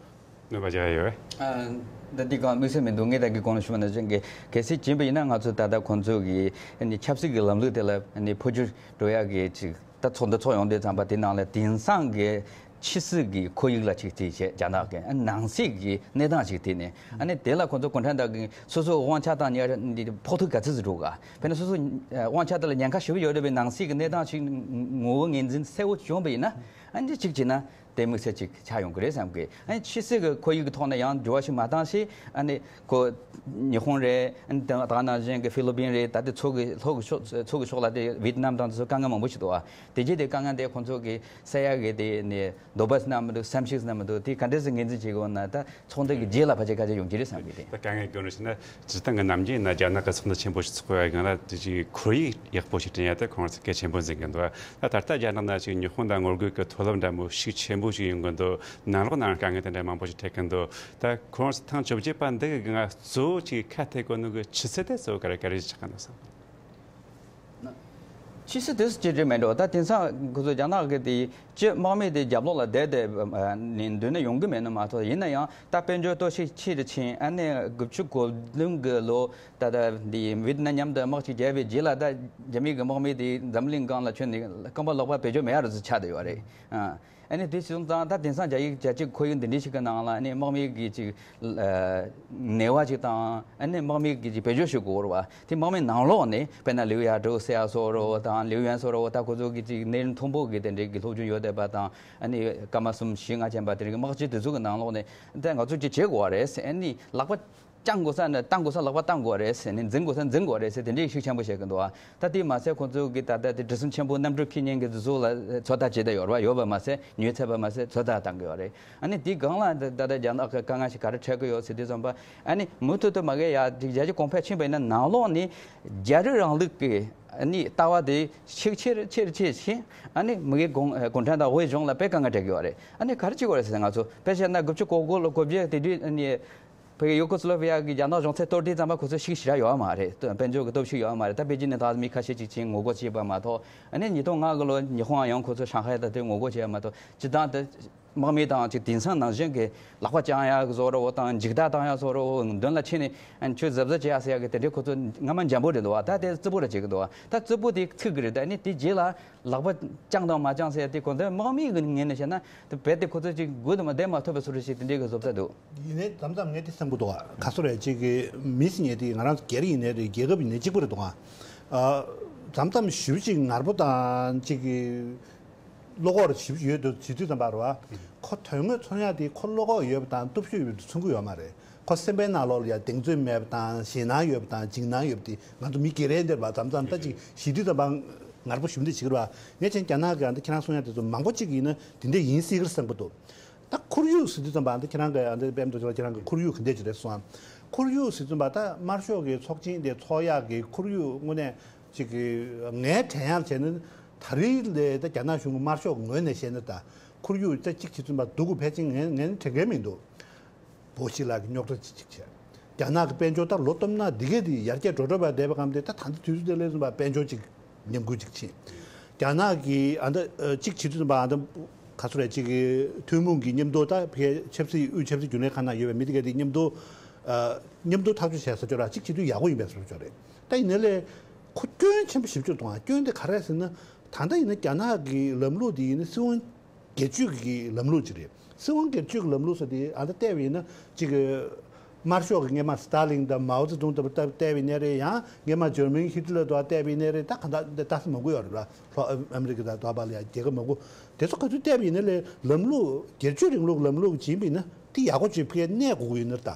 གནོད་པ་རྒྱག་ཡོད། ཨ། ད་འདི་གང་དམིགས་བསལ་མི་འདུག་ངས་ད་གི་གོང་ལ་ཞུས་པ་ནང་བཞིན་གྱི་གལ་སྲིད་བྱིན་པ་ཡིན་ན་ང་ཚོ་ད་ལྟ་ཁོང་ཚོ་གི་ཨ་ནི་ཆབ་སྲིད་ཀྱི་ལམ་ལུགས་དེ་ལ་ཨ་ནི་འཕོ་འགྱུར་འགྲོ་ཡག་གི་ཅིག་ད་ཚོགས་འདུ་ཚོགས་ཡོང་དུས་ཙམ་པ་དེ་ནང་ལ་དེང་སང་གི་ཕྱི་སྲིད་ཀྱི་ཁོར་ཡུག་ལ་ཅིག་དེ་བྱས་རྒྱ་ནག་གི་ཨ་ནང་སྲིད་ཀྱི་གནས་སྟངས་ཅིག་དེ་ནས་ཨ་ནི་དེ་ལ་ཁོང་ཚོ་གུང་ཁྲན་ཏང་གི་སོ་སོའི་དབང་ཆ་དང་ཉེ་འདི་ཕོག་ཐུག་ག་ཚོད་ཅིག་འགྲོ་ག་དཔེར་ན་སོ་སོ་དབང་ཆ་དེ་ལ་ཉེན་ཁ་ཞེ་པོ་ཡོད་རེད་པའི་ནང་སྲིད་ཀྱི་གནས་སྟངས་ཅིག་ངོ་བོ་ངོས་འཛིན་གསལ་བོ་བྱུང་བ་ཡིན་ན་ཨ་ནི་ཅིག་བྱས་ན། དེ་དམིགས་བསལ་ཅིག་ཆགས་ཡོང་གི་རེད་བསམ་གི། ཨ་ནི་ཕྱི་སྲིད་ཀྱི་ཁོར་ཡུག་གི་ཐོག་ནས་ཡང་འགྱུར་བ་ཞིག་མ་བཏང་ཞིག་ཨ་ནི་ཁོ་ཉི་ཧོང་རེད། ཨ་ནི་ད་ག་ནང་བཞིན་གྱི་ཧྥི་ལི་པིན་རེད། ད་ལྟ་ཚོགས་ཀྱི་ལྷོ་གི་ཕྱོགས་ཚོགས་ཀྱི་ཕྱོགས་ལ་དེ་ཝེ་ཏི་ནམ་དང་དེ་ཚོ་དཀའ་ངལ་མང་པོ་ཞིག་འདུག་ཨ། དེ་རྗེས་དེ་དཀའ་ངལ་དེ་ཁོང་ཚོ་གི་སེལ་ཡག་གི་དེ་ནི་འདོད་པ་ཟེར་ན་མི་འདུག་བསམ་གཞིག་ཟེར་ན་མི་འདུག་དེ་ག་འདྲས་སེ་ངོས་འཛིན་བྱེད་དགོས་ན་ད་ཚོགས་འདུ་གི་རྗེས་ལ་ཕལ་ཆེར་སྐད་ཆ་ཡོང་གི་རེད་བསམ་གི་དེ། ད་དཀའ་ངལ་སྐྱོན་རེད་ཟེར་ན། སྤྱིར་བཏང་གི་ནམ་རྒྱུན་ཡིན་ན་རྒྱ་ནག་གི་ཚོགས་འདུ་ཆེན་པོ་ཞིག་ཚོགས་པའི་སྒང་ལ་དེ་ཅིག་ཁོར་ཡུག་ཡག་པོ་ཞིག་བསྐྲུན་ཡ་དེ་ཁོང་རང་ཚོ་གལ་ཆེན་པོ་འཛིན་གྱི་འདུག་ད་ད་ལྟ་རྒྱ་ནག་ནང་ཅིག་ཉི་ཧོང་དང་ངོ་རྒོལ་གྱི་མཐོ་སློབ་འདྲ་མོ་ཤུགས་ཆེན་པོ་ཞིག་ཡོང་གི་འདུག་ནང་ལོགས་ནང་དཀའ་ངལ་དེ་འདྲ་མང་པོ་ཞིག་འཕྲད་ཀྱི་འདུག་ད་ཁོང་རང་ཚོ་ཐེངས་བཅོ་བརྒྱད་པ་འདི་གི་སྒང་གཙོ་བོ་ཅིག་ཁ་གཏད་དགོས་ནོ་གི་ཆུ་ཚད་དེ་གཙོ་བོ་ག་རེ་ག་རེ་ཆགས་ཀྱི་འདུག་བསམ། ཕྱི་སྲིད་དེ་སུ་གཅིག་སྒྲིལ་མེད་འགྲོ། ད་དེང་སང་ཁོ་ཚོ་རྒྱ་ནག་གི་དེ་སྤྱི་དམག་མི་དེ་རྒྱབ་ལོགས་ལ་བསྡད་བསྡད་ནས་མདུན་ན་ཡོང་གི་མེད་ན་མ་གཏོགས། ཡིན་ན་ཡང་ད་དཔལ་འབྱོར་གཏོར་བཤིག་ཆེ་རུ་ཕྱིན། ཨ་ནི་དགུ་བཅུ་གོ་བདུན་གི་ལོ་ད་ད་འདི་ཝེ་ཏི་ནམ་མཉམ་དུ་དམག་ཅིག་བརྒྱབ་པའི་རྗེས་ལ་ད་རྒྱ་མི་གི་དམག་མི་དེ་འཛམ་གླིང་སྒང་ལ་ཁྱོན་ནས་རྐང་པ་ལག་པ་བེད་སྤྱོད་མེད་ཡ་རུ་ཚུར་ཆགས་བསྡད་ཡོད་རེད། ཨ། ཨ་ནི་དེ་སོང་ཙང་ད་དེང་སང་རྒྱ་ཡིག་རྒྱ་སྐྱེད་ཁོར་ཡུག་འདི་འདྲའི་ཞིག་གི་ནང་ལ་ཨ་ནི་དམག་མི་གི་ཅིག་ཨ་ནུས་པ་ཅིག་དང་ཨ་ནི་དམག་མི་གི་ཅིག་བེད་སྤྱོད་བྱེད་དགོས་རེད་བ། དེ་དམག་མིའི་ནང་ལོགས་ནས་དཔེར་ན་ལིའུ་ཡ་ཀྲོའུ་ཟེར་ཡ་སོགས་རེད་བ་དང་ལིའུ་ཡོན་སོགས་རེད་བ། ད་ཁོ་ཚོ་གི་ཅིག་གནས་རིམ་མཐོན་པོ་གི་དེ་འདྲའི་གི་སློབ་སྦྱོང་ཡོད་བསྡད་པ་དང་ཨ་ནི་སྐར་མ་གསུམ་བཞི་ལྔ་ཅན་པ་དེ་འདྲའི་གི་དམག་སྤྱི་དེ་ཚོ་གི་ནང་ལོགས་ནས་ད་ང་ཚོ་ཅིག་བྱེད་དགོས་བ་རེད་ཟེར། ཨ་ནི་ལག་པ་བརྐྱང་དགོས་ས་ནི་བཏང་དགོས་ས་ལག་པ་བཏང་དགོས་རེད་ཟེར་ནས་འཛིན་དགོས་ས་འཛིན་དགོས་རེད་ཟེར་དེ་འདྲའི་ཤུགས་ཆེན་པོ་བཤད་ཀྱི་འདུག་ཨ། ད་དེ་མ་ཟད་ཁོང་ཚོ་གི་ད་ལྟ་དེ་དྲི་ཟིང་ཆེན་པོ་གནམ་གྲུ་འཁྱེར་མཁན་གྱི་དེ་ཚོ་ལ་ཚོད་ལྟ་བྱེད་བསྡད་ཡོད་རེད་བ། ཡོད་པ་མ་ཟད་ཉོས་ཚར་བ་མ་ཟད་ཚོད་ལྟ་བཏང་གི་ཡོད་རེད། ཨ་ནི་དེའི་སྒང་ལ་ད་ད་ལྟ་རྒྱ་ནག་གི་དཀའ་ངལ་ཞིག་ག་རེ་འཕྲད་ཀྱི་ཡོད་ཟེར་དུས་ཙམ་པ་ཨ་ནི་མུ་མཐུད་དུ་མ་གི་ཡ་དེ་རྒྱལ་སྤྱིའི་གོང་འཕེལ་ཕྱིན་པ་ཡིན་ན་ནང་ལོགས་ནས་རྒྱ་རིགས་རིང་ལུགས་ཀྱི་ཨ་ནི་ལྟ་བ་དེ་ཤུགས་ཆེ་རུ་ཆེ་རུ་ཆེ་ཕྱིན། ཨ་ནི་མི་གི་གུང་གུང་ཁྲན་ཏང་དབུས་གཞུང་ལ་དཔེ་དཀའ་ངལ་འཕྲད་ཀྱི་ཡོད་རེད། ཨ་ནི་ག་རེ་བྱེད་དགོས་རེད་ཟེར་ན་ང་ཚོ་དཔེ་བཤད་ན་དགུ་བཅུ་གོ་དགུ་ལོ་གོ་བརྒྱད་དེ་དུས་ཨ་ནི། བོད་ཀྱི་ཡུ་གོ་སི་ལོ་བྷི་ཡ་གི་རྒྱ་ནག་གཞུང་ཚབ་གཏོར་དུས་ཙམ་པ་ཁོ་ཚོ་ཤུགས་ཞེ་དྲག་ཡོད་མ་རེད། དཔལ་འབྱོར་གྱི་སྟོབས་ཤུགས་ཡོད་མ་རེད། ད་པེ་ཅིན་ནས་ད་མི་ཁ་ཤས་ཅིག་ཕྱིན་ངོ་རྒོལ་བྱས་པ་མ་གཏོགས། ཨ་ནི་ཉིས་སྟོང་ལྔ་གི་ལོ་ཉི་ཧོང་ཡང་ཁོ་ཚོ་ཧྲང་ཧའེ་ད་དུང་ངོ་རྒོལ་བྱས་པ་མ་གཏོགས་སྤྱིར་བཏང་དུ་དམག་མི་དང་ཅིག་དེང་སང་ནང་བཞིན་གྱི་ལག་པ་བརྐྱང་ཡག་གི་བཟོ་འདྲ་བོ་དང་འཇིགས་སྐྲག་བཏང་ཡག་བཟོ་འདྲ་བོ་མདུན་ལ་ཕྱིན་ནས་ཨ་ནི་ཁྱོད་གཟབ་གཟབ་བྱེད་ཡག་ཟེར་ཡག་གི་དེ་འདྲའི་ཁོ་ཚོ་སྔ་མ་འཇམ་པོ་རེད་འདུག་བ། ད་དེ་རྩི་པོ་ར་བྱེད་ཀྱི་འདུག་བ། ད་རྩི་པོ་དེ་ཚིག་གི་རེད། ད་ཨ་ནི་དེ་རྗེས་ལ། ལག་པ་བརྐྱངས་དང་མ་བརྐྱངས་ཟེར་ཡ་དེ་ཁོ་ཚོ་དམག་མི་གི་ངོས་ནས་བཤད་ན་དེ་རྦད་དེ་ཁོ་ཚོ་ཅིག་འགུལ་དུ་མ་བསྡད་མ་ཐུབ་པའི་བཟོ་འདྲ་ཞིག་དེ་འདྲའི་གི་བཟོ་ཚད་འདུག་ཡིན་ནའི་མཚམས་མཚམས་ངས་དེ་བསམ་གི་འདུག་ཨ། ག་སོ་རེད་ཅིག་གི་མི་ཟེར་མཁན་དེ་ང་རང་སྒེར་ཡིན་ནའི་རེད། རྒྱལ་ཁབ་ཡིན་ནའི་གཅིག་པ་རེད་འདུག་ཨ། མཚམས་མཚམས་ཞེ་པོ་ཅིག་ངར་པོ་དང་ཅིག་གི་བློ་ཁོག་ཞེ་པོ་ཡོད་འདུག་བྱེད་དུས་ཙམ་པ་རེད་བ། ཁོ་དོན་དངོས་མཚོན་ཡ་དེ་ཁོ་བློ་ཁོག་ཡོད་པ་དང་སྟོབས་ཤུགས་ཡོད་པ་དེ་མཚོན་གི་ཡོད་མ་རེད། ཁོ་སེམས་པའི་ནང་ལོགས་ལ་ཡང་གདེང་ཚོད་མེད་པ་དང་ཞེད་སྣང་ཡོད་པ་དང་འཇིགས་སྣང་ཡོད་པ་དེ་ང་ཚོ་མི་སྒེར་རེ་འདིར་བ་མཚམས་མཚམས་ད་ཅིག་ཞི་དུས་ཙམ་པ་ངར་པོ་ཞུམ་འདི་བྱེད་ཀྱི་རེད་བ། ངས་ཅན་རྒྱ་ནག་གི་ཨ་འདི་ཁྱེད་རང་གསུང་ཡ་དེ་ཚོ་མང་པོ་ཅིག་ཡིན་ན་དེ་འདྲས་ཡིན་སྲིད་ཀྱི་རེད་བསམ་གྱི་འདུག་ད་ཁོར་ཡུག་ཟེར་དུས་ཙམ་པ་ཨ་འདི་ཁྱེད་རང་གི་ཨ་འདི་པད་མ་རྡོ་རྗེ་ལགས་ཁྱེད་རང་གི་ཁོར་ཡུག་ག་འདྲས་ཅིག་རེད་གསུང་ཨ། ཁོར་ཡུག་ཟེར་དུས་ཙམ་པ་ད་དམར་ཤོག་གི་ཚོགས་ཆེན་དེ་ཚོགས་ཡག་གི་ཁོར་ཡུག་དངོས་གནས་ཅིག་གི་ངས་དྲན་ཡག་བྱས་ན་ད་རེས་ལས་ད་རྒྱ་ནག་གཞུང་གི་དམར་ཤོག་གི་ངོས་ནས་བཤད་ན་ད་ཁོར་ཡུག་ད་ཅིག་བྱེད་དུས་ཙམ་པ་སྡུག་གི་ཕལ་ཆེར་ངས་ངས་དྲན་གི་མི་འདུག་པོ་ཤི་ལགས་ཀྱི་རྙོག་དྲ་ཅིག་ཅིག་བྱས། རྒྱ་ནག་གི་དཔལ་འབྱོར་ད་ལོ་སྟོང་ན་འདི་གས་འདི་ཡར་རྒྱས་འགྲོ་འགྲོ་བ་བསྡད་པ་གམ་དེ་ད་ད་ལྟ་དུས་ཚོད་དེ་སླེབས་སོང་བ་དཔལ་འབྱོར་ཅིག་ཉམས་རྒུད་ཅིག་ཕྱིན། རྒྱ་ནག་གི་ཨ་ད་ཅིག་བྱེད་དུས་ཙམ་པ་ཨ་ད་ག་ཚོད་རེད་ཅིག་གི་ཐུན་མོང་གི་མཉམ་དུ་ད་ཕའི་ཆབ་སྲིད་དབུས་ཆབ་སྲིད་རྒྱུན་ལས་ཁང་ནང་ཡོད་པའི་མི་དེ་གས་དེ་མཉམ་དུ་མཉམ་དུ་ཐག་གཅོད་བྱས་ས་ཅོག་ར་ཅིག་བྱེད་དུས་ཡག་པོ་ཡིན་པའི་བཟོ་ཅོག་རེད། ད་ཡིན་ནའི་ལས་ཁོ་སྐྱོན་ཆེན་པོ་ཞེ་པོ་ཅིག་གཏོང་བ། སྐྱོན་དེ་ག་རེ་རེད་ཟེར་ན་ད་ལྟ་ཡིན་ན་རྒྱ་ནག་གི་ལམ་ལུགས་དེ་ཡིན་ན་སྲིད་དབང་སྒེར་གཅོད་ཀྱི་ལམ་ལུགས་ཅིག་རེད། སྲིད་དབང་སྒེར་གཅོད་ཀྱི་ལམ་ལུགས་ཟེར་དེ་ཨ་ད་བལྟས་པ་ཡིན་ན་ཅིག་གི་དམར་ཤོག་གི་སྔས་མ་སི་ཏཱ་ལིན་དང་མའོ་ཙེ་ཏུང་དང་བལྟས་པ་ཡིན་ནའི་རེད། ཡང་སྔས་མ་འཇར་མན་ཧི་ཏི་ལར་དང་བལྟས་པ་ཡིན་ནའི་རེད། ད་ག་འདྲ་འདི་ལྟ་ས་མང་པོ་ཡོད་རེད་ལ། ལྷོ་ཨ་མེ་རི་ཀ་དང་དོ་བ་ལ་ཡང་རྒྱལ་ཁབ་མང་པོ་དེ་ཚོ་ག་ཚོད་བལྟས་པ་ཡིན་ན་ལས་ལམ་ལུགས་སྒེར་གཅོད་རིང་ལུགས་ལམ་ལུགས་བྱིན་པ་ཡིན་ན་དེ་ཡག་པོ་ཅིག་ཕ་གིར་གནས་དགོས་ཀྱི་ཡོད་ན་ད།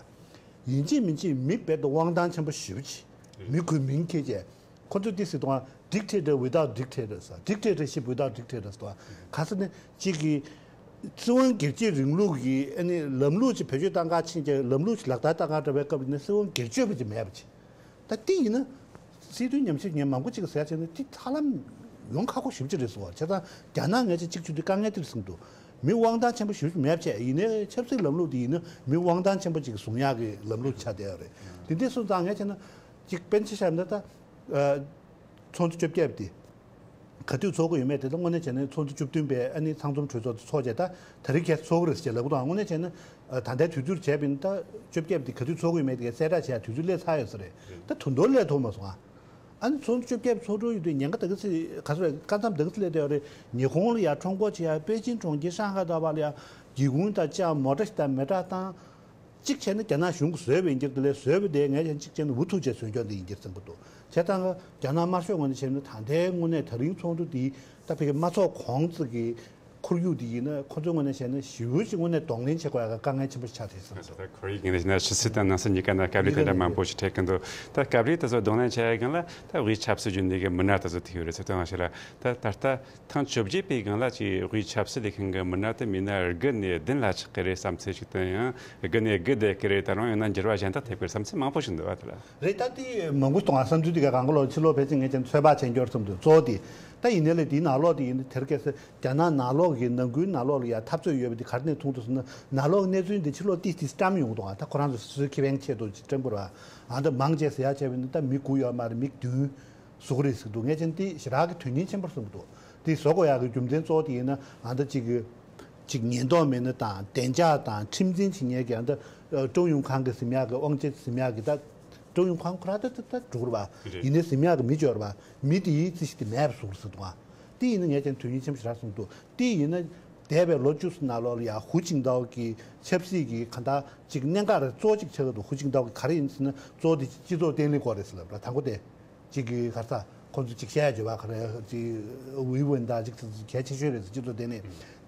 ཡིན་གཅིག་མིན་གཅིག་མི་རྦད་དེ་དབང་ཐང་ཆེན་པོ་ཞེ་པོ་ཅིག་མི་ཁོའི་མིང་ཁྱེར་བྱས། ཁོ་ཚོས་འདི་ཟེར་དུས་dictator without dictators, dictatorship without dictators དང་ག་ས་ནས་གཅིག་གི་སྲིད་དབང་སྒེར་གཅོད་རིང་ལུགས་ཀྱི་ཨ་ནི་ལམ་ལུགས་ཅིག་བེད་སྤྱོད་བཏང་ག་ཕྱིན་ཀྱང་ལམ་ལུགས་ཅིག་ལག་བསྟར་བཏང་ག་འགྲོ་བའི་སྐབས་ནས་སྲིད་དབང་སྒེར་གཅོད་པ་ཅིག་མེད་པ་ཅིག་ད་འདི་ཡིན་ན་སྲིད་དོན་ཉམས་ཞིབ་ངས་མང་པོ་ཅིག་ཟེར་བྱས་ན་འདི་ཐབས་ལམ་ཡོང་ཁག་པོ་ཞེ་པོ་ཅིག་རེད་གསུངས་པ། བྱས་ཙང་རྒྱ་ནག་ངས་ཅིག་གཅིག་བྱེད་དུས་དཀའ་ངལ་འདི་རེད་གསུངས་འདུག་མི་དབང་ཐང་ཆེན་པོ་ཞེ་པོ་ཅིག་མེད་པ་བྱས་ཡིན་ནའི་ཆབ་སྲིད་ལམ་ལུགས་འདི་ཡིན་ན་མི་དབང་ཐང་ཆེན་པོ་ཅིག་བཟུང་ཡག་གི་ལམ་ལུགས་ཆགས་བསྡད་ཡོད་རེད། དེ་འདྲ་སོང་ཙང་ངས་བྱས་ན། གཅིག་དཔེར་ན་ཆ་བཞག་ན་ད། ཚོགས་འདུ་བཅོ་བརྒྱད་པ་དེ། ག་དུས་ཚོགས་ཀྱི་ཡོད་མེད་དེ་ད་དངོས་གནས་བྱས་ན་ཚོགས་འདུ་བཅུ་བདུན་པའི་ཨ་ནི་ཚང་འཛོམས་གྲོས་ཚོགས་དེ་ཚོགས་བྱས་ད་ད་རེས་ཁྱེད་ཚོགས་ཀྱི་རེད་ཟེར་ལབ་གི་འདུག་དངོས་གནས་བྱས་ན་ད་ལྟའི་དུས་ཚོད་བྱས་པ་ཡིན་ད་བཅོ་བརྒྱད་པ་དེ་ག་དུས་ཚོགས་ཀྱི་ཡོད་མེད་དེ་གསལ་བསྒྲགས་བྱས་དུས་ཚོད་སླེབས་ཚར་ཡོད་ས་རེད། ད་དུས་འདོར་སླེབས་ཐུབ་མ་སོང་ཨ། ཨ་ནི་ཚོགས་འདུ་བཅོ་བརྒྱད་པ་ཚོགས་འགྲོ་ཡོད་དུས་ཉེན་ཁ་ད་ག་ཚོད་ག་ཚོད་སྐབས་མཚམས་ད་ག་ཚོད་སླེབས་བསྡད་ཡོད་རེད། ཉི་ཧོང་ལ་ཡར་ཁྲོམ་སྐོར་བྱེད་ཡ་པེ་ཅིན་གྲོང་ཁྱེར་ཧྲང་ཧའེ་ད་བ་ལ་ཡ་སྒེའུ་ཁུང་དང་ལྕགས་མོ་ཊ་ཞིག་དང་མེ་ཏྲག་བཏང་། གཅིག་བྱས་ན་རྒྱ་ནག་གཞུང་གིས་བཟོས་པ་ཡིན་གྱི་རེད། དེ་ལས་བཟོས་པ་དེ་ངས་ཀྱང་གཅིག་བྱས་ན་འུ་ཐུག་བྱས་བཟོས་སྐྱོན་དེ་ཡིན་གྱི་རེད་བསམ་གྱི་འདུག་བྱས་ཙང་རྒྱ་ནག་དམར་ཤོག་ངོས་ནས་བྱས་ན་ད་ལྟའི་དངོས་གནས་ད་རིང་ཚོགས་འདུ་དེ་ད་ཕ་གི་མ་ཚོགས་གོང་ཙམ་གྱི་ཁོར་ཡུག་དེ་ཡིན་ན་ཁོ་ཚོའི་ངོས་ནས་བྱས་ན་ཞེ་པོ་ཅིག་དངོས་གནས་གདོང་ལེན་བྱེད་དགོས་ཡག་གི་དཀའ་ངལ་ཆེན་པོ་ཞིག་ཆགས་བསྡད་བསམ་གྱི་འདུག་ད་ཁོར་ཡུག་ཡིན་ན་ཕྱི་སྲིད་དང་ནང་སྲིད་གཉིས་ཀ་ནང་དཀའ་ལས་དེ་འདྲ་མང་པོ་ཞིག་འཕྲད་ཀྱི་འདུག་ད་དཀའ་ལས་དེ་ཚོ་གདོང་ལེན་བྱེད་ཡག་སྒང་ལ་ད་དབུས་ཆབ་སྲིད་ཀྱི་འདི་གའི་མི་སྣ་དེ་ཚོ་ཐུག་ཡོད་རེད་ཟེར་དོན་ཞིག་ལ་ད་ད་ལྟ། ཐེངས་བཅོ་བརྒྱད་པའི་སྒང་ལ་ཅིག་དབུས་ཆབ་སྲིད་ལས་ཁུངས་ཀྱི་མི་སྣ་དེ་མིན་ན་དགུ་ནས་བདུན་ལ་ཆགས་ཀྱི་རེད་བསམ་ཚུལ་ཞིག་བཏོན་ཡང་དགུ་ནས་དགུ་བསྡད་ཀྱི་རེད། ད་རུང་ཡང་ན་འགྱུར་བ་གཞན་དག་ཐེབས་ཀྱི་རེད་བསམ་ཚུལ་མང་པོ་ཞིག་འདུག་བ་དེ་ལ། རེད། ད་དེ་མང་པོ་གཏོང་བ་བསམ་ཚུལ་དེ་ག་གང་ག་ལོག་ཕྱི་ལོགས་ཕལ་ཆེར་ངས་ཀྱང་ཚོད་དཔག་བྱས་འགྱུར་བསམ་འདུག་གཙོ་བོ་དེ་ད་ཡིན་ནའི་ལས་དེའི་ནང་ལོགས་དེ་ཡིན་དེར་གལ་སྲིད་རྒྱ་ནག་ནང་ལོགས་ཀྱི་ནང་ཁུལ་ནང་ལོགས་ལ་ཡང་འཐབ་རྩོད་ཡོད་པ་དེ་ག་རེ་ནས་མཐོང་འདུག་ཟེར་ན་ནང་ལོགས་གནས་ཚུལ་འདི་ཕྱི་ལོགས་ཏིས་ཏིས་བཀྲམ་ཡོང་གི་འདུག་ད་ཁོ་རང་ཚོ་སོ་སོའི་ཁེ་ཕན་ཆེད་དུ་བཀྲམ་དགོས་ར། ཨ་ད་མང་ཆེ་ཟེར་ཡག་བྱས་པ་ཡིན་ན་ད་མི་དགུ་ཡོད་མ་རེད། མི་བདུན། བཟོ་གི་རེད་ཟེར་གི་འདུག་ངས་ཀྱང་དེ་ཞེ་དྲག་གི་དོན་སྙིང་ཆེན་པོ་བསམ་གི་འདུག་དེ་བཟོ་དགོས་ཡག་གི་རྒྱུ་མཚན་གཙོ་བོ་དེ་ཡིན་ན་ཨ་ད་ཅིག་གི་ཅིག་ཉེན་རྟོག་མི་སྣ་དང་བདེ་འཇགས་དང་ཁྲིམས་འཛིན་བྱེད་མཁན་གྱི་ཨ་ད་ཀྲུང་ཡུང་ཁང་གི་ཟིན་ཡག་གི་དབང་ཆ་ཟིན་ཡག་གི་ད་ཀྲུང་ཡུང་ཁང་ཁོ་ར་ད་ད་ད་འགྲོ་གི་རེད་པ། རེད། ཡིན་ནའི་ཟིན་ཡག་གི་མི་འབྱོར་པ་མི་དེ་ཡིས་རྩིས་ཞིག་དེ་མེད་པ་བཟོ་གི་རེད་ཟེར་འདུག་དེ་ཡིན་ན་ངས་ཀྱང་དོན་སྙིང་ཆེན་པོ་ཞེ་དྲག་བསམ་གི་འདུག་དེ་ཡིན་ན། འདས་པའི་ལོ་བཅུ་གསུམ་ནང་ལོགས་ལ་ཡང་ཧུའུ་ཅིན་ཏའོ་གི་ཆབ་སྲིད་ཀྱི་གང་ལྟར་ཅིག་གནད་འགག་རེ་གཙོ་བོ་གཅིག་ཆགས་ཀྱི་འདུག་ཧུའུ་ཅིན་ཏའོ་གི་ག་རེ་ཡིན་ཟེར་ན་གཙོ་བོ་དེ་སྤྱི་ཚོགས་བརྟན་ལྷིང་སྐོར་རེད་ཟེར་ལབ་ར། དང་པོ་དེ་གཅིག་གི་ག་རེ་ཟ་ཁོང་ཚོ་ཅིག་བཤད་ཡ་བརྗོད་པ་ག་རེ་ཅིག་ཝི་ཝུན་དང་ཅིག་གལ་ཆེ་ཤོས་རེད་ཟེར། སྤྱི་ཚོགས་བརྟན་ལྷིང་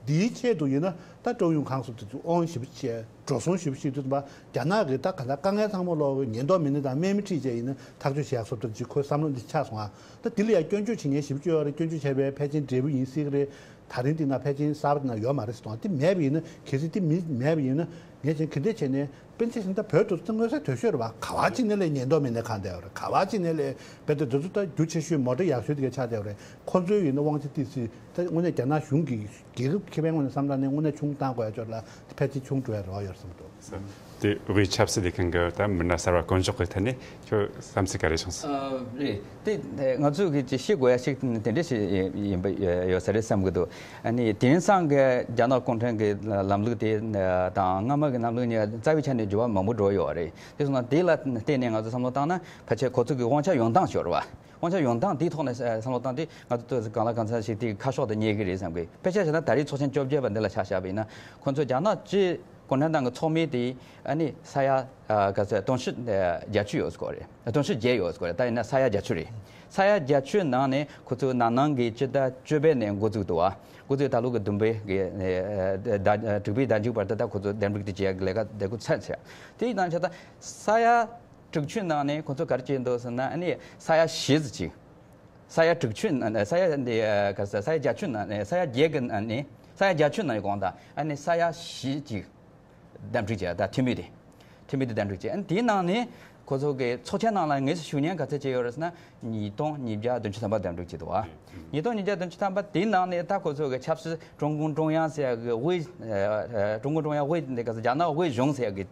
འདིའི་ཆེད་དུ་ཡིན་ན་ད་ཀྲོའུ་ཡུང་ཁང་སོགས་དེ་ཚོ་དབང་ཞིབ་བྱས་འགྲོ་སོང་ཞིབ་བྱེད་དུས་ཙམ་པ་རྒྱ་ནག་གི་ད་ག་ད་དཀའ་ངལ་ཚང་མ་ལོག་ཉེན་རྟོག་མི་སྣ་དང་དམག་མི་ཁྲིད་བྱས་ཡིན་ན་ཐག་གཅོད་བྱེད་ཡ་སོགས་དེ་ཅིག་ཁོའི་བསམ་བློ་འདི་ཆགས་སོང་ཨ། ད་དེ་ལ་ཡང་སྐྱོན་བརྗོད་བྱེད་མཁན་ཞིབ་དཔྱོད་ཡོད་རེད། སྐྱོན་བརྗོད་བྱས་པའི་ཕལ་ཆེར་འབྲས་བུ་ཡིན་སྲིད་གི་རེད། ད་རིང་འདི་ན་ཕལ་ཆེར་གསར་པ་དེ་ན་ཡོད་མ་རེད་ཟེར་དང་། དེ་མེད་པ་ཡིན་ན་གལ་སྲིད་དེ་མི་མེད་པ་ཡིན་ན་ངས་བྱས་ག་འདྲས་བྱས་ནས་དཔེར་ན་ཆ་བཞག་ན་ད་བོད་དུ་ད་མངོན་གསལ་དོད་ཤོས་རེད་བ། ག་བ་ཅིག་ནས་ལས་ཉེན་རྟོག་མི་སྣ་གང་བསྡད་ཡོད་རེད། ག་བ་ཅིག་ནས་ལས་བོད་དུ་འདི་ཚོ་ད་རྒྱུ་ཆེ་ཤོས་མོ་ཊ་ཡག་ཤོས་དེ་ག་ཆགས་བསྡད་ཡོད་རེད། ཁོ་ཚོའི་ཡིན་ན་དབང་ཆ་ཏོག་ཙམ་ད་དངོས་གནས་རྒྱ་ནག་གཞུང་གི་རྒྱལ་ཁབ་ཁེ་ཕན་ངོས་ནས་བསམ་བློ་ནས་དངོས་གནས་ཆུང་བཏང་དགོས་ཡ་ཅོག་ལ་ཕལ་ཆེར་ཆུང་འགྲོ་ཡ་རེ་བ་ཡོད་བསམ་འདུག་དེ་དབུས་ཆབ་སྲིད་ལས་ཁུངས་ཀྱི་ད་མི་སྣ་གསར་བ་བསྐོ་འཇོག་གི་ཐད་ནས་ཁྱོད་བསམ་ཚུལ་ག་རེ་བྱུང་སོང་། ཨ། རེད། དེ་ང་ཚོས་གི་ཅིག་ཤེས་དགོས་ཡ་ཞིག་དེ་འདྲ་ཞིག་ཡིན་པ་ཡོད་ས་རེད་བསམ་གི་འདུག་ཨ་ནི་དེང་སང་གི་རྒྱ་ནག་གུང་ཁྲན་གྱི་ལམ་ལུགས་དེ་དང་སྔ་མ་གི་ལམ་ལུགས་གཉིས་རྩ་བའི་ཆ་ནས་འགྱུར་བ་མང་པོ་འགྲོ་ཡོད་རེད། དེ་སོང་ན་དེ་ལ་བརྟེན་ནས་ང་ཚོ་བསམ་བློ་བཏང་ན་ཕལ་ཆེར་ཁོ་ཚོ་གི་དབང་ཆ་ཡོང་སྟངས་ཤོར་བ། དབང་ཆ་ཡོང་སྟངས་དེའི་ཐོག་ནས་བསམ་བློ་བཏང་དུས་ང་ཚོ་གང་ལ་གང་འཚམ་ཞིག་དེ་ཁ་ཕྱོགས་དེ་རྙེད་ཀྱི་རེད་བསམ་གི། དཔེ་ཆ་བཞག་ན་ད་རེས་ཚོགས་ཆེན་བཅོ་བརྒྱད་པ་འདི་ལ་ཆ་བཞག་པ་ཡིན་ན་ཁོ་ཚོས་རྒྱ་ནག་སྤྱི་གུང་ཁྲན་ཏང་གི་ཚོགས་མི་དེ་ཨ་ནི་ས་ཡ་ག་ཚོད་དུང་ཕྱུར་བརྒྱད་ཅུ་ཡོད་སྐོར་རེད། དུང་ཕྱུར་བརྒྱད་ཡོད་སྐོར་རེད། ད་ཡིན་ན་ས་ཡ་བརྒྱད་ཅུ་རེད། ས་ཡ་བརྒྱད་ཅུ་ནང་ནས་ཁོ་ཚོས་ན་ནིང་གི་སྤྱི་ཟླ་བཅུ་པའི་ནས་འགོ་བཙུགས་འདུག་བ། འགོ་བཙུགས་ད་ལོ་གི་བདུན་པའི་གི་ཨ་ཨ་དྲུག་པའི་ཟླ་མཇུག་བར་དུ་ད་ཁོ་ཚོས་འདེམས་སྒྲུག་དེ་བྱེད་ཡག་གི་ལས་ཀ་དེ་ཁོ་ཚར་ཚར། དེ་ཡིན་ན་ཆ་ད་ས་ཡ་དྲུག་ཅུ་ནང་ནས་ཁོ་ཚོ་ག་རེ་བྱས་འདུག་ཟེར་ན་ཨ་ནི་ས་ཡ་བཞི་ཙམ་ཅིག་ས་ཡ་དྲུག་ཅུ་ནང་ནས་ས་ཡ་འདི་ག་ས་ས་ཡ་བརྒྱད་ཅུ་ནང་ནས་ས་ཡ་བརྒྱད་ཀྱི་ནང་ནས་ས་ཡ་བརྒྱད་ཅུ་ནང་ནས་དགོངས་དག་ཨ་ནི་ས་ཡ་བཞི་ཅིག་འདེམས་སྒྲུག་བྱས། ད་འཐུས་མི་དེ་འཐུས་མི་དེ་འདེམས་སྒྲུག་བྱས། ཨ་ནི་དེའི་ནང་ནས་ཁོ་ཚོ་གི་ཚོགས་ཆེན་ནང་ལ་ངེས་སུ་ཞུགས་མཁན་ག་ཚད་བྱས་ཡོད་རེད་ཟེར་ན་ཉིས་སྟོང་ཉིས་བརྒྱ་བདུན་ཅུ་ཐམ་པ་འདེམས་སྒྲུག་བྱས་འདུག་བ། ཉིས་སྟོང་ཉིས་བརྒྱ་བདུན་ཅུ་ཐམ་པ་དེའི་ནང་ནས་ད་ཁོ་ཚོ་གི་ཆབ་སྲིད་ཀྲུང་གུང་ཀྲུང་དབྱང་ཟེར་ཡག་གི་དབུས་ཀྲུང་གུང་ཀྲུང་དབྱང་དབུས་འདི་ག་ས་རྒྱ་ནག་དབུས་གཞུང་ཟེར་ཡག་གི་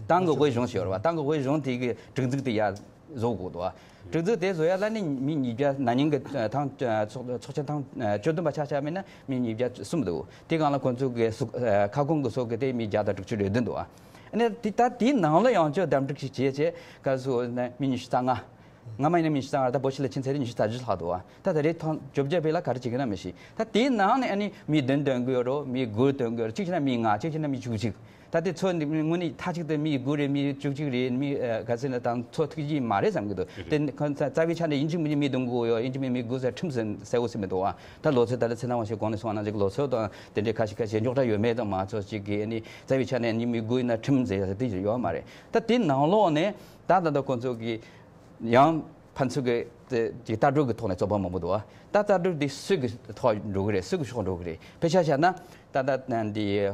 ཏང་གི་དབུས་གཞུང་ཞིག་ཡོད་རེད་བ། ཏང་གི་དབུས་གཞུང་དེ་གི་སྒྲིག་འཛུགས་དེ་ཡར་བཟོ་དགོས་འདུག་བ། སྒྲིག་འཛུགས་དེ་བཟོ་ཡ་ལ་ནི་མི་ཉིས་བརྒྱ་ན་ནིང་གི་ཐེངས་ཚོགས་ཚོགས་ཆེན་ཐེངས་བཅུ་བདུན་པ་ཆ་བཞག་པ་ཡིན་ན་མི་ཉིས་བརྒྱ་གསུམ་འདུག་དེ་སྒང་ལ་ཁོང་ཚོ་གི་ཁ་སྐོང་གི་སོགས་ཀྱི་དེ་མི་བརྒྱ་དང་དྲུག་ཅུ་རེ་བདུན་འདུག་ཨ་ནི་དེ་ད་དེའི་ནང་ལ་ཡང་ཅིག་འདེམས་སྒྲུག་ཅིག་བྱས་བྱས་ག་སུ་ནི་མི་ཉི་ཤུ་རྩ་ལྔ། སྔ་མ་ཡིན་ན་མི་ཉི་ཤུ་རྩ་ལྔ་རེད། ད་བོད་ཕྱི་ལ་ཕྱིན་ཚར་དུས་ཉི་ཤུ་རྩ་བཞི་ལྷག་འདུག་ཨ་ད་ད་རེས་ཐེངས་བཅོ་བརྒྱད་པའི་ལ་ག་རེ་བྱེད་ཀྱི་ན་མི་ཤེས། ད་དེའི་ནང་ནས་ཨ་ནི་མི་བདུན་འདོན་གྱི་ཡོད་རེད། མི་དགུ་འདོན་གྱི་ཡོད་རེད། གཅིག་བྱས་ན་མི་ལྔ། གཅིག་བྱས་ན་མི་བཅུ་གཅིག་ད་དེ་ཚོ་འདི་དངོས་གནས་མཐའ་གཅིག་ཏུ་མི་དགུ་རེད། མི་བཅུ་གཅིག་རེད། མི་ཨ་ག་ཚོད་ན་དང་ཚོ་ཐུག་གི་མ་རེད་བསམ་གྱི་འདུག་དེ་ཁོ་ཚ་རྩ་བའི་ཆ་ནས་ཡིན་གཅིག་མིན་གཅིག་མི་བདུན་དགུ་ཡོད། ཡིན་གཅིག་མིན་མི་དགུ་ཟེར་ཁྲིམས་ཟེར་གསལ་བོ་ཟེར་མི་འདུག་ཨ་ད་ལོ་ཚོད་ད་ལ་ཚེ་ནང་བ་ཞིག་གོང་ནས་སོང་ན་ཅིག་ལོ་ཚོད་དང་དེ་འདྲའི་ཁ་ཤས་ཁ་ཤས་རྙོག་དྲ་ཡོད་མེད་དང་མ་ཚོ་ཅིག་གི་ཨ་ནི་རྩ་བའི་ཆ་ནས་ཡིན་མི་དགུ་ཡིན་ན་ཁྲིམས་ཟེར་ཡ་དེ་ཡོད་མ་རེད། ད་དེ་ནང་ལོགས་ནས་ད་ད་ལྟ་ཁོ་ཚོ་གི་ཡང་ཕན་ཚུན་གི་དེ་ལྟ་གྲུབ་ཀྱི་ཐོག་ནས་རྩོད་པ་མང་པོ་འདུག་ཨ་ད་ལྟ་གྲུབ་དེ་སུ་གི་ཐོག་འགྲོ་གི་རེད། སུ་གི་ཕྱོགས་འགྲོ་གི་རེད། དཔེ་ཆ་བཞག་ན་ད་ལྟ་འདི་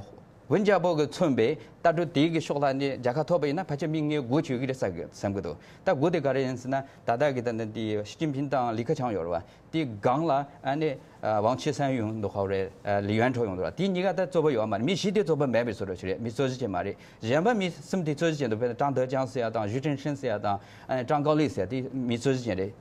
ཝུན་ཅཱ་པོ་གིས་མཚོན་པའི་ལྟ་གྲུབ་དེའི་གི་ཕྱོགས་ལ་ནི་རྒྱལ་ཁ་ཐོབ་པ་ཡིན་ན་ཕལ་ཆེར་མི་ལྔའི་དགུ་ཆོད་ཀྱི་རེད་བསམ་གི་བསམ་གི་འདུག་ད་དགུ་དེ་ག་རེ་ཡིན་ཟེར་ན་ད་ལྟ་གི་ད་ལྟ་འདི་ཞི་ཅིན་ཕིན་དང་ལི་ཁེ་ཆང་ཡོད་རེད་བ། དེའི་སྒང་ལ་ཨ་ནི་ཝང་ཆི་ཧྲན་ཡོང་འདུག་ཧ་རེད། ལི་ཡོན་ཁྲོ་ཡོང་འདུག་ར། དེ་གཉིས་ཀ་ད་རྩོད་པ་ཡོད་མ་རེད། མི་བཞི་དེ་རྩོད་པ་མེད་པའི་བཟོ་འདྲ་ཞིག་རེད། མི་རྩོད་གཞི་ཅན་མ་རེད། གཞན་པ་མི་གསུམ་དེ་རྩོད་གཞི་ཅན་འདུག་དཔེར་ན་ཀྲང་ཏེ་ཅང་ཟེར་ཡ་དང་ཞུ་ཅིན་ཧྲིན་ཟེར་ཡ་དང་ཨ་ནི་ཀྲང་ཀའོ་ལི་ཟེར་ཡ་དེ་མི་རྩོད་གཞི་ཅན་རེད།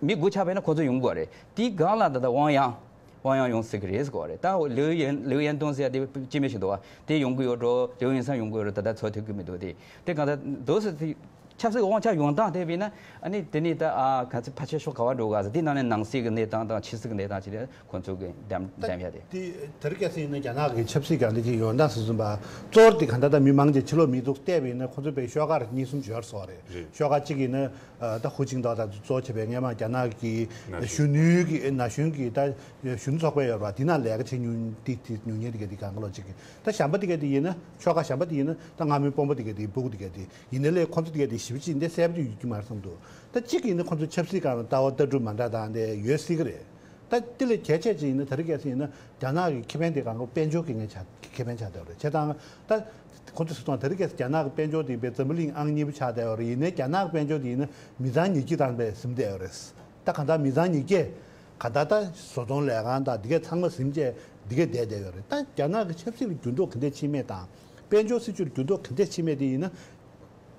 མི་དགུ་ཆགས་པས་ན་ཁོ་ཚོ་ཡོང་དགོས་རེད། དེའི་སྒང་ལ་ད་ལྟ་ཝང་ཡང་། ཝང་ཡང་ཡོང་སྲིད་ཀྱི་རེད་ཟེར་གོ་རེད། ད་ལིའུ་ཡན་ལིའུ་ཡན་ཏུང་ཟེར་ཡ་དེ་སྐྱེ་དམན་ཞིག་འདུག་བ། དེ་ཡོང་གི་ཡོད་འགྲོ། ལིའུ་ཡུན་སང་ཡོང་གི་ཡོད་འགྲོ། ད་ལྟ་ཚོ་ཐུག་གི་མི་འདུག་དེ་དེ་གང་ལྟར་འདུག་ཟེར་དེ་ཆབ་སྲིད་དབང་ཆ་ཡོང་སྟངས་དེ་བས་ན་ཨ་ནི་དེ་ནི་ད་ཨ་ག་ཚོད་ཕལ་ཆེར་ཕྱོགས་ག་བ་འགྲོ་ག་ཟེར། དེ་ནང་ནས་ནང་སྲིད་ཀྱི་གནས་སྟངས་དང་ཕྱི་སྲིད་ཀྱི་གནས་སྟངས་བྱས་ཏེ་ཁོང་ཚོ་གི་འདེམས་འདེམས་ཡ་དེ། དེ་དེ་རིང་ཁ་སང་ཡིན་ན་རྒྱ་ནག་གི་ཆབ་སྲིད་ག་འདྲ་ཅིག་ཡོང་སྟངས་ཟེར་ཙམ་པ་གཙོ་བོ་དེ་གང་ལྟར་ད་མི་མང་ཆེ་ཕྱི་ལོགས་མི་འདུག་བལྟས་པ་ཡིན་ན་ཁོང་ཚོ་དཔེ་ཤོག་ཁག་གཉིས་གསུམ་ཡོད་རེད་ཟེར་བ་རེད། རེད། ཤོག་ཁག་གཅིག་ཡིན་ན་ད་ཧུའུ་ཅིན་ཏའོ་དང་གཙོ་བྱས་པའི་སྔས་མ་རྒྱ་ནག་གི་ན་གཞོན་གཞོན་ནུའི་གི་ན་གཞོན་གྱི་ད་གཞོན་ཚོགས་པ་ཡོད་རེད་བ། དེ་ནང་ལས་ཀ་བྱེད་མྱོང་དེ་དེ་མྱོང་མཁན་དེ་ག་དེ་གང་ག་ལོ་གཅིག་གི་ད་གཞན་པ་དེ་ག་དེ་ཡིན་ན་ཤོག་ཁག་གཞན་པ་དེ་ཡིན་ན་ད་སྔ་མོའི་དཔོན་པོ་དེ་ག་དེ་སྤུ་གུ་དེ་ག་དེ་ཡིན་ན་ལས་ཁོང་ཚོ་དེ་ག་དེ་ཞིབ་ཅིག་འདི་གསལ་པོ་ཅིག་ཡོད་ཀྱི་མ་རེད་བསམ་འདུག་ད་གཅིག་ཡིན་ན་ཁོང་ཚོ་ཆབ་སྲིད་སྒང་ལ་ལྟ་བ་ལྟ་གྲུབ་མ་འདྲ་དང་དེ་ཡོད་སྲིད་ཀྱི་རེད། ད་དེ་ལས་གལ་ཆེ་ཅིག་ཡིན་ན་དེ་རིང་ཁ་སང་ཡིན་ན་རྒྱ་ནག་གི་ཁེ་ཕན་དེ་གང་ག་དཔལ་འབྱོར་གྱི་ངོས་ཆ་ཁེ་ཕན་ཆགས་བསྡད་པ་རེད། བྱས་ཙང་ད་ཁོང་ཚོས་ཟེར་སྟངས་དེ་རིང་ཁ་སང་རྒྱ་ནག་གི་དཔལ་འབྱོར་དེ་བས་འཛམ་བུ་གླིང་ཨང་གཉིས་པ་ཆགས་བསྡད་ཡོད་རེད། ཡིན་ནའི་རྒྱ་ནག་གི་དཔལ་འབྱོར་དེ་ཡིན་ན་མི་ཚང་ཉིས་བརྒྱ་ཐམ་པ་ཟིན་བསྡད་ཡོད་རེད། ད་གང་ལྟར་མི་ཚང་ཉིས་བརྒྱ་གང་ལྟར་ད་བཟོ་ཚོང་ལས་ཁང་དང་འདི་གས་ཚང་མ་ཟིན་བྱས་འདི་གས་བསྡད་བསྡད་ཡོད་རེད། ད་རྒྱ་ནག་གི་ཆབ་སྲིད་ལ་འགྱུར་ལྡོག་ག་འདྲས་ཕྱིན་མེད་དང་དཔལ་འབྱོར་སྲིད་ཇུས་ལ་འགྱུར་ལྡོག་ག་འདྲས་ཕྱིན་མེད་དེ་ཡིན་ན།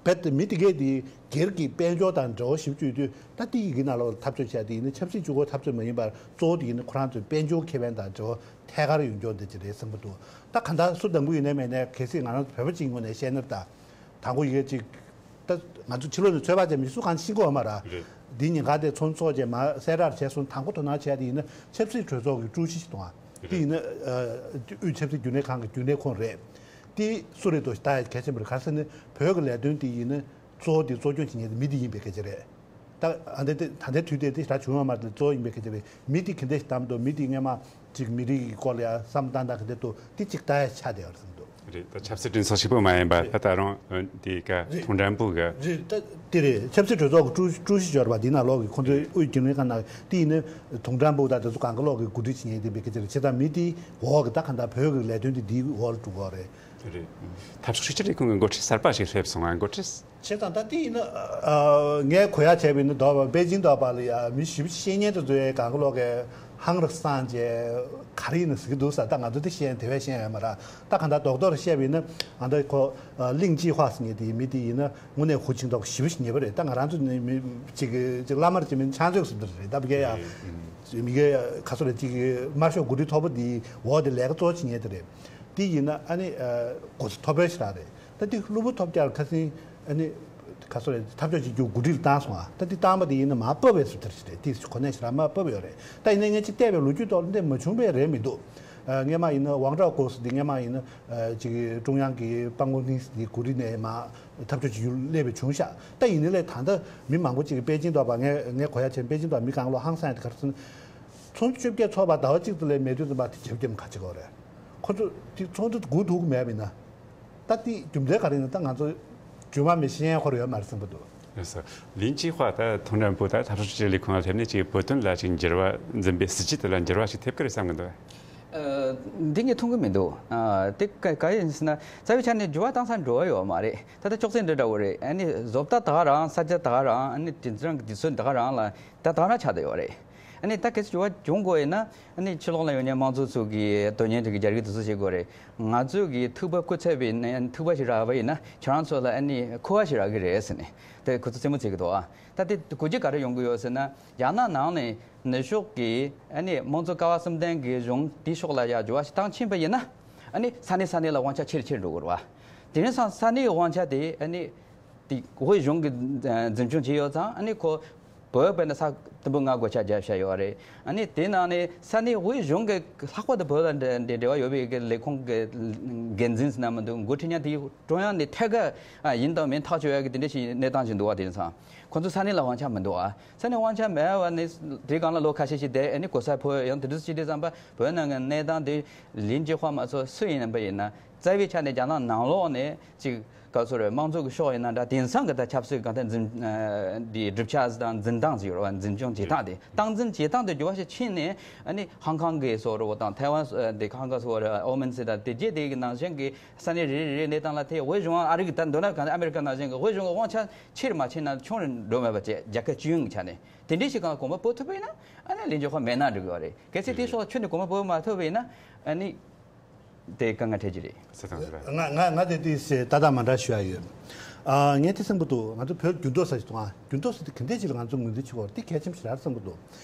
རྦད་དེ་མི་དེ་གས་དེ་སྒེར་གྱི་དཔལ་འབྱོར་དང་འབྲེལ་བ་ཞིབ་དཔྱད་དུས་ད་དེ་ཡི་གེ་ནང་ལོགས་ལ་འཐབ་རྩོད་བྱས་དེ་ཡིན་ན་ཆབ་སྲིད་གཅིག་པོ་འཐབ་རྩོད་མ་ཡིན་པར་གཙོ་བོ་དེ་ཡིན་ན་ཁོ་རང་ཚོའི་དཔལ་འབྱོར་ཁེ་ཕན་དང་འབྲེལ་བ་ཐད་ཀར་ཡོང་རྒྱུ་འདི་ཅི་རེད་བསམ་གྱི་འདུག་ད་གང་ལྟར་སུ་དང་པོ་ཡིན་ནའི་མེད་ནའི་གལ་སྲིད་ང་རང་ཚོ་བོད་པ་གཅིག་ངོས་ནས་བཤད་ན་ད་དང་པོ་ཡི་གེ་གཅིག་ད་ང་ཚོ་ཕྱི་ལོགས་ནས་ཚོད་དཔག་བྱས་མི་སུ་གང་ཤེས་ཀྱི་ཡོད་མ་རེད། རེད། འདི་ཉིན་གང་དེ་ཚོགས་ཚོགས་བྱས་མ་གསལ་བསྒྲགས་བྱས་སོང་། དང་པོ་དོ་སྣང་བྱས་དེ་ཡིན་ན་ཆབ་སྲིད་གྲོས་ཚོགས་ཀྱི་ཀྲུའུ་ཞི་ཞིག་གཏོང་བ། དེ་ཡིན་ན་ཨ་དབུས་ཆབ་སྲིད་རྒྱུན་ལས་ཁང་གི་རྒྱུན་ལས་ཁོང་རེད། དེ་སུ་རེད་འདུག་ལྟ་ཡ་གལ་ཆེན་པོ་རེད། ག་རེ་ཟེར་ན་བོད་ཀྱི་ལས་དོན་དེ་ཡིན་ན་གཙོ་བོ་དེ་གཙོ་སྐྱོང་བྱེད་མཁན་དེ་མི་དེ་ཡིན་པའི་སྐད་ཆ་རེད། ད་ཨ་འདི་དེ་ད་ལྟའི་དུས་དེ་དེ་ད་བྱུང་བ་མ་རེད། གཙོ་བོ་ཡིན་པའི་སྐད་ཆ་རེད། མི་དེ་ག་འདྲ་ཞིག་བདམས་འདུག་མི་དེ་སྔས་མ་ཅིག་མི་རིགས་ཀྱི་སྐོར་ལ་ཡ་བསམ་བཏང་སྟངས་ག་འདྲ་འདུག་དེ་ཅིག་ལྟ་ཡ་ཆགས་བསྡད་ཡོད་རེད་བསམ་འདུག་རེད། ད་ཆབ་སྲིད་མགྲིན་ཚབ་ཞིག་པོ་མ་ཡིན་པ་ད་ད་རུང་འོན་དེ་ཀ་རེད། ཐུང་ཀྲན་པུ་གི་རེད། ད་དེ་རེད། ཆབ་སྲིད་གྲོས་ཚོགས་ཀྱི་ཀྲུའུ་ཀྲུའུ་ཞི་ཡོད་རེད་པ། དེ་ནང་ལོགས་ཀྱི་ཁོང་ཚོའི་དབུས་རྒྱུན་ལས་ཁང་ནང་དེ་ཡིན་ན་ཐུང་ཀྲན་པུ་དང་དེ་ཚོ་གང་ག་ལོགས་ཀྱི་འགོ་ཁྲིད་བྱེད་མཁན་དེ་འབད་ག་ཅིག་རེད། བྱས་ཙང་མི་དེའི་འོག་གི་ད་གང་ལྟར་བོད་ཀྱི་ལས་དོན་དེ་དེའི་འོག་ལ་འགྲོ་གི་རེད། རེད། འཐབ་ཕྱོགས་གཅིག་གྱུར་ལས་ཁུངས་ཀྱི་འགོ་ཁྲིད་གསར་པ་ཞིག་སླེབས་སོང་ང་། འགོ་ཁྲིད། བྱས་ཙང་ད་དེ་ཡིན་ན་ཨ་ངས་གོ་ཡ་བྱས་པ་ཡིན་ན་དོ་པེ་ཅིང་དོ་པ་ལ་ཡ་མི་ཞིབ་ཤེས་མཁན་དེ་ཚོའི་གང་ག་ལོག་གི་ཧང་རག་སངས་རྒྱས་ག་རེ་ཡིན་ན་ཟེར་གྱི་འདུག་ས། ད་ང་ཚོ་དེ་ཤེས་དེ་བས་ཤེས་ཡོད་མ་རེད། ད་གང་ལྟར་རྡོག་རྡོག་བཤད་པ་ཡིན་ན་ཨ་ད་ཁོ་ལིང་ཅི་ཧྭ་ཟེར་མཁན་དེ་མི་དེ་ཡིན་ན་དངོས་གནས་ཧུའུ་ཅིན་ཐའོ་ཞེ་པོ་ཞིག་ཉེ་པོ་རེད། ད་ང་རང་ཚོ་ནི་མི་ཅིག་ཅིག་བླ་མར་ཅིག་མིན་ཕྱག་མཛོད་ཟེར་འདི་རེད། ད་བི་གེ་ཡ་མི་གེ་ཁ་སོ་རེད། ཅིག་དམར་ཤོག་འགོ་ཁྲིད་མཐོ་པོ་དེའི་འོག་དེ་ལས་ཀ་གཙོ་བོ་བྱེད་མཁན་དེ་རེད། དེ་ཡིན་ན་ཨ་ནི་གོ་ས་མཐོ་པོའི་ཞིག་རང་རེད། ད་དེ་སློབ་བུ་ཐོབ་རྒྱག་ཁ་སང་ཨ་ནི་ཁ་སོ་རེད། འཐབ་ཕྱོགས་གཅིག་གྱུར་འགོ་ཁྲིད་ལ་བཏང་སོང་ཨ། ད་དེ་བཏང་པ་དེ་ཡིན་ན་མ་བབས་པའི་སུ་དེར་ཞིག་རེད། དེ་གོ་གནས་ཞིག་རང་མ་བབས་ཡོད་རེད། ད་ཡིན་ན་ངས་ཅིག་བལྟས་པའི་ལོ་རྒྱུས་ཐོག་ལ་འདི་མ་བྱུང་བའི་རེད་མི་འདུག་ཨ་སྔས་མ་ཡིན་ན་ཝང་ཀྲའོ་ཀོ་ཟེར་དེ་སྔས་མ་ཡིན་ན། ཅིག་ཀྲུང་དབྱང་གི་办公厅དེ་གོ་རིམ་ནས་མ་འཐབ་ཕྱོགས་གཅིག་གྱུར་སླེབས་པའི་བྱུང་ཤག་ད་ཡིན་ནའི་ལས་ད་ལྟ་མི་མང་པོ་ཅིག་གིས་པེ་ཅིང་དོ་པ་ངས་ངས་གོ་ཡ་བྱས། པེ་ཅིང་དོ་པ་མི་གང་ལོ་ཧང་སང་ཡ་དེ་ག་རེ་ཟེར་ན། ཚོགས་འདུ་བཅོ་བརྒྱད་ཚོགས་པ་ཟླ་བ་གཅིག་ཙམ་ལས་མེད་དུས་ཙམ་པ་དེ་རྒྱབ་རྒྱབ་ག་བྱེད་དགོས་རེད། ཁོ་ཚོ་དེ་ཚོགས་འདུ་སྒུག་ཐུབ་ཀྱི་མེད་པ་ཡིན་ན། ད་དེ་རྒྱུ་མཚན་ག་རེ་ཡིན་ན་ད་ང་ཚོ་རྒྱུས་མ་མེད་ཤེས་ཡ་ཁོ་ར་ཡོད་མ་རེད་བསམ་གྱི་འདུག་ལགས་སོ། ལིན་ཅི་ཧྭ་ད་ཐུང་ཀྲན་པུ་ད་འཐབ་ཕྱོགས་གཅིག་གྱུར་ལས་ཁུངས་ལ་སླེབས་ནས་ཅིག་བོད་དོན་ལ་ཅིག་འགྱུར་བ་འཛིན་པའི་སྲིད་ཇུས་དེ་ལ་འགྱུར་བ་ཞིག་ཐེབས་ཀྱི་རེད་བསམ་གྱི་འདུག་ཨ། འདི་ངས་མཐོང་གི་མི་འདུག་ཨ། དེ་ག་ག་ཡིན་ཟེར་ན་རྩ་བའི་ཆ་ནས་འགྱུར་བ་བཏང་ས་འགྲོ་བ་ཡོད་མ་རེད། ད་ལྟ་ཅོག་ཙེ་འདི་འདྲ་བོ་རེད། ཨ་ནི་བཟོ་ལྟ་ད་ག་རང་ས་ཆ་ད་ག་རང་ཨ་ནི་དེ་ཚོ་རང་གི་དུས་ཚོད་ད་ག་རང་ལ་ད་ད་ག་རང་ཆགས་བསྡད་ཡོད་རེད། ཨ་ནི་ད་གལ་སྲིད་འགྱུར་བ་འབྱུང་དགོས་ཡིན་ན་ཨ་ནི་ཕྱི་ལོགས་ལ་ཡོད་མཁན་དམངས་གཙོ་ཚོ་གི་དོན་གཉེར་དེ་གི་རྒྱ་རིགས་དེ་ཚོ་བྱེད་དགོས་རེད། ང་ཚོ་གི་ཐུག་པ་སྐུ་ཚབ་པའི་ནས་ཐུག་པ་ཞིག་རག་པ་ཡིན་ན་ཁྱེད་རང་ཚོ་ལ་ཨ་ནི་ཁུ་བ་ཞིག་རག་གི་རེད་ཟེར་ནས་དེ་ཁོ་ཚོ་རྩེད་མོ་རྩེ་གི་འདུག་ཨ། ད་དེ་དགོས་རྒྱུ་ག་རེ་ཡོང་གི་ཡོད་ཟེར་ན་རྒྱ་ནག་ནང་ནས་ནུབ་ཕྱོགས་ཀྱི་ཨ་ནི་དམངས་གཙོ་ཀ་བ་གསུམ་ལྡན་གྱི་གཞུང་དེ་ཕྱོགས་ལ་ཡར་འགྱུར་བ་ཞིག་བཏང་ཕྱིན་པ་ཡིན་ན་ཨ་ནི་ས་གནས་ས་གནས་ལ་དབང་ཆ་ཆེ་རུ་ཆེ་རུ་འགྲོ་གི་རེད་བ། དེ་རིང་སང་ས་གནས་དབང་ཆ་དེ་ཨ་ནི་དེ་དབུས་གཞུང་གིས་འཛིན་སྐྱོང་བྱས་ཡོད་ཙང་ཨ་ནི་ཁོ་བོད་དཔེར་ན་ས་དུམ་བུ་ལྔ་སྒོ་ལྕགས་བརྒྱབ་བཞག་ཡོད་རེད། ཨ་ནི་དེ་ནང་ནས་ས་གནས་དབུས་གཞུང་གི་ལྷག་པར་དུ་བོད་ལ་འབྲེལ་འབྲེལ་བ་ཡོད་པའི་གི་ལས་ཁུངས་ཀྱི་འགན་འཛིན་ཟེར་ན་མི་འདུག་འགོ་ཁྲིད་མཁན་དེ་ཀྲུང་དབྱང་ནས་ཐད་ཀར་ཡིན་དང་མིན་ཐག་གཅོད་ཡག་གི་དེ་འདྲ་ཞིག་གནས་སྟངས་ཤིག་འདུག་བ། དེ་ཡིན་ཙང་ཁོ་ཚོ་ས་གནས་ལ་དབང་ཆ་མི་འདུག་བ། ས་གནས་དབང་ཆ་མེད་པ་ནི་དེའི་སྒང་ལ་ལོ་ཁ་ཤས་ཤིག་བསྡད་ཨ་ནི་གོ་ས་འཕོ་ཡང་དེ་འདྲ་ཞིག་བྱས་དུས་ཙམ་པ་བོད་ནང་གི་གནས་སྟངས་དེ་ལིན་ཅི་ཧྭ་མ་གཏོགས་སུ་ཡིན་པ་ཡིན་ན་རྩ་བའི་ཆ་ནས་རྒྱ་ནག་ནང་ལོགས་ནས་ཅིག་ག་ཚོད་རེད། དམངས་གཙོ་གི་ཕྱོགས་ཡིན་ན་འདྲ། དེང་སང་གི་ད་ཆབ་སྲིད་གང་ལྟར་འཛིན་ཨ་འདི་སྒྲུབ་ཆ་དང་འཛིན་སྟངས་ཅིག་ཡོད་རེད་བ། འཛིན་སྐྱོང་བྱེད་སྟངས་དེ་སྟངས་འཛིན་བྱེད་སྟངས་དེ་འགྱུར་བ་ཞིག་ཕྱིན་ནས་ཨ་ནི་ཧང་ཀང་གི་བཟོ་འདྲ་བོ་དང་ཐའེ་ཝན་ཨ་དེ་ཧང་ཀང་བཟོ་འདྲ་ཨོ་མན་སི་དང་དེ་རྗེས་དེ་གི་ནང་བཞིན་གྱི་ས་གནས་རེ་རེ་རེའི་གནས་སྟངས་ལ་དེ་དབུས་གཞུང་ཨ་རི་གི་ད་མདོར་ན་གང་ལྟར་ཨ་མེ་རི་ཀ་ནང་བཞིན་གྱི་དབུས་གཞུང་གི་དབང་ཆ་ཆེ་རུ་མ་ཕྱིན་ན་ཆུང་རུ་འགྲོ་མེད་པ་བྱས། རྒྱལ་ཁབ་སྤྱི་ཡོངས་ཀྱི་ཆ་ནས་དེ་འདྲའི་ཞིག་གང་གོམ་པ་སྤོ་ཐུབ་པ་ཡིན་ན་ཨ་ནི་ལིན་ཅི་ཧྭ་མེད་ན་འགྲིག་གི་ཡོད་རེད། གལ་སྲིད་དེ་ཕྱོགས་ལ་ཁྱོན་ནས་གོམ་པ་སྤོ་མ་ཐུབ་པ་ཡིན་ན་ཨ་ནི། དེ་དཀའ་ངལ་འཕྲད་ཀྱི་རེད། ཟེར་དང་ཟེར། ང་ང་ང་དེ་དུས་ད་ལྟ་མ་འདྲ་ཞུ་ཡ་ཡོད། ཨ་ངས་དེ་བསམ་གྱི་འདུག་ང་ཚོ་བོད་འགྱུར་ལྡོག་ཟེར་གྱི་འདུག་ཨ་འགྱུར་ལྡོག་ཟེར་དེ་ག་འདྲས་ཅིག་ལ་ང་ཚོ་ངོས་འཛིན་བྱེད་དགོས་རེད། དེ་གལ་ཆེན་པོ་ཞིག་རེད་བསམ་གྱི་འདུག་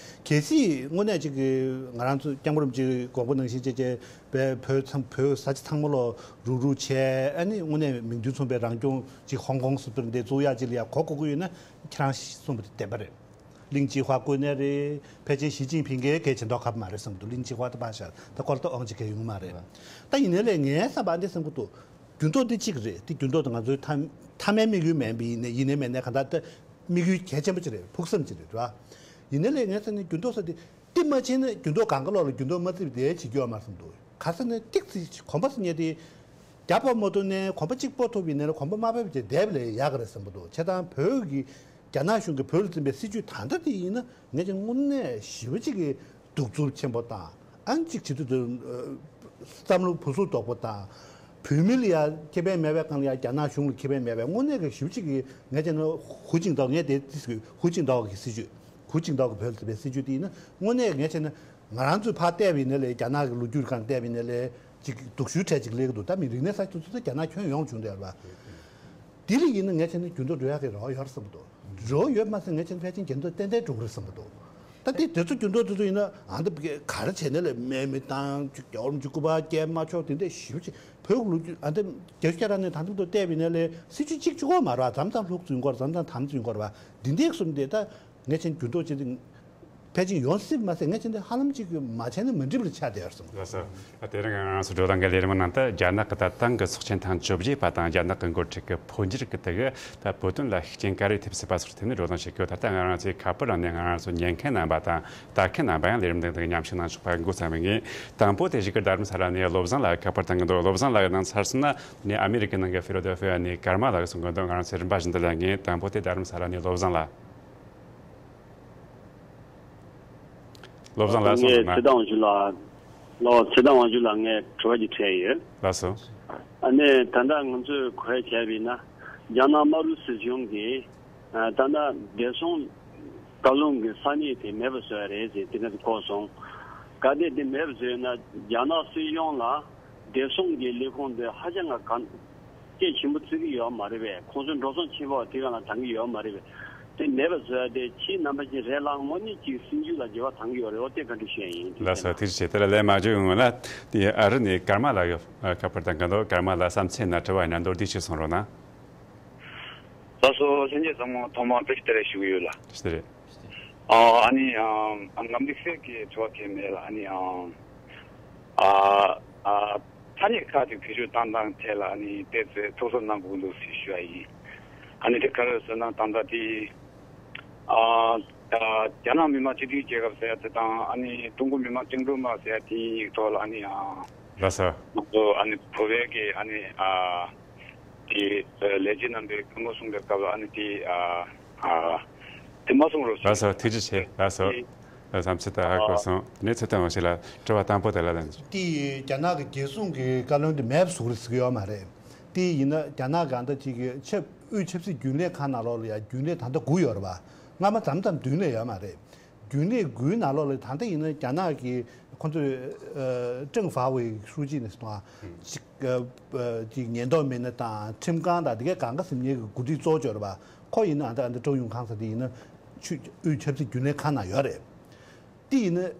གལ་སྲིད་དངོས་གནས་ཅིག་གི་ང་རང་ཚོ་སྐྱབས་མགོན་རིན་པོ་ཆེ་གོང་བུ་ནང་བཞིན་བྱས་བྱས་བོད་བོད་ཚང་བོད་ས་ཆ་ཚང་མ་ལོ་རུག་རུག་བྱས། ཨ་ནི་དངོས་གནས་མིང་དོན་མཚུངས་པའི་རང་སྐྱོང་ཅིག་ཧོང་ཀོང་སུ་ཕེར་འདི་བཙུགས་ཡ་ཅིག་ལ་ཡ་གོ་དགོས་ཀྱི་ཡོད་ན་ཁྱེད་རང་གསུངས་པ་དེ་བདེན་པ་རེད། གླིང་ཅི་ཧྭ་བསྐོས་ནའི་རེད། ཕལ་ཆེར་ཞི་ཅིན་ཕིང་གིས་གལ་ཆེ་མདོག་ཁ་པོ་མ་རེད་བསམ་གྱི་འདུག་གླིང་ཅི་ཧྭ་ད་ཕར་བཞག་ད་སྐོར་ད་དབང་ཆ་གང་ཡང་ཡོང་གི་མ་རེད། ད་ཡིན་ནའི་ལས་ངའི་བསམ་པ་འདི་བསམ་གྱི་འདུག་འགྱུར་ལྡོག་འདི་གཅིག་རེད། འདི་འགྱུར་ལྡོག་ད་ང་ཚོའི་མཐའ་མཐའ་མའི་དམིགས་ཡུལ་མིན་པ་ཡིན་ནའི་ཡིན་ནའི་མིན་ནའི་གང་ལྟར་ད་དམིགས་ཡུལ་གལ་ཆེན་པོ་གཅིག་རེད། ཕུགས་བསམ་གཅིག་རེད། རེད་བ། ཡིན་ནའི་ལས་ངའི་བསམ་ནི་འགྱུར་ལྡོག་ཟེར་དེ་འདི་མ་བྱས་ན་འགྱུར་ལྡོག་གང་ག་ལོག་ལ་འགྱུར་ལྡོག་མ་བརྩིས་པ་དེ་བྱེད་རྒྱུ་ཡོད་མ་རེད་བསམ་གྱི་འདུག་ག་ས་ནས་ཏིག་ཙི་གོམ་པ་ཟེར་མཁན་དེ་རྒྱ་སྤོ་མ་ཐུབ་ནའི་གོམ་པ་གཅིག་སྤོ་ཐུབ་པ་ཡིན་ན་གོམ་པ་དམའ་ཕབ་བྱས་བསྡད་པ་ལས་ཡག་གི་རེད་བསམ་གྱི་འདུག་བྱས་ཙང་བོད་ཀྱི་རྒྱ་ནག་གཞུང་གིས་བོད་ལ་འཛིན་པའི་སྲིད་ཇུས་ད་ལྟ་དེ་ཡིན་ན་ངས་ཀྱང་དངོས་གནས་ཞེ་པོ་ཅིག་གི་གདུག་རྩུབ་ཆེན་པོ་དང་། ཨ་ནི་གཅིག་བྱེད་དུས་དུ་བསམ་བློ་སྦུག་སུབ་དོག་པོ་དང་། བོད་མི་ལ་ཡ་ཁེ་ཕན་མེད་པའི་སྒང་ལ་ཡ་རྒྱ་ནག་གཞུང་ལ་ཁེ་ཕན་མེད་པའི་དངོས་གནས་ཀྱི་ཞེ་པོ་ཅིག་གི་ངས་བྱས་ན་ཧུའུ་ཅིན་ཐའོ་ངས་དེ་ཏིས་ཀྱི་ཧུའུ་ཅིན་ཐའོ་གི་སྲིད་ཇུས། ཧུའུ་ཅིན་ཐའོ་གི་བོད་ལ་འཛིན་པའི་སྲིད་ཇུས་དེ་ཡིན་ན་དངོས་གནས་ངས་བྱས་ན་ང་རང་ཚོས་ཕར་བལྟས་པ་ཡིན་ན་ལས་རྒྱ་ནག་གི་ལོ་རྒྱུས་སྒང་བལྟས་པ་ཡིན་ན་ལས་ཅིག་སྡུག་ཤོས་གྲས་ཅིག་སླེབས་ཀྱི་འདུག་ད་མི་རིག་གནས་ས་ཁྱོན་སོ་སོ་རྒྱ་ནག་ཁྱོན་ཡོངས་བྱུང་བསྡད་ཡོད་རེད་པ། དེ་ལ་ཡིན་ན་ངས་བྱས་ན་འགྱུར་ལྡོག་འགྲོ་ཡག་གི་རེ་བ་ཡོད་རེད་བསམ་གྱི་འདུག་འགྲོ་ཡོད་མ་ཟད་ངས་བྱས་ན་ཕལ་ཆེར་འགྱུར་ལྡོག་ཏན་ཏན་འགྲོ་གི་རེད་བསམ་གྱི་འདུག་ད་དེ་དེ་ཚོ་འགྱུར་ལྡོག་དེ་ཚོ་ཡིན་ན་ཨ་འདི་ག་རེ་བྱས་ནས་ལས་མེད་མི་བཏང་རྒྱལ་བ་རིན་པོ་ཆེ་སྐུ་པར་སྐྱེལ་མ་ཆོག་དེ་འདྲ་ཞེ་པོ་ཅིག་བོད་ཀྱི་ལོ་རྒྱུས་ཨ་འདི་རྒྱལ་སྤྱི་རང་ནས་ད་འདི་ཚོ་བལྟས་པ་ཡིན་ན་ལས་སྲིད་ཇུས་གཅིག་གཅིག་པོ་མ་རེད་པ། མཚམས་མཚམས་ལྷུག་འཛུལ་གྱི་ཡོད་རེད། མཚམས་མཚམས་དམ་འཛུལ་གྱི་ཡོད་རེད་པ། འདི་འདྲའི་གསུམ་དེ་ད་ངས་བྱས་ན་འགྱུར་ལྡོག་བྱས་ཏེ། ཕལ་ཆེར་ཡོང་སྲིད་མ་ཟད། ངས་བྱས་ན་ཧ་ལམ་གཅིག་གི་མ་བྱས་ན་མི་འགྲིག་པ་ཆགས་བསྡད་ཡོད་བསམ། ལགས་སོ། དེ་རིང་ང་རང་ཚོ་བགྲོ་གླེང་གི་ལས་རིམ་ནང་དུ་རྒྱ་ནག་གི་ད་ཏང་གི་ཚོགས་ཆེན་ཐེངས་བཅོ་བརྒྱད་པ་དང་རྒྱ་ནག་གི་འགོ་ཁྲིད་ཀྱི་འཕོ་འགྱུར་གྱི་ཐད་ཀྱི་ད་བོད་དོན་ལ་ཤུགས་རྐྱེན་ག་རེ་ཐེབས་སྲིད་པ་སོགས་ཐད་ནས་བགྲོ་གླེང་བྱེད་ཀྱི་ཡོད། ད་ལྟ་ང་རང་ཚོའི་ཁ་པར་ནང་ནས་ང་རང་ཚོ་ཉན་མཁན་རྣམ་པ་དང་ལྟ་མཁན་རྣམ་པ་ཡང་ལས་རིམ་འདི་དང་མཉམ་ཞུགས་གནང་ཆོག་པ་འགོ་བརྩམས་ཡིན། དང་པོ་དེ་བཞུགས་སྒར་རྡ་རམ་ས་ལ་ནས་བློ་བཟང་ལགས་ཁ་པར་བཏང་གི་འདུག། བློ་བཟང་ལགས་ནང་ཚར་སོང་ན་ནས་ཨ་མེ་རི་ཀའི་ནང་གི་ཕི་ལ་ཌེལ་ཕི་ཡ་ནས་ཀརྨ་ལགས་གསུང་གི་འདུག། ང་རང་ཚོས་རིམ་པ་བཞིན་དུ་ལེན་གྱིན། དང་པོ་དེ་རྡ་རམ་ས་ལ་ནས་བློ་བཟང་ལགས། བློ་བཟང་ལགས་གསུངས་ངས་སོང་ན། ཚེ་བརྟན་དབང་ཕྱུག་ལགས། ལགས་ཚེ་བརྟན་དབང་ཕྱུག་ལགས། ངས་དྲི་བ་ཅིག་དྲིས་ཡོད། ལགས་སོ། ཨ་ནི་ད་ལྟ་ང་ཚོས་གོ་ཡ་བྱས་པ་ཡིན་ན། རྒྱ་ནག་དམར་པོའི་སྲིད་གཞུང་གིས་ཨ་ད་ལྟ་བདེ་སྲུང་བཀའ་བློན་གྱི་ས་གནས་དེ་མེད་པ་བཟོ་ཡ་རེད་ཟེར་དེ་འདྲ་གོ་སོང་། གལ་ཏེ་དེ་མེད་པ་བཟོས་ན་རྒྱ་ནག་སྲིད་གཞུང་ལ་བདེ་སྲུང་གི་ལས་ཁུངས་དེ་ཧ་ཅང་ག་གལ་ཆེན་པོ་བརྩི་གི་ཡོད་མ་རེད་པས། ཁོང་ཚོའི་འགྲོ་སོང་ཆེན་པོ་དེ་ག་ལ་འདང་གི་ཡོད་མ་རེད་པས། དེ་མེད་པ་བཟོ་ཡ་དེ་ཁྱེད་རྣམ་པ་ཅིག་རེད་ལ་དངོས་གནས་ཀྱི་སྲིད་ཇུས་ལ་འགྱུར་བ་གཏང་གི་ཡོད་རེད། འོ་དེ་ག་འདྲ་ཞུ་ཡ་ཡིན། ལགས་སོ། ཐུགས་རྗེ་ཆེ། དེ་ལ་ལན་མ་བརྗོད་སྔོན་ལ་དེ་ཨ་རི་ནས་ཀརྨ་ལགས་ཀྱི་ཁ་པར་དང་འགལ་འདུག། ཀརྨ་ལགས་བསམ་ཚུལ་ན་དྲི་བ་ཡིན་ན་མདོར་བསྡུས་ཤིག་གསུང་རོགས་གནང་། ལགས་སོ། ལྷན་རྒྱས་ཚང་མ་ཐོག་མར་བཀྲ་ཤིས་བདེ་ལེགས་ཞུ་གི་ཡོད་ལ། བཀྲ་ཤིས་བདེ་ལེགས། ཨ་ཨ་ནི་ཨ་ང་དམིགས་བསལ་གྱི་དྲི་བ་གང་ཡང་མེད་ལ། ཨ་ནི་ཨ་ཨ་ཨ་ཐ་སྙད་ཁག་ཅིག་བེད་སྤྱོད་བཏང་སྟངས་ཐད་ལ་ཨ་ནི་བལྟས་ཚེ་ཐུགས་གསོ་གནང་དགོས་འདུག་ཟེར་ཞུ་བ་ཡིན། ཨ་ནི་དེ་ག་རེ་ཟེར་ན་ད་ལྟ་དེ་ཨ་ཨ་རྒྱ་ནག་མི་དམངས་སྤྱི་མཐུན་རྒྱལ་ཁབ་ཟེར་ཡ་དེ་དང་ཨ་ནི་ཀྲུང་གོ་མི་དམངས་བཅིངས་འགྲོལ་དམག་ཟེར་ཡ་དེ་ཐོག་ལ་ཨ་ནི་ཨ་ལགས་སོ། ང་ཚོ་ཨ་ནི་བོད་པའི་གི་ཨ་ནི་ཨ་དེ་ལས་བྱེད་རྣམ་པས་སྐུ་ངོ་གསུངས་པའི་སྐབས་ལ་ཨ་ནི་དེ་ཨ་ཨ་དེ་མ་གསུངས་རོགས་ཞེས། ལགས་སོ། ཐུགས་རྗེ་ཆེ། ལགས་སོ། དེ་ལགས་བསམ་ཚུལ་དེ་ཧ་གོ་སོང་། དེ་ནས་ཚེ་བརྟན་དབང་ཕྱུག་ལགས་དྲི་བ་དང་པོ་དེ་ལ་ལན། དེ་རྒྱ་ནག་གི་རྒྱལ་སྲུང་གི་བཀའ་བློན་དེ་མེད་པ་བཟོ་གི་རེད་ཟེར་གི་ཡོད་མ་རེད། དེ་ཡིན་ན་རྒྱ་ནག་གང་ལྟར་ཅིག་གི་ཆབ་དབུས་ཆབ་སྲིད་རྒྱུན་ལས་ཁང་ནང་ལོགས་ལ་ཡང་རྒྱུན་ལས་ད་ལྟ་དགུ་ཡོད་རེད་པ། སྔ་མ་མཚམས་མཚམས་བདུན་ལས་ཡོད་མ་རེད། རྒྱུན་ལས་དགུའི་ནང་ལོགས་ལ་ད་ལྟ་ཡིན་ན་རྒྱ་ནག་གི་ཁོ་ཚོས་ཨ་ཀྲེང་ཧྥ་ཝེ་ཧྲུའུ་ཅི་ནས་སོང་ཨ། ཅིག་ཨ་ཨ་ཅིག་ཉེན་རྟོག་མི་སྣ་དང་ཁྲིམས་ཁང་དང་དེ་གའི་གང་ག་ཟིན་མཁན་གྱི་འགོ་ཁྲིད་གཙོ་བོ་ཅིག་ཡོད་རེད་པ། ཁོ་ཡིན་ན་ཨ་ད་ཨ་ད་ཀྲོའུ་ཡུང་ཁང་ཟེར་དེ་ཡིན་ན་ཆུ་དབུས་ཆབ་སྲིད་རྒྱུན་ལས་ཁང་ནང་ཡོད་རེད། དེ་ཡིན་ན་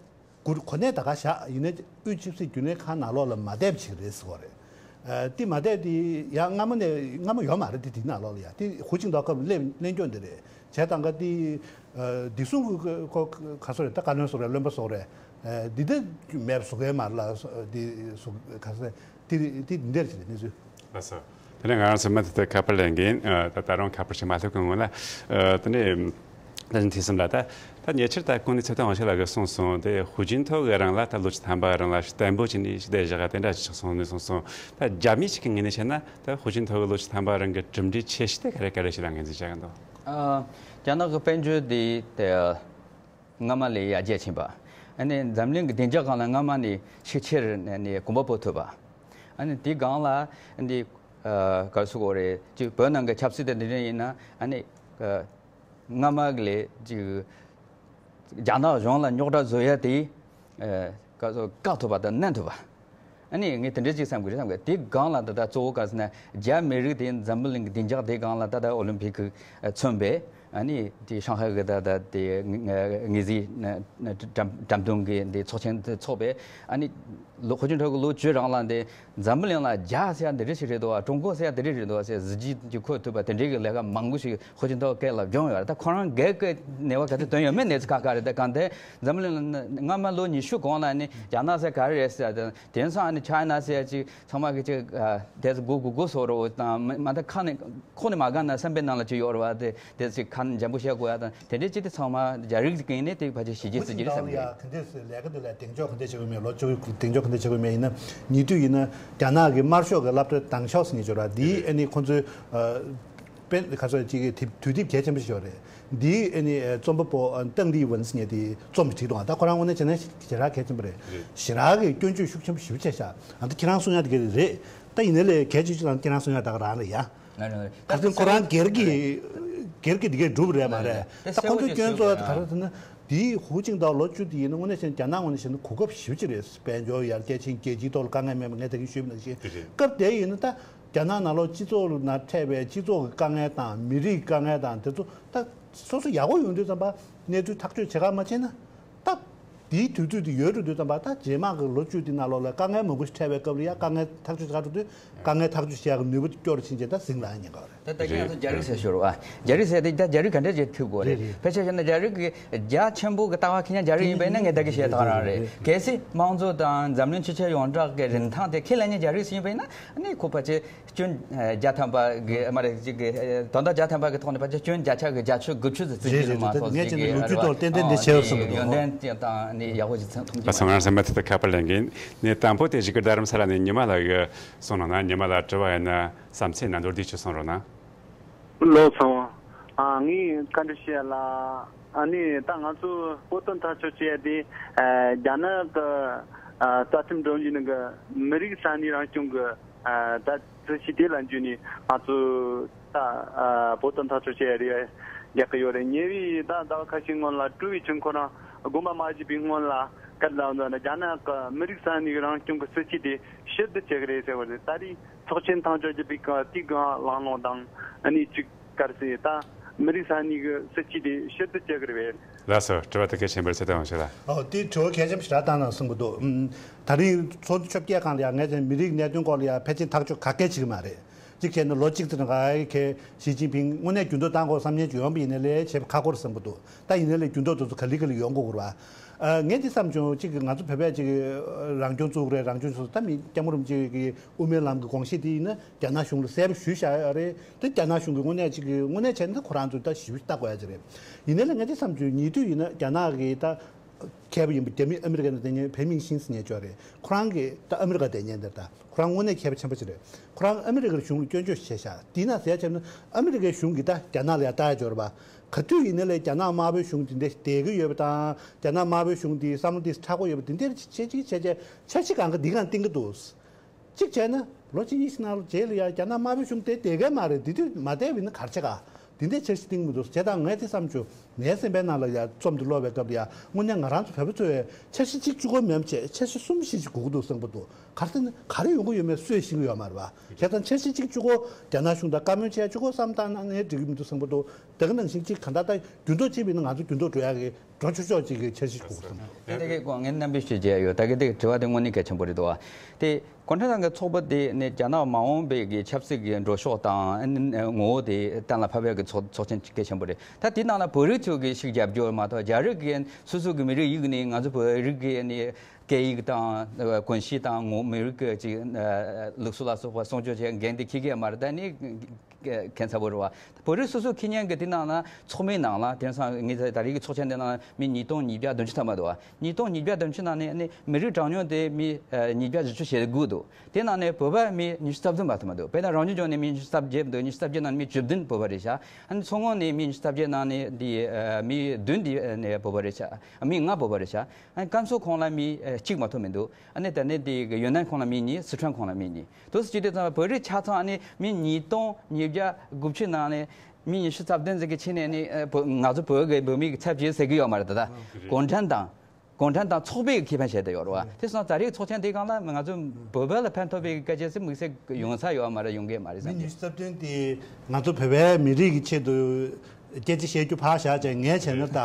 གོ་གོ་གནས་ད་ག་བཞག་ཡིན་ན་དབུས་ཆབ་སྲིད་རྒྱུན་ལས་ཁང་ནང་ལོགས་ལ་མ་བསྡད་པ་ཅིག་རེད་ཟེར་བ་རེད། ཨ་དེ་མ་བསྡད་དེ་ཡང་སྔ་མ་ནས་སྔ་མ་ཡོད་མ་རེད། དེ་དེ་ནང་ལོགས་ལ་ཡང་དེ་ཧུའུ་ཅིན་ཐའོ་སྐབས་སླེབས་སླེབས་མཁན་དེ་རེད། བྱས་ཙང་ག་དེ་ཨ་བདེ་སྲུང་གི་ཁོ་ག་སོ་རེད། ད་བཀའ་བློན་སོ་རེད། བློན་པོ་སོ་རེད། ཨ་འདི་འདྲ་མེད་པ་བཟོ་གི་ཡོད་མ་རེད་ལ། སོ་འདི་སོ་ག་ས་དེ་དེ་འདི་འདྲ་ཞིག་རེད་གནས་ཚུལ། ལགས་སོ། དེ་ནས་ང་རང་ཚོ་མུ་མཐུད་དུ་ཁ་པར་ལེན་གྱིན། ཨ་ད་ད་རུང་ཁ་པར་ཞིག་མ་ཐོན་གོང་ལ། ཨ་དེ་ནས་ད་ནི་ཐེ་ཚོམ་ལ་ད་ད་ཉེ་ཆར་ད་གོང་ནས་ཚེ་བརྟན་དབང་ཕྱུག་ལགས་ཀྱིས་གསུངས་སོང་། དེ་ཧུའུ་ཅིན་ཐའོ་གི་རང་ལ་ད་ལོ་བཅུ་ཐམ་པ་རང་ལ་བརྟན་པོ་བྱས་ནས་བསྡད་བཞག་དེ་འདྲ་ཞིག་སོང་ནས་གསུངས་སོང་། ད་རྒྱ་མི་ཞིག་གི་ངོས་ནས་བཤད་ན་ད་ཧུའུ་ཅིན་ཐའོ་གི་ལོ་བཅུ་ཐམ་པ་རང་གི་གྲུབ་འབྲས་ཆེ་ཤོས་དེ་ག་རེ་ག་རེ་ཞིག་ལ་ངོས་འཛིན་བྱ་གི་འདུག། ཨ་རྒྱ་ནག་གི་དཔལ་འབྱོར་དེ་དེ་སྔ་མ་ལས་ཡར་རྒྱས་ཕྱིན་པ། ཨ་ནི་འཛམ་གླིང་གི་བདེ་འཇགས་སྒང་ལ་སྔ་མ་ནས་ཤུགས་ཆེར་ནས་ནས་གོམ་པ་སྤོ་ཐུབ་པ། ཨ་ནི་དེའི་སྒང་ལ་འདི་ཨ་ག་རེ་ཟེར་དགོས་རེད། ཅིག་བོད་ནང་གི་ཆབ་སྲིད་དང་དེ་འདྲ་ཡིན་ན་ཨ་ནི་ཨ་སྔ་མ་ལས་ཅིག་རྒྱ་ནག་གཞུང་ལ་རྙོག་དྲ་བཟོ་ཡ་དེ་ཨ་ག་རེ་ཟེར་བཀག་ཐུབ་པ་དང་མནན་ཐུབ་པ། ཨ་ནི་ངས་དེ་འདྲ་ཅིག་བསམ་གི་རེད་བསམ་གི། དེ་སྒང་ལ་ད་ལྟ་གཙོ་བོ་ག་རེ་ཟེར་ན་རྒྱ་མི་རིགས་དེ་འཛམ་བུ་གླིང་གི་བདེ་འཇགས་དེ་སྒང་ལ་ད་ལྟ་ཨོ་ལིམ་ཕིག་གི་མཚོན་པའི་ཨ་ནི་དེ་ཧྲང་ཧའེ་གི་ད་ལྟ་དེ་དངོས་གཞིའི་འགྲེམས་འགྲེམས་སྟོན་གྱི་འདི་ཚོགས་ཆེན་དེ་ཚོགས་པའི་ཨ་ནི་ལོ་ཧུའུ་ཅིན་ཐའོ་གི་ལོ་བཅུ་རིང་ལ་འདི་འཛམ་བུ་གླིང་ལ་རྒྱ་ཟེར་ཡ་འདི་འདྲ་ཞིག་རེད་འདུག་བ། ཀྲུང་གོ་ཟེར་ཡ་འདི་འདྲ་རེད་འདུག་བ་ཟེར་གཟི་བརྗིད་ཀྱིས་འཁོད་ཐུབ་པ་དེ་འདྲའི་གི་ལས་ཀ་མང་པོ་ཞིག་ཧུའུ་ཅིན་ཐའོ་སྐད་ལ་བྱུང་ཡོད་རེད། ད་ཁོ་རང་སྒེར་གྱི་ནུས་པ་ག་ཚོད་ཐོན་ཡོད་མེད་གནས་ཚུལ་ཁག་ཁག་རེད། ད་གང་ལྟར་འཛམ་བུ་གླིང་ལ་སྔ་མ་ལོ་ཉི་ཤུ་གོང་ལ་ནི་རྒྱ་ནག་ཟེར་ག་རེ་རེད་ཟེར། དེང་སང་ཨ་ནི་ཆའི་ན་ཟེར་ཅིག་ཚང་མ་གི་ཅིག་ཨ་དེ་ཚོ་དགོས་དགོས་དགོས་བཟོ་རོགས་དང་མ་མ་ད་ཁ་ནས་ཁོག་ནས་མ་དགའ་ན་སེམས་པའི་ནང་ལ་ཅིག་ཡོད་རེད་བ། དེ་དེ་ཅིག་ཁ་ནས་འཇམ་པོ་བཤད་དགོས་ཡ་དང་དེ་འདྲའི་ཅིག་དེ་ཚང་མ་རྒྱ་རིགས་ཀྱི་ངོས་ནས་དེ་ཕལ་ཆེར་ཞི་བྱེད་ཟེར་གྱི་རེད་བསམ་གྱི་རེད། ཡ་ག་འདྲས་ལས་ཀ་དེ་ལ་གདེང་འཇོག་ག་འདྲས་བྱེད་དགོས་མེད་ལོ་བཅུ་གདེང་འཇོག་ག་འདྲས་བྱེད་དགོས་མེད། ཡིན་ན་ཉེ་དུས་ཡིན་ན་རྒྱ་ནག་གི་དམར་ཤོག་གི་སློབ་གྲྭ་དང་ཤོག་ཟེར་མཁན་ཅིག་ཡོད་རེད། དེ་ཨ་ནི་ཁོང་ཚོའི་ཨ་དཔེ་ག་ཚོད་ཅིག་གི་དེབ་དུས་དེབ་གལ་ཆེན་པོ་ཞིག་ཡོད་རེད། འདིའི་ཨ་ནི་རྩོམ་པ་པོ་ཏང་ལི་ཝུན་ཟེར་མཁན་དེས་རྩོམ་བྲིས་འདུག། ད་ཁོ་རང་ངོས་ནས་བྱས་ན་ཞེ་དྲག་གལ་ཆེན་པོ་རེད། ཞེ་དྲག་གི་སྐྱོན་བརྗོད་ཤུགས་ཆེན་པོ་ཞེ་པོ་བྱས་ཤག། ཨ་ད་ཁྱེད་རང་གསུང་ཡག་དེ་ག་རེ་རེད། ད་ཡིན་ནའི་ལས་གལ་ཆེ་ཤོས་དང་ཁྱེད་རང་གསུང་ཡག་ད་ག་རང་རེད་ཡ། ང་རང་རེད། ད་ག་ཚོད་ཁོ་རང་སྒེར་གྱི་སྒེར་གྱི་དེ་གའི་སྒྲུབ་རེད་མ་རེད། ད་ཁོ་ཚོའི་སྐྱོན་གཙོ་བོ་ག་རེ་ཟེར་ན་དེའི་ཧུའུ་ཅིན་ཐའོ་ལོ་བཅུ་དེ་ཡིན་ན་དངོས་གནས་བྱས་ན་རྒྱ་ནག་ངོས་ནས་བཤད་ན་གོ་སྐབས་ཞེ་པོ་ཅིག་རེད། དཔལ་འབྱོར་ཡར་རྒྱས་ཕྱིན། རྒྱལ་སྤྱིའི་ཐོག་ལ་དཀའ་ངལ་མེད་པ། ངས་ད་གིན་ཞུས་པ་ནང་བཞིན་སྐབས་དེ་ཡིན་ན་ད་རྒྱ་ནག་ནང་ལོགས་སྤྱི་ཚོགས་ནང་འཕྲད་པའི་སྤྱི་ཚོགས་ཀྱི་དཀའ་ངལ་དང་མི་རིགས་དཀའ་ངལ་དང་དེ་ཚོ་ད་སོ་སོ་ཡག་པོ་ཡོང་དུས་ཙམ་པ་གནས་ཚུལ་ཐག་གཅོད་བྱེད་ག་མ་བྱས་ན་ད། དེའི་དུས་ཚོད་དེ་ཡོལ་འགྲོ་དུས་ཙམ་པ། ད་རྗེས་མ་གི་ལོ་བཅུ་དེ་ནང་ལོགས་ལ་དཀའ་ངལ་མང་པོ་ཞིག་འཕྲད་པའི་སྐབས་ལ་ཡང་དཀའ་ངལ་ཐག་གཅོད་བྱེད་ག་འགྲོ་དུས་དཀའ་ངལ་ཐག་གཅོད་བྱེད་ཡག་གི་ནུས་པ་སྐྱོ་རུ་ཕྱིན་རྗེས་ད་ཟིང་ལ་ཉེན་ཁ་རེད། ད་ད་གིན་ང་ཚོ་རྒྱ་རིགས་ཟེར་ཤོར་བ། རྒྱ་རིགས་ཟེར་དེ་ད་རྒྱ་རིགས་ག་འདྲ་ཅིག་ཐུབ་དགོས་རེད། རེད་རེད། ཕལ་ཆེར་བཤད་ན་རྒྱ་རིགས་ཀྱི་རྒྱ་ཆེན་པོ་གི་ལྟ་བ་ཁྱེད་ཉག་རྒྱ་རིགས་ཡིན་པ་ཡིན་ན་ངས་ད་གིན་བཤད་ཐག་རང་རེད། རེད། གལ་སྲིད་དམངས་གཙོ་དང་འཛམ་གླིང་སྤྱི་ཁྱབ་ཡོངས་གྲགས་ཀྱི་རིན་ཐང་དེ་ཁས་ལེན་མཁན་རྒྱ་རིགས་ཤིག་ཡིན་པ་ཡིན་ན་ཨ་ནི་ཁོ་ཕལ་ཆེར་སྐྱོན་བརྒྱ་ཐམ་པ་གི་མ་རེད་ཅིག་གི་དོན་དག་བརྒྱ་ཐམ་པ་གི་ཐོག་ནས་ཕལ་ཆེར་སྐྱོན་བརྒྱ་ཆ་གི་བརྒྱད་ཅུ་དགུ་བཅུ་ཙམ་བརྩི་རྒྱུ་རེད་མ་གཏོགས་ངས་བྱས་ན་ཅིག་གི་ལོ་རྒྱུས་ཐོག་ཏན་ཏན་འདི་བྱས་ཡོད་བསམ་གི་འདུག་ཡོན་ཏན་དང་ནི་ཡག་པོ་ཞིག་མཐོང་རྒྱུ་ཨ་ཚང་མ་སེམས་པ་ཐད་དུ་ཁ་པར་ལེན་གིན་ནས་དང་པོ་དེ་ཞིག་གི་རྡ་རམ་ས་ལ་ནས་ཉི་མ་ལགས་གི་གསུང་རོགས་གནང་། ཉི་མ་ལགས་དྲི་བ་ཡིན་ན་བསམ་ཚུལ་ན་མདོར་བསྡུས་ཅིག་གསུང་རོགས་གནང་། ལོ་ཚང་བ། ཨ་ངས་བཀའ་འདྲི་ཞུ་ཡ་ལ། ཨ་ནི་ད་ང་ཚོ་བོད་དོན་འཐབ་རྩོད་བྱེད་ཡ་དེ་ཨ་རྒྱ་ནག་གི་ཨ་རྩ་ཁྲིམས་སྒྲོམ་གཞི་ནང་གི་མི་རིགས་ས་གནས་རང་སྐྱོང་གི་ཨ་ད་སྲིད་བྱུས་དེ་ལ་འཇུས་ནས་ང་ཚོ་ད་ཨ་བོད་དོན་འཐབ་རྩོད་བྱེད་ཡ་རེ་རྒྱག་གི་ཡོད་རེད། ཉེ་བའི་ད་ཟླ་བ་ཁ་ཤས་སྔོན་ལ་ཀྲུའུ་ཝེ་ཆུན་ཁོ་རང་དགོངས་པ་མ་བཞེས་པའི་སྔོན་ལ་སྐད་ལ་འདོན་ན་རྒྱ་ནག་གི་མི་རིགས་ས་གནས་རང་སྐྱོང་གི་སྲིད་བྱུས་དེ་ཕྱིར་བསྡུ་བྱེད་གི་རེད་ཟེར་བ་རེད། ད་རེས་ཚོགས་ཆེན་ཐེངས་བཅོ་བརྒྱད་པའི་སྐབས་དེའི་སྒང་གླེང་སློང་དང་ཨ་ནི་གཅིག་གལ་སྲིད་ད་མི་རིགས་ས་གནས་ཀྱི་སྲིད་བྱུས་དེ་ཕྱིར་བསྡུ་བྱེད་དགོས་རེད་པས། ལགས་སོ། དྲི་བ་དེ་གལ་ཆེན་པོ་རེད། ཚེ་བརྟན་དབང་ཕྱུག་ལགས། ཨོ་དེ་དྲི་བ་གལ་ཆེན་པོ་ཞེ་དྲག་བཏང་གནང་གསུང་གི་འདུག་ཨུམ། ད་རིང་ཚོགས་འདུ་བཅོ་བརྒྱད་སྒང་ལ་ཡང་ངས་ཀྱང་མི་རིགས་གནད་དོན་སྐོར་ལ་ཡང་ཕལ་ཆེར་ཐག་གཅོད་ག་གེ་བྱེད་ཀྱི་མ་རེད། གཅིག་བྱས་ན་ལོ་གཅིག་ཙམ་ནང་ག་གེ་ཞི་ཅིན་ཕིང་དངོས་གནས་འགྱུར་ལྡོག་བཏང་དགོས་བསམ་མཁན་ཅིག་ཡོང་པ་ཡིན་ན་ལས་བྱེད་པ་ཁག་པོ་རེད་བསམ་གི་འདུག་ད་ཡིན་ན་ལས་འགྱུར་ལྡོག་དེ་ཚོ་ག་ལེ་ག་ལེ་ཡོང་དགོས་ཀྱི་རེད་པ། ཨ་ངས་འདི་བསམ་བྱུང་། གཅིག་གི་ང་ཚོ་བོད་པས་ཅིག་རང་སྐྱོང་བཙུགས་རེད། རང་སྐྱོང་བཙུགས། ད་མི་སྐྱབས་མགོན་རིན་པོ་ཆེ་གི་དབུ་མའི་ལམ་གྱི་དགོངས་གཞི་དེ་ཡིན་ན་རྒྱ་ནག་གཞུང་ལ་གསལ་པོ་ཞུས་བཞག་ཡོད་རེད། དེ་རྒྱ་ནག་གཞུང་གིས་དངོས་གནས་ཅིག་གི་དངོས་གནས་བྱས་ན་ཁོ་རང་ཚོས་ད་ཞིབ་ལྟ་དགོས་ཡ་ཅིག་རེད། ཡིན་ན་ལས་ངས་འདི་བསམ་བྱུང་། ཉེ་དུས་ཡིན་ན་རྒྱ་ནག་གི་ད་མཁས་པ་ཡིན་པ་རྒྱ་མི་ཨ་མི་རི་ཀ་ནས་བསྡད་མཁན་ཕེ་མིང་ཤིན་ཟེར་མཁན་ཅིག་ཡོད་རེད། ཁོ་རང་གིས་ད་ཨ་མི་རི་ཀ་བསྡད་མཁན་དེར་ད་ཁོ་རང་དངོས་གནས་མཁས་པ་ཆེན་པོ་ཅིག་རེད། ཁོ་རང་ཨ་མི་རི་ཀའི་གཞུང་ལ་སྐྱོན་བརྗོད་བྱས་ཤག་དེས་ན་ཟེར་ཡ་བྱས་ན་ཨ་མི་རི་ཀའི་གཞུང་གིས་ད་རྒྱ་ནག་ལ་ཡ་ལྟ་ཡ་ཅིག་ཡོད་རེད་པ། ག་དུས་ཡིན་ན་ལས་རྒྱ་ནག་དམར་པོའི་གཞུང་དེ་འདྲ་བསྡད་ཀྱི་ཡོད་པ་དང་། རྒྱ་ནག་དམར་པོའི་གཞུང་དེ་བསམ་བློ་དེ་མཁྲེགས་པོ་ཡོད་པ་དེ་འདྲ་བྱས་ཅིག་བྱས་བྱས་འཆར་གཞི་སྒང་ག་འདི་སྒང་བཏིང་གི་འདུག་གཅིག་བྱས་ན་ལོ་གཅིག་གཉིས་ཤིག་ནང་ལ་རྗེས་ལ་ཡང་རྒྱ་ནག་དམར་པོའི་གཞུང་དེ་བསྡད་ཀྱི་མ་རེད། དེ་དུས་མ་བསྡད་པ་ཡིན་ན་ག་རེ་བྱེད་ག་དེ་འདྲའི་འཆར་གཞི་བཏིང་གི་མི་འདུག་བྱས་ཙང་ངས་དེ་བསམ་བྱུང་། ངའི་སེམས་པའི་ནང་ལ་ཡང་རྩོམ་དེ་ཀློག་པའི་སྐབས་ལ་ཡང་དངོས་གནས་ང་རང་ཚོ་བོད་པ་ཚོས་འཆར་གཞི་གཅིག་གཅིག་པོ་མིན་པ་བྱས་འཆར་གཞི་གསུམ་བཞི་ཞིག་དགོས་ཀྱི་འདུག་བསམ་གྱི་འདུག་ག་རེ་ཟེར་ན་ག་རེ་ཡོང་གི་ཡོད་མེད་སུས་ཤེས་ཀྱི་ཡོད་མ་རེད་པ། བྱས་ཙང་འཆར་གཞི་གཅིག་གཅིག་པོ་རྒྱ་ནག་གཞུང་དང་བཀའ་མོལ་བྱས་གཅིག་པོ་བསམ་བཏང་ན་ནས་འགྲིག་གི་མི་འདུག་བསམ་གྱི་འདུག་དེ་ག་ནང་བཞིན་གཅིག་གང་ལྟར་ད་འགྱུར་ལྡོག་ཅིག་མིན་ན་ང་ཚོ་འགྱུར་ལྡོག་འགྲོ་ཡག་གི་འགྲོ་ཆོག་ཆོག་ཅིག་གི་འཆར་གཞི་དགོས་བསམ་གྱི་འདུག་དེ་དེ་གི་སྐོར་ངས་རྣམ་པའི་ཞུ་བྱས་ཡོད། ད་གི་དེ་དྲི་བ་དེ་དངོས་གནས་གལ་ཆེན་པོ་རེད་འདུག་བ། དེ་གུང་ཁྲན་ཏང་གི་ཚོགས་པ་དེ་ནི་རྒྱ་ནག་མ་འོངས་པའི་གི་ཆབ་སྲིད་ཀྱི་འགྲོ་ཕྱོགས་དང་ཨ་ནི་ངོ་བོ་དེ་གཏན་ལ་ཕབ་ཡག་གི་ཚོགས་ཚོགས་ཆེན་གལ་ཆེན་པོ་རེད། ད་དེའི་ནང་ལ་བོད་རིགས་ཚོ་གི་ཞིག་རྒྱབ་སྐྱོར་མ་གཏོགས་རྒྱ་རིགས་ཀྱི་སོ་སོ་གི་མི་རིགས་ཡིག་ནི་ང་ཚོ་བོད་རིགས་ཀྱི་ནི་སྐད་ཡིག་དང་གོམས་གཤིས་དང་ངོ་མི་རིགས་ཀྱི་ཅིག་ལུགས་སྲོལ་ལ་སོགས་པ་སྲུང་སྐྱོབ་བྱེད་འགན་དེ་འཁྱེར་གྱི་ཡོད་མ་རེད། ད་ནི་ཁྱད་མཚར་པོ་རེད་བ། བོད་རིགས་སོ་སོ་འཁྱེར་མཁན་གྱི་དེ་ནང་ལ་ཚོགས་མིའི་ནང་ལ་དེང་སང་ངས་ད་རེས་ཀྱི་ཚོགས་ཆེན་དེ་ནང་ལ་མི་ཉིས་སྟོང་ཉིས་བརྒྱ་བདུན་ཅུ་ཐམ་པ་འདུག་བ། ཉིས་སྟོང་ཉིས་བརྒྱ་བདུན་ཅུ་ནང་ནས་ནི་མི་རིགས་གྲངས་ཉུང་དེ་མི་ཉིས་བརྒྱ་བཞི་བཅུ་ཞེ་དགུ་འདུག་དེ་ནང་ནས་བོད་པ་མི་ཉི་ཤུ་རྩ་བདུན་པ་ཐམ་པ་འདུག་དཔེར་ན་རང་སྐྱོང་ལྗོངས་ནས་མི་ཉི་ཤུ་རྩ་བརྒྱད་འདུག་ཉི་ཤུ་རྩ་བརྒྱད་ནང་ནས་མི་བཅུ་བདུན་བོད་པ་རེད་ཤག་ཨ་ནི་མཚོ་སྔོན་ནས་མི་ཉི་ཤུ་རྩ་བརྒྱད་ནང་ནས་འདི་མི་བདུན་འདི་ནས་བོད་པ་རེད་ཤག་མི་ལྔ་བོད་པ་རེད་ཤག་ཨ་ནི་ཀན་སུའུ་ཁོངས་ལ་མི་གཅིག་མ་གཏོགས་མི་འདུག་ཨ་ནི་ད་ནི་དེ་གི་ཡུན་ནན་ཁོངས་ལ་མི་གཉིས། སི་ཁྲོན་ཁོངས་ལ་མི་གཉིས། དུ་སུ་ཅི་དེ་ཙམ་བོད་རིགས་ཆ་ཚང་ཨ་ནི་མི་ཉིས་སྟོང་ཉིས་བརྒྱ་དགུ་བཅུ་ནང་ནས་མི་ཉི་ཤུ་རྩ་བདུན་ཙམ་གྱི་ཕྱི་ནས་ནི་ཨ་བོད་ང་ཚོ་བོད་ཀྱི་བོད་མི་གི་ཚབ་བྱེད་ཟེར་གི་ཡོད་མ་རེད། ད་ལྟ་གུང་ཁྲན་ཏང་གུང་ཁྲན་ཏང་ཚོགས་པའི་ཁེ་ཕན་བྱས་ཏེ་ཡོད་རེད་བ། དེ་སོང་ཙང་ད་རེས་ཚོགས་ཆེན་དེ་སྒང་ལ་ང་ཚོ་བོད་པ་ལ་ཕན་ཐོགས་པའི་སྐད་ཆ་ཟེར་དམིགས་བསལ་ཡོང་ས་ཡོད་མ་རེད། ཡོང་གི་མ་རེད་བསམ་གི། མི་ཉི་ཤུ་རྩ་བདུན་དེ་ང་ཚོ་བོད་པའི་མི་རིགས་ཀྱི་ཆེད་དུ་སྐད་ཆ་བཤད་རྒྱུ་ཕར་བཞག་བྱས། ངས་བྱས་ན་ད་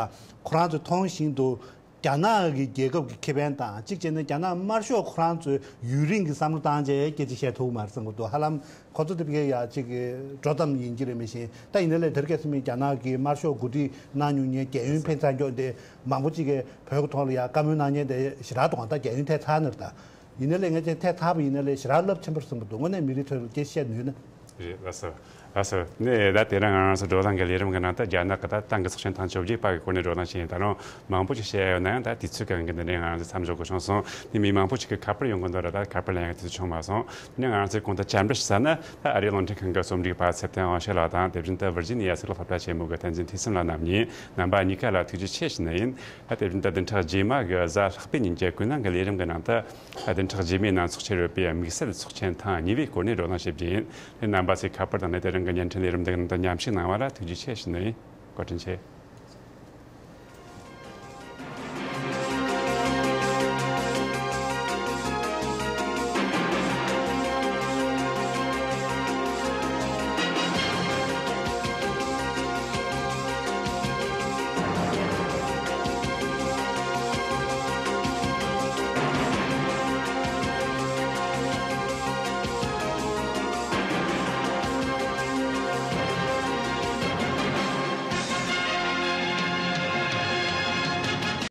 ཁོ་རང་ཚོ་མཐོང་བཞིན་དུ། རྒྱ་ནག་གི་རྒྱལ་ཁབ་ཀྱི་ཁེ་ཕན་དང་གཅིག་བྱས་ན་རྒྱ་ནག་དམར་ཤོག་ཁོ་རང་ཚོའི་ཡུན་རིང་གི་བསམ་བློ་བཏང་བྱས་སྐད་ཆ་བཤད་ཐུབ་ཀྱི་མ་རེད་བསམ་གྱི་འདུག་ཧ་ལམ་ཁོ་ཚོ་དེ་ཕ་གིའི་ཡ་གཅིག་གི་འགྲོ་སྟངས་ཡིན་གྱི་རེད་མི་ཤེས། ད་ཡིན་ན་ལས་དེར་སྐབས་སུ་མི་རྒྱ་ནག་གི་དམར་ཤོག་འགོ་ཁྲིད་གནང་མྱོང་མཁན་རྒྱལ་ཡོངས་ཕན་ཚུན་ཕྱོགས་དེ་མང་པོ་ཅིག་གིས་བོད་ཀྱི་ཐོག་ལ་ཡ་བཀའ་མོལ་གནང་མཁན་དེ་ཞེ་དྲག་འདུག་ད་རྒྱལ་ཡོངས་ཐད་ཚར་ནས་རེད། ད་ཡིན་ན་ལས་ངས་ཀྱང་ཐད་ཚར་བ་ཡིན་ན་ལས་ཞེ་དྲག་རླབས་ཆེན་པོ་རེད་བསམ་གྱི་འདུག་དངོས་གནས་མི་རིགས་ཐོག་ལ་སྐད་ཆ་བཤད་ནུས་ན། རེད། ལགས་སོ། ལགས་སོ། ནས་ད་དེ་རིང་ང་རང་ཚོ་བགྲོ་གླེང་གི་ལས་རིམ་གྱི་ནང་དུ་རྒྱ་ནག་གི་ད་ཏང་གི་ཚོགས་ཆེན་ཐེངས་བཅོ་བརྒྱད་པ་གི་སྐོར་ནས་བགྲོ་གླེང་བྱས་ཡིན། ད་རུང་མང་པོ་ཞིག་བཤད་ཡ་ཡོད་ན་ཡང་ད་དུས་ཚོད་གང་གི་འདི་ནས་ང་རང་ཚོ་མཚམས་འཇོག་དགོས་བྱུང་སོང་། ནས་མི་མང་པོ་ཞིག་གིས་ཁ་པར་ཡོང་གི་འདུག་ར། ད་ཁ་པར་ལེན་ཡ་དུས་ཚོད་བྱུང་མ་སོང་། ནས་ང་རང་ཚོས་གོང་དུ་བཅར་འདྲི་ཞུ་ས་ནི་ད་ཨ་རིའི་རླུང་འཕྲིན་ཁང་གི་རྩོམ་སྒྲིག་པ་ཚེ་བརྟན་དབང་ཕྱུག་ལགས་དང་། དེ་བཞིན་དུ་ཝིར་ཇི་ནི་ཡ་གསར་ལ་སློབ་གྲྭ་ཆེན་མོ་གི་བསྟན་འཛིན་ཐོས་བསམ་ལགས་རྣམ་གཉིས། རྣམ་པ་གཉིས་ཀ་ལ་ཐུགས་རྗེ་ཆེ་ཞུ་ནི་ཡིན། ད་དེ་བཞིན་དུ་བདུན་ཕྲག་རྗེས་མ་གི་གཟའ་ལྷག་པའི་ཉིན་གྱི་ཀུན་གླེང་གི་ལས་རིམ་གྱི་ནང་དུ། བདུན་ཕྲག་རྗེས་མའི་ནང་ཚོགས་ཆེན་རོལ་པའི་དམིགས་བསལ་ཚོགས་ཆེན་ཐེངས་གཉིས་པའི་སྐོར་ནས་བགྲོ་གླེང་བྱེད་རྒྱུ་ཡིན། རྣམ་པ་ཚོས་ཁ་པར་དང་ནས་དེ་རིང་གི་བརྙན་འཕྲིན་ལས་རིམ་འདི་ནང་དུ་མཉམ་ཞུགས་གནང་བ་ལ་ཐུགས་རྗེ་ཆེ་ཞུ་ནི་ཡིན། བཀའ་དྲིན་ཆེ།